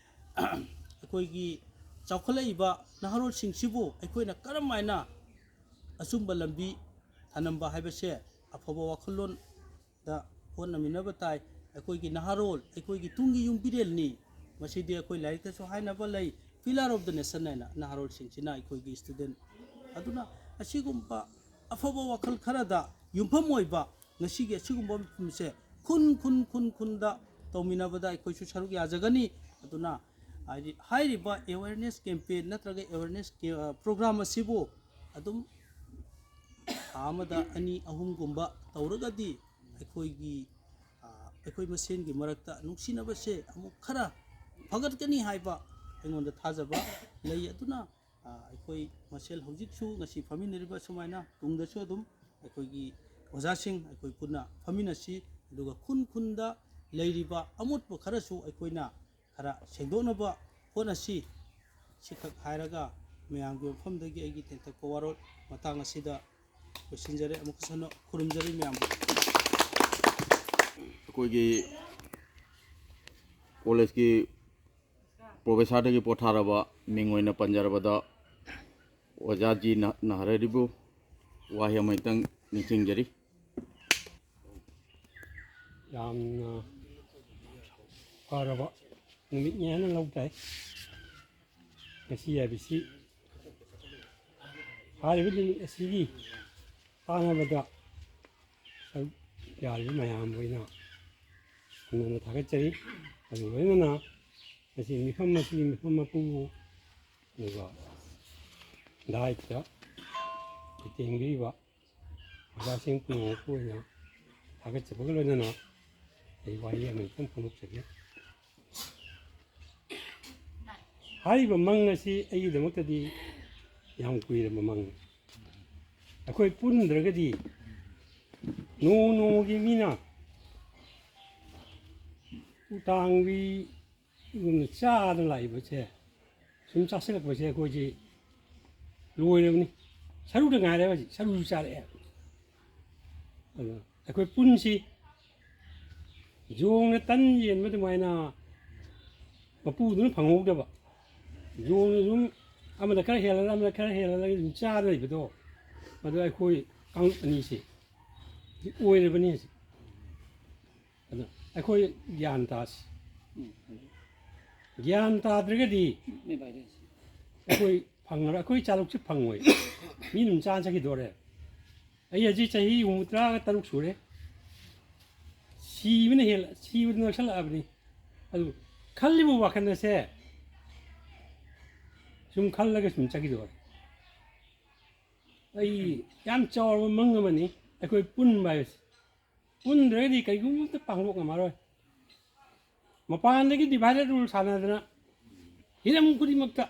ꯑꯩꯈꯣꯏꯒꯤ ꯆꯥꯎꯈꯠꯂꯛꯏꯕ ꯅꯍꯥꯔꯣꯜꯁꯤꯡꯁꯤꯕꯨ ꯑꯩꯈꯣꯏꯅ ꯀꯔꯝ ꯍꯥꯏꯅ ꯑꯆꯨꯝꯕ ꯂꯝꯕꯤ ꯊꯅꯝꯕ ꯍꯥꯏꯕꯁꯦ ꯑꯐꯕ ꯋꯥꯈꯜꯂꯣꯟ ꯗ ꯍꯣꯠꯅꯃꯤꯟꯅꯕ ꯇꯥꯏ꯫ ꯑꯩꯈꯣꯏꯒꯤ ꯅꯍꯥꯔꯣꯜ, ꯑꯩꯈꯣꯏꯒꯤ ꯇꯨꯡꯒꯤ ꯌꯨꯝꯕꯤꯔꯦꯜꯅꯤ꯫ ꯃꯁꯤꯗꯤ ꯑꯩꯈꯣꯏ ꯂꯥꯏꯔꯤꯛꯇꯁꯨ ꯍꯥꯏꯅꯕ ꯂꯩ, "Pillar of the Nation" ꯍꯥꯏꯅ ꯅꯍꯥꯔꯣꯜꯁꯤꯡꯁꯤꯅ ꯑꯩꯈꯣꯏꯒꯤ ꯏꯁꯇꯨꯗꯦꯟ꯫ ꯑꯗꯨꯅ ꯑꯁꯤꯒꯨꯝꯕ ꯑꯐꯕ ꯋꯥꯈꯜ ꯈꯔꯗ ꯌꯨꯝꯐꯝ ꯑꯣꯏꯕ ꯉꯁꯤꯒꯤ ꯑꯁꯤꯒꯨꯝꯕ ꯃꯐꯝꯁꯦ ꯈꯨꯟ, ꯈꯨꯟ, ꯈꯨꯟ, ꯈꯨꯟꯗ ꯇꯧꯃꯤꯟꯅꯕꯗ ꯑꯩꯈꯣꯏꯁꯨ ꯁꯔꯨꯛ ꯌꯥꯖꯒꯅꯤ꯫ ꯑꯗꯨꯅ ꯍꯥꯏꯗꯤ ꯍꯥꯏꯔꯤꯕ ꯑꯦꯋꯦꯔꯅꯦꯁ ꯀꯦꯝꯄꯦꯟ ꯅꯠꯇ꯭ꯔꯒ ꯑꯦꯋꯦꯔꯅꯦꯁ ꯀꯦ-, ꯑ, ꯄ꯭ꯔꯣꯒ꯭ꯔꯥꯝ ꯑꯁꯤꯕꯨ ꯑꯗꯨꯝ ꯊꯥ ꯑꯃꯗ ꯑꯅꯤ ꯑꯍꯨꯝꯒꯨꯝꯕ ꯇꯧꯔꯒꯗꯤ ꯑꯩꯈꯣꯏꯒꯤ, ꯑ, ꯑꯩꯈꯣꯏ ꯃꯁꯦꯟꯒꯤ ꯃꯔꯛꯇ ꯅꯨꯡꯁꯤꯅꯕꯁꯦ ꯑꯃꯨꯛ ꯈꯔ ꯐꯒꯠꯀꯅꯤ ꯍꯥꯏꯕ ꯑꯩꯉꯣꯟꯗ ꯊꯥꯖꯕ ꯂꯩ꯫ ꯑꯗꯨꯅ, ꯑ, ꯑꯩꯈꯣꯏ ꯃꯁꯦꯜ ꯍꯧꯖꯤꯛꯁꯨ ꯉꯁꯤ ꯐꯝꯃꯤꯟꯅꯔꯤꯕ ꯁꯨꯃꯥꯏꯅ ꯇꯨꯡꯗꯁꯨ ꯑꯗꯨꯝ ꯑꯩꯈꯣꯏꯒꯤ ꯑꯣꯖꯥꯁꯤꯡ ꯑꯩꯈꯣꯏ ꯄꯨꯟꯅ ꯐꯝꯃꯤꯟꯅꯁꯤ꯫ ꯑꯗꯨꯒ ꯈꯨꯟ ꯈꯨꯟꯗ ꯂꯩꯔꯤꯕ ꯑꯃꯣꯠꯄ ꯈꯔꯁꯨ ꯑꯩꯈꯣꯏꯅ ꯈꯔ ꯁꯦꯡꯗꯣꯛꯅꯕ ꯍꯣꯠꯅꯁꯤ꯫ ꯁꯤꯈꯛ ꯍꯥꯏꯔꯒ ꯃꯌꯥꯝꯒꯤ ꯃꯐꯝꯗꯒꯤ ꯑꯩꯒꯤ ꯇꯦꯟꯇꯛꯄ ꯋꯥꯔꯣꯜ ꯃꯇꯥꯡ ꯑꯁꯤꯗ ꯂꯣꯏꯁꯤꯟꯖꯔꯦ꯫ ꯑꯃꯨꯛꯀꯁꯨ ꯍꯟꯅ ꯈꯨꯔꯨꯝꯖꯔꯤ ꯃꯌꯥꯝꯕꯨ꯫ ꯑꯩꯈꯣꯏꯒꯤ ꯀꯣꯂꯦꯖꯀꯤ ꯄ꯭ꯔꯣꯐꯦꯁꯔꯗꯒꯤ ꯄꯣꯊꯥꯔꯕ ꯃꯤꯡ ꯑꯣꯏꯅ ꯄꯟꯖꯔꯕꯗ ꯑꯣꯖꯥ ꯖꯤ ꯅ-, ꯅꯍꯔꯔꯤꯕꯨ ꯋꯥꯍꯩ ꯑꯃꯇꯪ ꯅꯤꯡꯁꯤꯡꯖꯔꯤ꯫ ꯌꯥꯝꯅ ꯐꯔꯕ ꯅꯨꯃꯤꯠꯅꯤ ꯍꯥꯏꯅ ꯂꯧ ꯇꯥꯏ꯫ ꯉꯁꯤ ꯍꯥꯏꯕꯁꯤ ꯍꯥꯏꯔꯤꯕ ꯅꯨꯃꯤꯠ ꯑꯁꯤꯒꯤ ꯀꯥꯟꯅꯕꯗ ꯁꯔꯨꯛ ꯌꯥꯔꯤꯕ ꯃꯌꯥꯝꯕꯨ ꯑꯩꯅ ꯍꯟꯅ ꯍꯟꯅ ꯊꯥꯒꯠꯆꯔꯤ꯫ ꯑꯗꯨꯒ ꯂꯣꯏꯅꯅ ꯉꯁꯤ ꯃꯤꯐꯝ ꯑꯁꯤꯒꯤ ꯃꯤꯐꯝ ꯃꯄꯨꯕꯨ, ꯑꯗꯨꯒ ꯗꯥꯏꯠꯇ ꯇꯦꯡꯕꯤꯔꯤꯕ ꯑꯣꯖꯥꯁꯤꯡ ꯄꯨꯝꯅꯃꯛꯄꯨ ꯑꯣꯏꯅ ꯊꯥꯒꯠꯆꯕꯒ ꯂꯣꯏꯅꯅ ꯑꯩ ꯋꯥꯍꯩ ꯑꯃꯅꯤꯇꯪ ꯐꯣꯡꯗꯣꯛꯆꯒꯦ꯫ ꯍꯥꯏꯔꯤꯕ ꯃꯪ ꯑꯁꯤ ꯑꯩꯒꯤꯗꯃꯛꯇꯗꯤ ꯌꯥꯝ ꯀꯨꯏꯔꯕ ꯃꯪꯅꯤ꯫ ꯑꯩꯈꯣꯏ ꯄꯨꯟꯗ꯭ꯔꯒꯗꯤ ꯅꯣꯡꯃ ꯅꯣꯡꯃꯒꯤ ꯃꯤꯅ ꯎꯇꯥꯡꯕꯤꯒꯨꯝꯅ ꯆꯥꯗꯅ ꯂꯥꯛꯏꯕꯁꯦ ꯁꯨꯝ ꯆꯥꯁꯤꯜꯂꯛꯄꯁꯦ ꯑꯩꯈꯣꯏꯁꯤ ꯂꯣꯏꯔꯕꯅꯤ꯫ ꯁꯔꯨꯗ ꯉꯥꯏꯔꯦ ꯍꯧꯖꯤꯛ, ꯁꯔꯨꯁꯨ ꯆꯥꯔꯛꯑꯦ꯫ ꯑꯗꯣ ꯑꯩꯈꯣꯏ ꯄꯨꯟꯁꯤ꯫ ꯌꯣꯡꯅ ꯇꯟ ꯌꯦꯟꯕ ꯑꯗꯨꯃꯥꯏꯅ ꯃꯄꯨꯗꯨꯅ ꯐꯪꯍꯧꯗꯕ, ꯌꯣꯡꯅ ꯁꯨꯝ ꯑꯃꯗ ꯈꯔ ꯍꯦꯜꯂꯒ ꯑꯃꯗ ꯈꯔ ꯍꯦꯜꯂꯒ ꯑꯗꯨꯝ ꯆꯥꯔ ꯂꯩꯕꯗꯣ, ꯃꯗꯨ ꯑꯩꯈꯣꯏ ꯀꯥꯡꯂꯨꯞ ꯑꯅꯤꯁꯦ ꯁꯤ ꯑꯣꯏꯔꯕꯅꯤ ꯍꯧꯖꯤꯛ꯫ ꯑꯗꯣ ꯑꯩꯈꯣꯏ ꯒ꯭ꯌꯥꯟ ꯇꯥꯁꯤ꯫ ꯒ꯭ꯌꯥꯟ ꯇꯥꯗ꯭ꯔꯒꯗꯤ ꯑꯩꯈꯣꯏ ꯐꯪꯉꯔꯣꯏ, ꯑꯩꯈꯣꯏ ꯆꯥꯂꯨꯛꯁꯦ ꯐꯪꯉꯣꯏ꯫ ꯃꯤ ꯑꯗꯨꯝ ꯆꯥ ꯆꯠꯈꯤꯗꯣꯔꯦ꯫ ꯑꯩ ꯍꯧꯖꯤꯛ ꯆꯍꯤ ꯍꯨꯝꯐꯨꯇꯔꯥꯒ ꯇꯔꯨꯛ ꯁꯨꯔꯦ꯫ ꯁꯤꯕꯅ ꯍꯦꯜꯂ-, ꯁꯤꯕꯗ ꯅꯛꯁꯜꯂꯛꯑꯕꯅꯤ꯫ ꯑꯗꯨ ꯈꯜꯂꯤꯕ ꯋꯥꯈꯜ ꯑꯁꯦ ꯁꯨꯝ ꯈꯜꯂꯒ ꯁꯨꯝ ꯆꯠꯈꯤꯗꯣꯔꯦ꯫ ꯑꯩ ꯌꯥꯝ ꯆꯥꯎꯔꯕ ꯃꯪ ꯑꯃꯅꯤ ꯑꯩꯈꯣꯏ ꯄꯨꯟꯕ ꯍꯥꯏꯕꯁꯦ꯫ ꯄꯨꯟꯗ꯭ꯔꯒꯗꯤ ꯀꯔꯤꯒꯨꯝꯕ ꯑꯃꯠꯇ ꯄꯥꯡꯊꯣꯛ ꯉꯝꯃꯔꯣꯏ꯫ ꯃꯄꯥꯟꯗꯒꯤ divided rule ꯁꯥꯟꯅꯗꯅ ꯍꯤꯔꯝ ꯈꯨꯗꯤꯡꯃꯛꯇ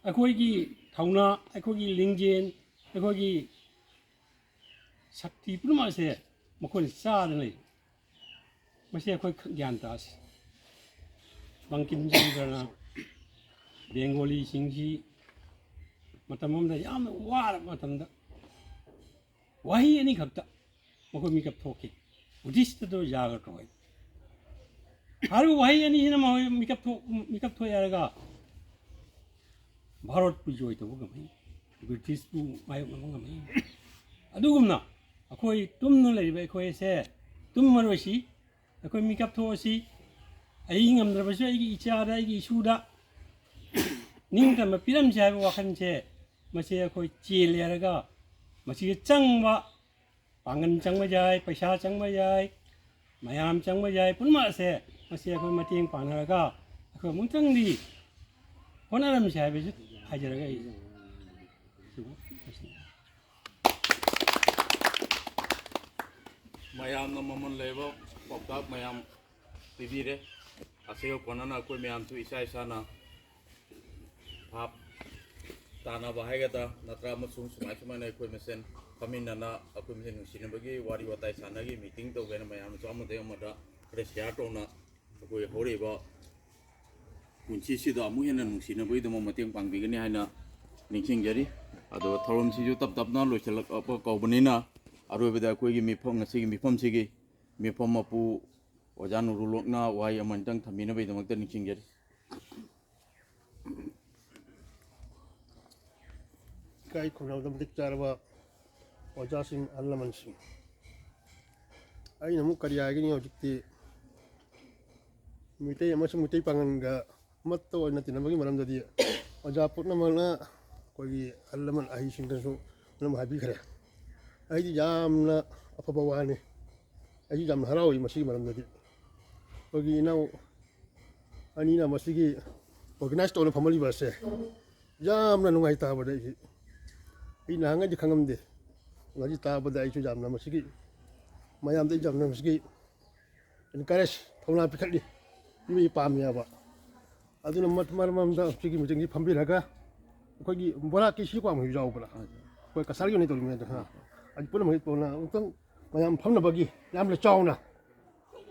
ꯑꯩꯈꯣꯏꯒꯤ ꯊꯧꯅꯥ, ꯑꯩꯈꯣꯏꯒꯤ ꯂꯤꯡꯖꯦꯜ, ꯑꯩꯈꯣꯏꯒꯤ ꯁꯛꯇꯤ ꯄꯨꯝꯅꯃꯛ ꯑꯁꯦ ꯃꯈꯣꯏꯅ ꯆꯥꯗꯅ ꯂꯩ꯫ ꯃꯁꯤ ꯑꯩꯈꯣꯏ ꯒ꯭ꯌꯥꯟ ꯇꯥꯁꯤ꯫ ꯕꯪꯀꯤꯝ ꯆꯟꯗ꯭ꯔꯅ ꯕꯦꯡꯒꯣꯂꯤꯁꯤꯡꯁꯤ ꯃꯇꯝ ꯑꯃꯗ ꯌꯥꯝꯅ ꯋꯥꯔꯕ ꯃꯇꯝꯗ ꯋꯥꯍꯩ ꯑꯅꯤꯈꯛꯇ ꯃꯈꯣꯏ ꯃꯤꯀꯞ ꯊꯣꯛꯈꯤ꯫ "ꯕꯨꯙꯤꯁꯇꯗꯣ ꯌꯥꯒꯗ꯭ꯔꯣ?" ꯍꯥꯏ꯫ ꯍꯥꯏꯔꯤꯕ ꯋꯥꯍꯩ ꯑꯅꯤꯁꯤꯅ ꯃꯈꯣꯏ ꯃꯤꯀꯞ ꯊꯣꯛ-, ꯃꯤꯀꯞ ꯊꯣꯛꯑꯦ ꯍꯥꯏꯔꯒ ꯚꯥꯔꯠꯄꯨ ꯖꯣꯏ ꯇꯧꯕ ꯉꯝꯃꯤ, ꯕ꯭ꯔꯤꯇꯤꯁꯄꯨ ꯃꯥꯌꯣꯛꯅꯕ ꯉꯝꯃꯤ꯫ ꯑꯗꯨꯒꯨꯝꯅ ꯑꯩꯈꯣꯏ ꯇꯨꯝꯅ ꯂꯩꯔꯤꯕ ꯑꯩꯈꯣꯏ ꯑꯁꯦ ꯇꯨꯝꯃꯔꯣꯏꯁꯤ꯫ ꯑꯩꯈꯣꯏ ꯃꯤꯀꯞ ꯊꯣꯛꯑꯁꯤ꯫ ꯑꯩ ꯉꯝꯗ꯭ꯔꯕꯁꯨ ꯑꯩꯒꯤ ꯏꯆꯥꯗ, ꯑꯩꯒꯤ ꯏꯁꯨꯗ ꯅꯤꯡꯇꯝꯕ ꯄꯤꯔꯝꯁꯤ ꯍꯥꯏꯕ ꯋꯥꯈꯜꯁꯦ, ꯃꯁꯤ ꯑꯩꯈꯣꯏ ꯆꯦꯜꯂꯦ ꯍꯥꯏꯔꯒ ꯃꯁꯤꯗ ꯆꯪꯕ ꯄꯥꯡꯒꯜ ꯆꯪꯕ ꯌꯥꯏ, ꯄꯩꯁꯥ ꯆꯪꯕ ꯌꯥꯏ, ꯃꯌꯥꯝ ꯆꯪꯕ ꯌꯥꯏ, ꯄꯨꯝꯅꯃꯛ ꯑꯁꯦ ꯃꯁꯤ ꯑꯩꯈꯣꯏ ꯃꯇꯦꯡ ꯄꯥꯡꯅꯔꯒ ꯑꯩꯈꯣꯏ ꯑꯃꯨꯛꯇꯪꯗꯤ ꯍꯣꯠꯅꯔꯝꯁꯤ ꯍꯥꯏꯕꯁꯤ ꯍꯥꯏꯖꯔꯒ ꯑꯩ ꯁꯤꯕꯨ ꯂꯣꯏꯁꯤꯟꯖꯔꯦ꯫ ꯃꯌꯥꯝꯅ ꯃꯃꯜ ꯂꯩꯕ ꯄꯥꯎꯇꯥꯛ ꯃꯌꯥꯝ ꯄꯤꯕꯤꯔꯦ꯫ ꯑꯁꯤꯒ ꯀꯣꯟꯅꯅ ꯑꯩꯈꯣꯏ ꯃꯌꯥꯝꯁꯨ ꯏꯁꯥ ꯏꯁꯥꯅ ꯚꯥꯞ ꯇꯥꯅꯕ ꯍꯥꯏꯒꯗ꯭ꯔꯥ ꯅꯠꯇ꯭ꯔꯒ ꯑꯃꯁꯨꯡ ꯁꯨꯃꯥꯏ ꯁꯨꯃꯥꯏꯅ ꯑꯩꯈꯣꯏ ꯃꯁꯦꯟ ꯐꯝꯃꯤꯟꯅꯅ ꯑꯩꯈꯣꯏ ꯃꯁꯦꯟ ꯅꯨꯡꯁꯤꯅꯕꯒꯤ ꯋꯥꯔꯤ ꯋꯥꯇꯥꯏ ꯁꯥꯟꯅꯈꯤ, ꯃꯤꯇꯤꯡ ꯇꯧꯒꯦꯅ ꯃꯌꯥꯝꯅꯁꯨ ꯑꯃꯗꯒꯤ ꯑꯃꯗ ꯈꯔ ꯁꯤꯌꯥꯔ ꯇꯧꯅ ꯑꯩꯈꯣꯏ ꯍꯧꯔꯛꯏꯕ ꯄꯨꯟꯁꯤꯁꯤꯗ ꯑꯃꯨꯛ ꯍꯦꯟꯅ ꯅꯨꯡꯁꯤꯅꯕꯒꯤꯗꯃꯛ ꯃꯇꯦꯡ ꯄꯥꯡꯕꯤꯒꯅꯤ ꯍꯥꯏꯅ ꯅꯤꯡꯁꯤꯡꯖꯔꯤ꯫ ꯑꯗꯣ ꯊꯧꯔꯝꯁꯤꯁꯨ ꯇꯞ ꯇꯞꯅ ꯂꯣꯏꯁꯤꯜꯂꯛꯄ ꯀꯧꯕꯅꯤꯅ ꯑꯔꯣꯏꯕꯗ ꯑꯩꯈꯣꯏꯒꯤ ꯃꯤꯐꯝ, ꯉꯁꯤꯒꯤ ꯃꯤꯐꯝꯁꯤꯒꯤ ꯃꯤꯐꯝ ꯃꯄꯨ ꯑꯣꯖꯥ ꯅꯨꯔꯨꯂꯣꯛꯅ ꯋꯥꯍꯩ ꯑꯃꯅꯤꯇꯪ ꯊꯝꯕꯤꯅꯕꯒꯤꯗꯃꯛꯇ ꯅꯤꯡꯁꯤꯡꯖꯔꯤ꯫ ꯏꯀꯥꯏ ꯈꯨꯝꯅꯕꯗ ꯃꯇꯤꯛ ꯆꯥꯔꯕ ꯑꯣꯖꯥꯁꯤꯡ, ꯑꯍꯜ ꯂꯃꯟꯁꯤꯡ, ꯑꯩꯅ ꯑꯃꯨꯛ ꯀꯔꯤ ꯍꯥꯏꯒꯅꯤ? ꯍꯧꯖꯤꯛꯇꯤ ꯃꯤꯇꯩ ꯑꯃꯁꯨꯡ ꯃꯤꯇꯩ ꯄꯥꯉꯜꯒ ꯑꯃꯠꯇ ꯑꯣꯏꯅ ꯇꯤꯟꯅꯕꯒꯤ ꯃꯔꯝꯗꯗꯤ ꯑꯣꯖꯥ ꯄꯨꯝꯅꯃꯛꯅ ꯑꯩꯈꯣꯏꯒꯤ ꯑꯍꯜ ꯂꯃꯟ ꯑꯍꯩꯁꯤꯡꯗꯁꯨ ꯑꯗꯨꯝ ꯍꯥꯏꯕꯤꯈ꯭ꯔꯦ꯫ ꯑꯩꯗꯤ ꯌꯥꯝꯅ ꯑꯐꯕ ꯋꯥꯅꯤ꯫ ꯑꯩꯁꯨ ꯌꯥꯝꯅ ꯍꯔꯥꯎꯏ ꯃꯁꯤꯒꯤ ꯃꯔꯝꯗꯗꯤ꯫ ꯑꯩꯈꯣꯏꯒꯤ ꯏꯅꯥꯎ ꯑꯅꯤꯅ ꯃꯁꯤꯒꯤ ꯑꯣꯔꯒꯅꯥꯏꯁ ꯇꯧꯅ ꯐꯝꯍꯜꯂꯤꯕ ꯑꯁꯦ ꯌꯥꯝꯅ ꯅꯨꯡꯉꯥꯏ ꯇꯥꯕꯗ ꯑꯩꯁꯤ, ꯑꯩ ꯅꯍꯥꯟꯉꯩꯗꯤ ꯈꯪꯉꯝꯗꯦ꯫ ꯉꯁꯤ ꯇꯥꯕꯗ ꯑꯩꯁꯨ ꯌꯥꯝꯅ ꯃꯁꯤꯒꯤ ꯃꯌꯥꯝꯗ ꯑꯩ ꯌꯥꯝꯅ ꯃꯁꯤꯒꯤ ꯑꯦꯟꯀꯔꯦꯖ, ꯊꯧꯅꯥ ꯄꯤꯈꯠꯂꯤ꯫ ꯃꯤ ꯄꯥꯝꯃꯤ ꯍꯥꯏꯕ꯫ ꯑꯗꯨꯅ ꯃꯔꯝ ꯑꯃꯗ ꯍꯧꯖꯤꯛꯀꯤ ꯃꯤꯇꯤꯡꯁꯤ ꯐꯝꯕꯤꯔꯒ ꯑꯩꯈꯣꯏꯒꯤ ꯕꯣꯔꯥ ꯀꯦ ꯁꯤ ꯀ꯭ꯋꯥꯡ ꯍꯣꯏꯁꯨ ꯌꯥꯎꯕ꯭ꯔꯥ? ꯑꯩꯈꯣꯏ ꯀꯁꯥꯔꯒꯤ ꯑꯣꯏꯅ ꯇꯧꯔꯤꯉꯩꯗ ꯍꯥ, ꯑꯗꯨ ꯄꯨꯝꯅꯃꯛ ꯍꯦꯛ ꯇꯧꯅ ꯑꯃꯨꯛꯇꯪ ꯃꯌꯥꯝ ꯐꯝꯅꯕꯒꯤ ꯌꯥꯝꯅ ꯆꯥꯎꯅ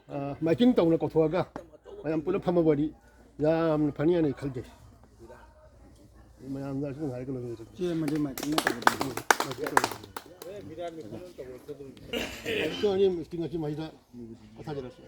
ꯑ, ꯃꯥꯏꯀꯤꯡ ꯇꯧꯅ ꯀꯧꯊꯣꯛꯑꯒ ꯃꯌꯥꯝ ꯄꯨꯂꯞ ꯐꯝꯃꯕꯗꯤ ꯌꯥꯝꯅ ꯐꯅꯤ ꯍꯥꯏꯅ ꯈꯜꯖꯩ꯫ ꯃꯌꯥꯝꯗ ꯑꯁꯨꯝ ꯍꯥꯏꯔꯒ ꯂꯣꯏꯁꯤꯟꯖꯔꯒꯦ꯫ ꯆꯦ ꯑꯃꯗꯤ ꯃꯥꯏꯀꯤꯡꯅ ꯇꯧꯒꯗꯕꯅꯤ꯫ ꯑꯗꯨ ꯑꯅꯤ ꯃꯤꯇꯤꯡ ꯑꯁꯤ ꯃꯁꯤꯗ ꯃꯈꯥ ꯆꯠꯂꯁꯤ꯫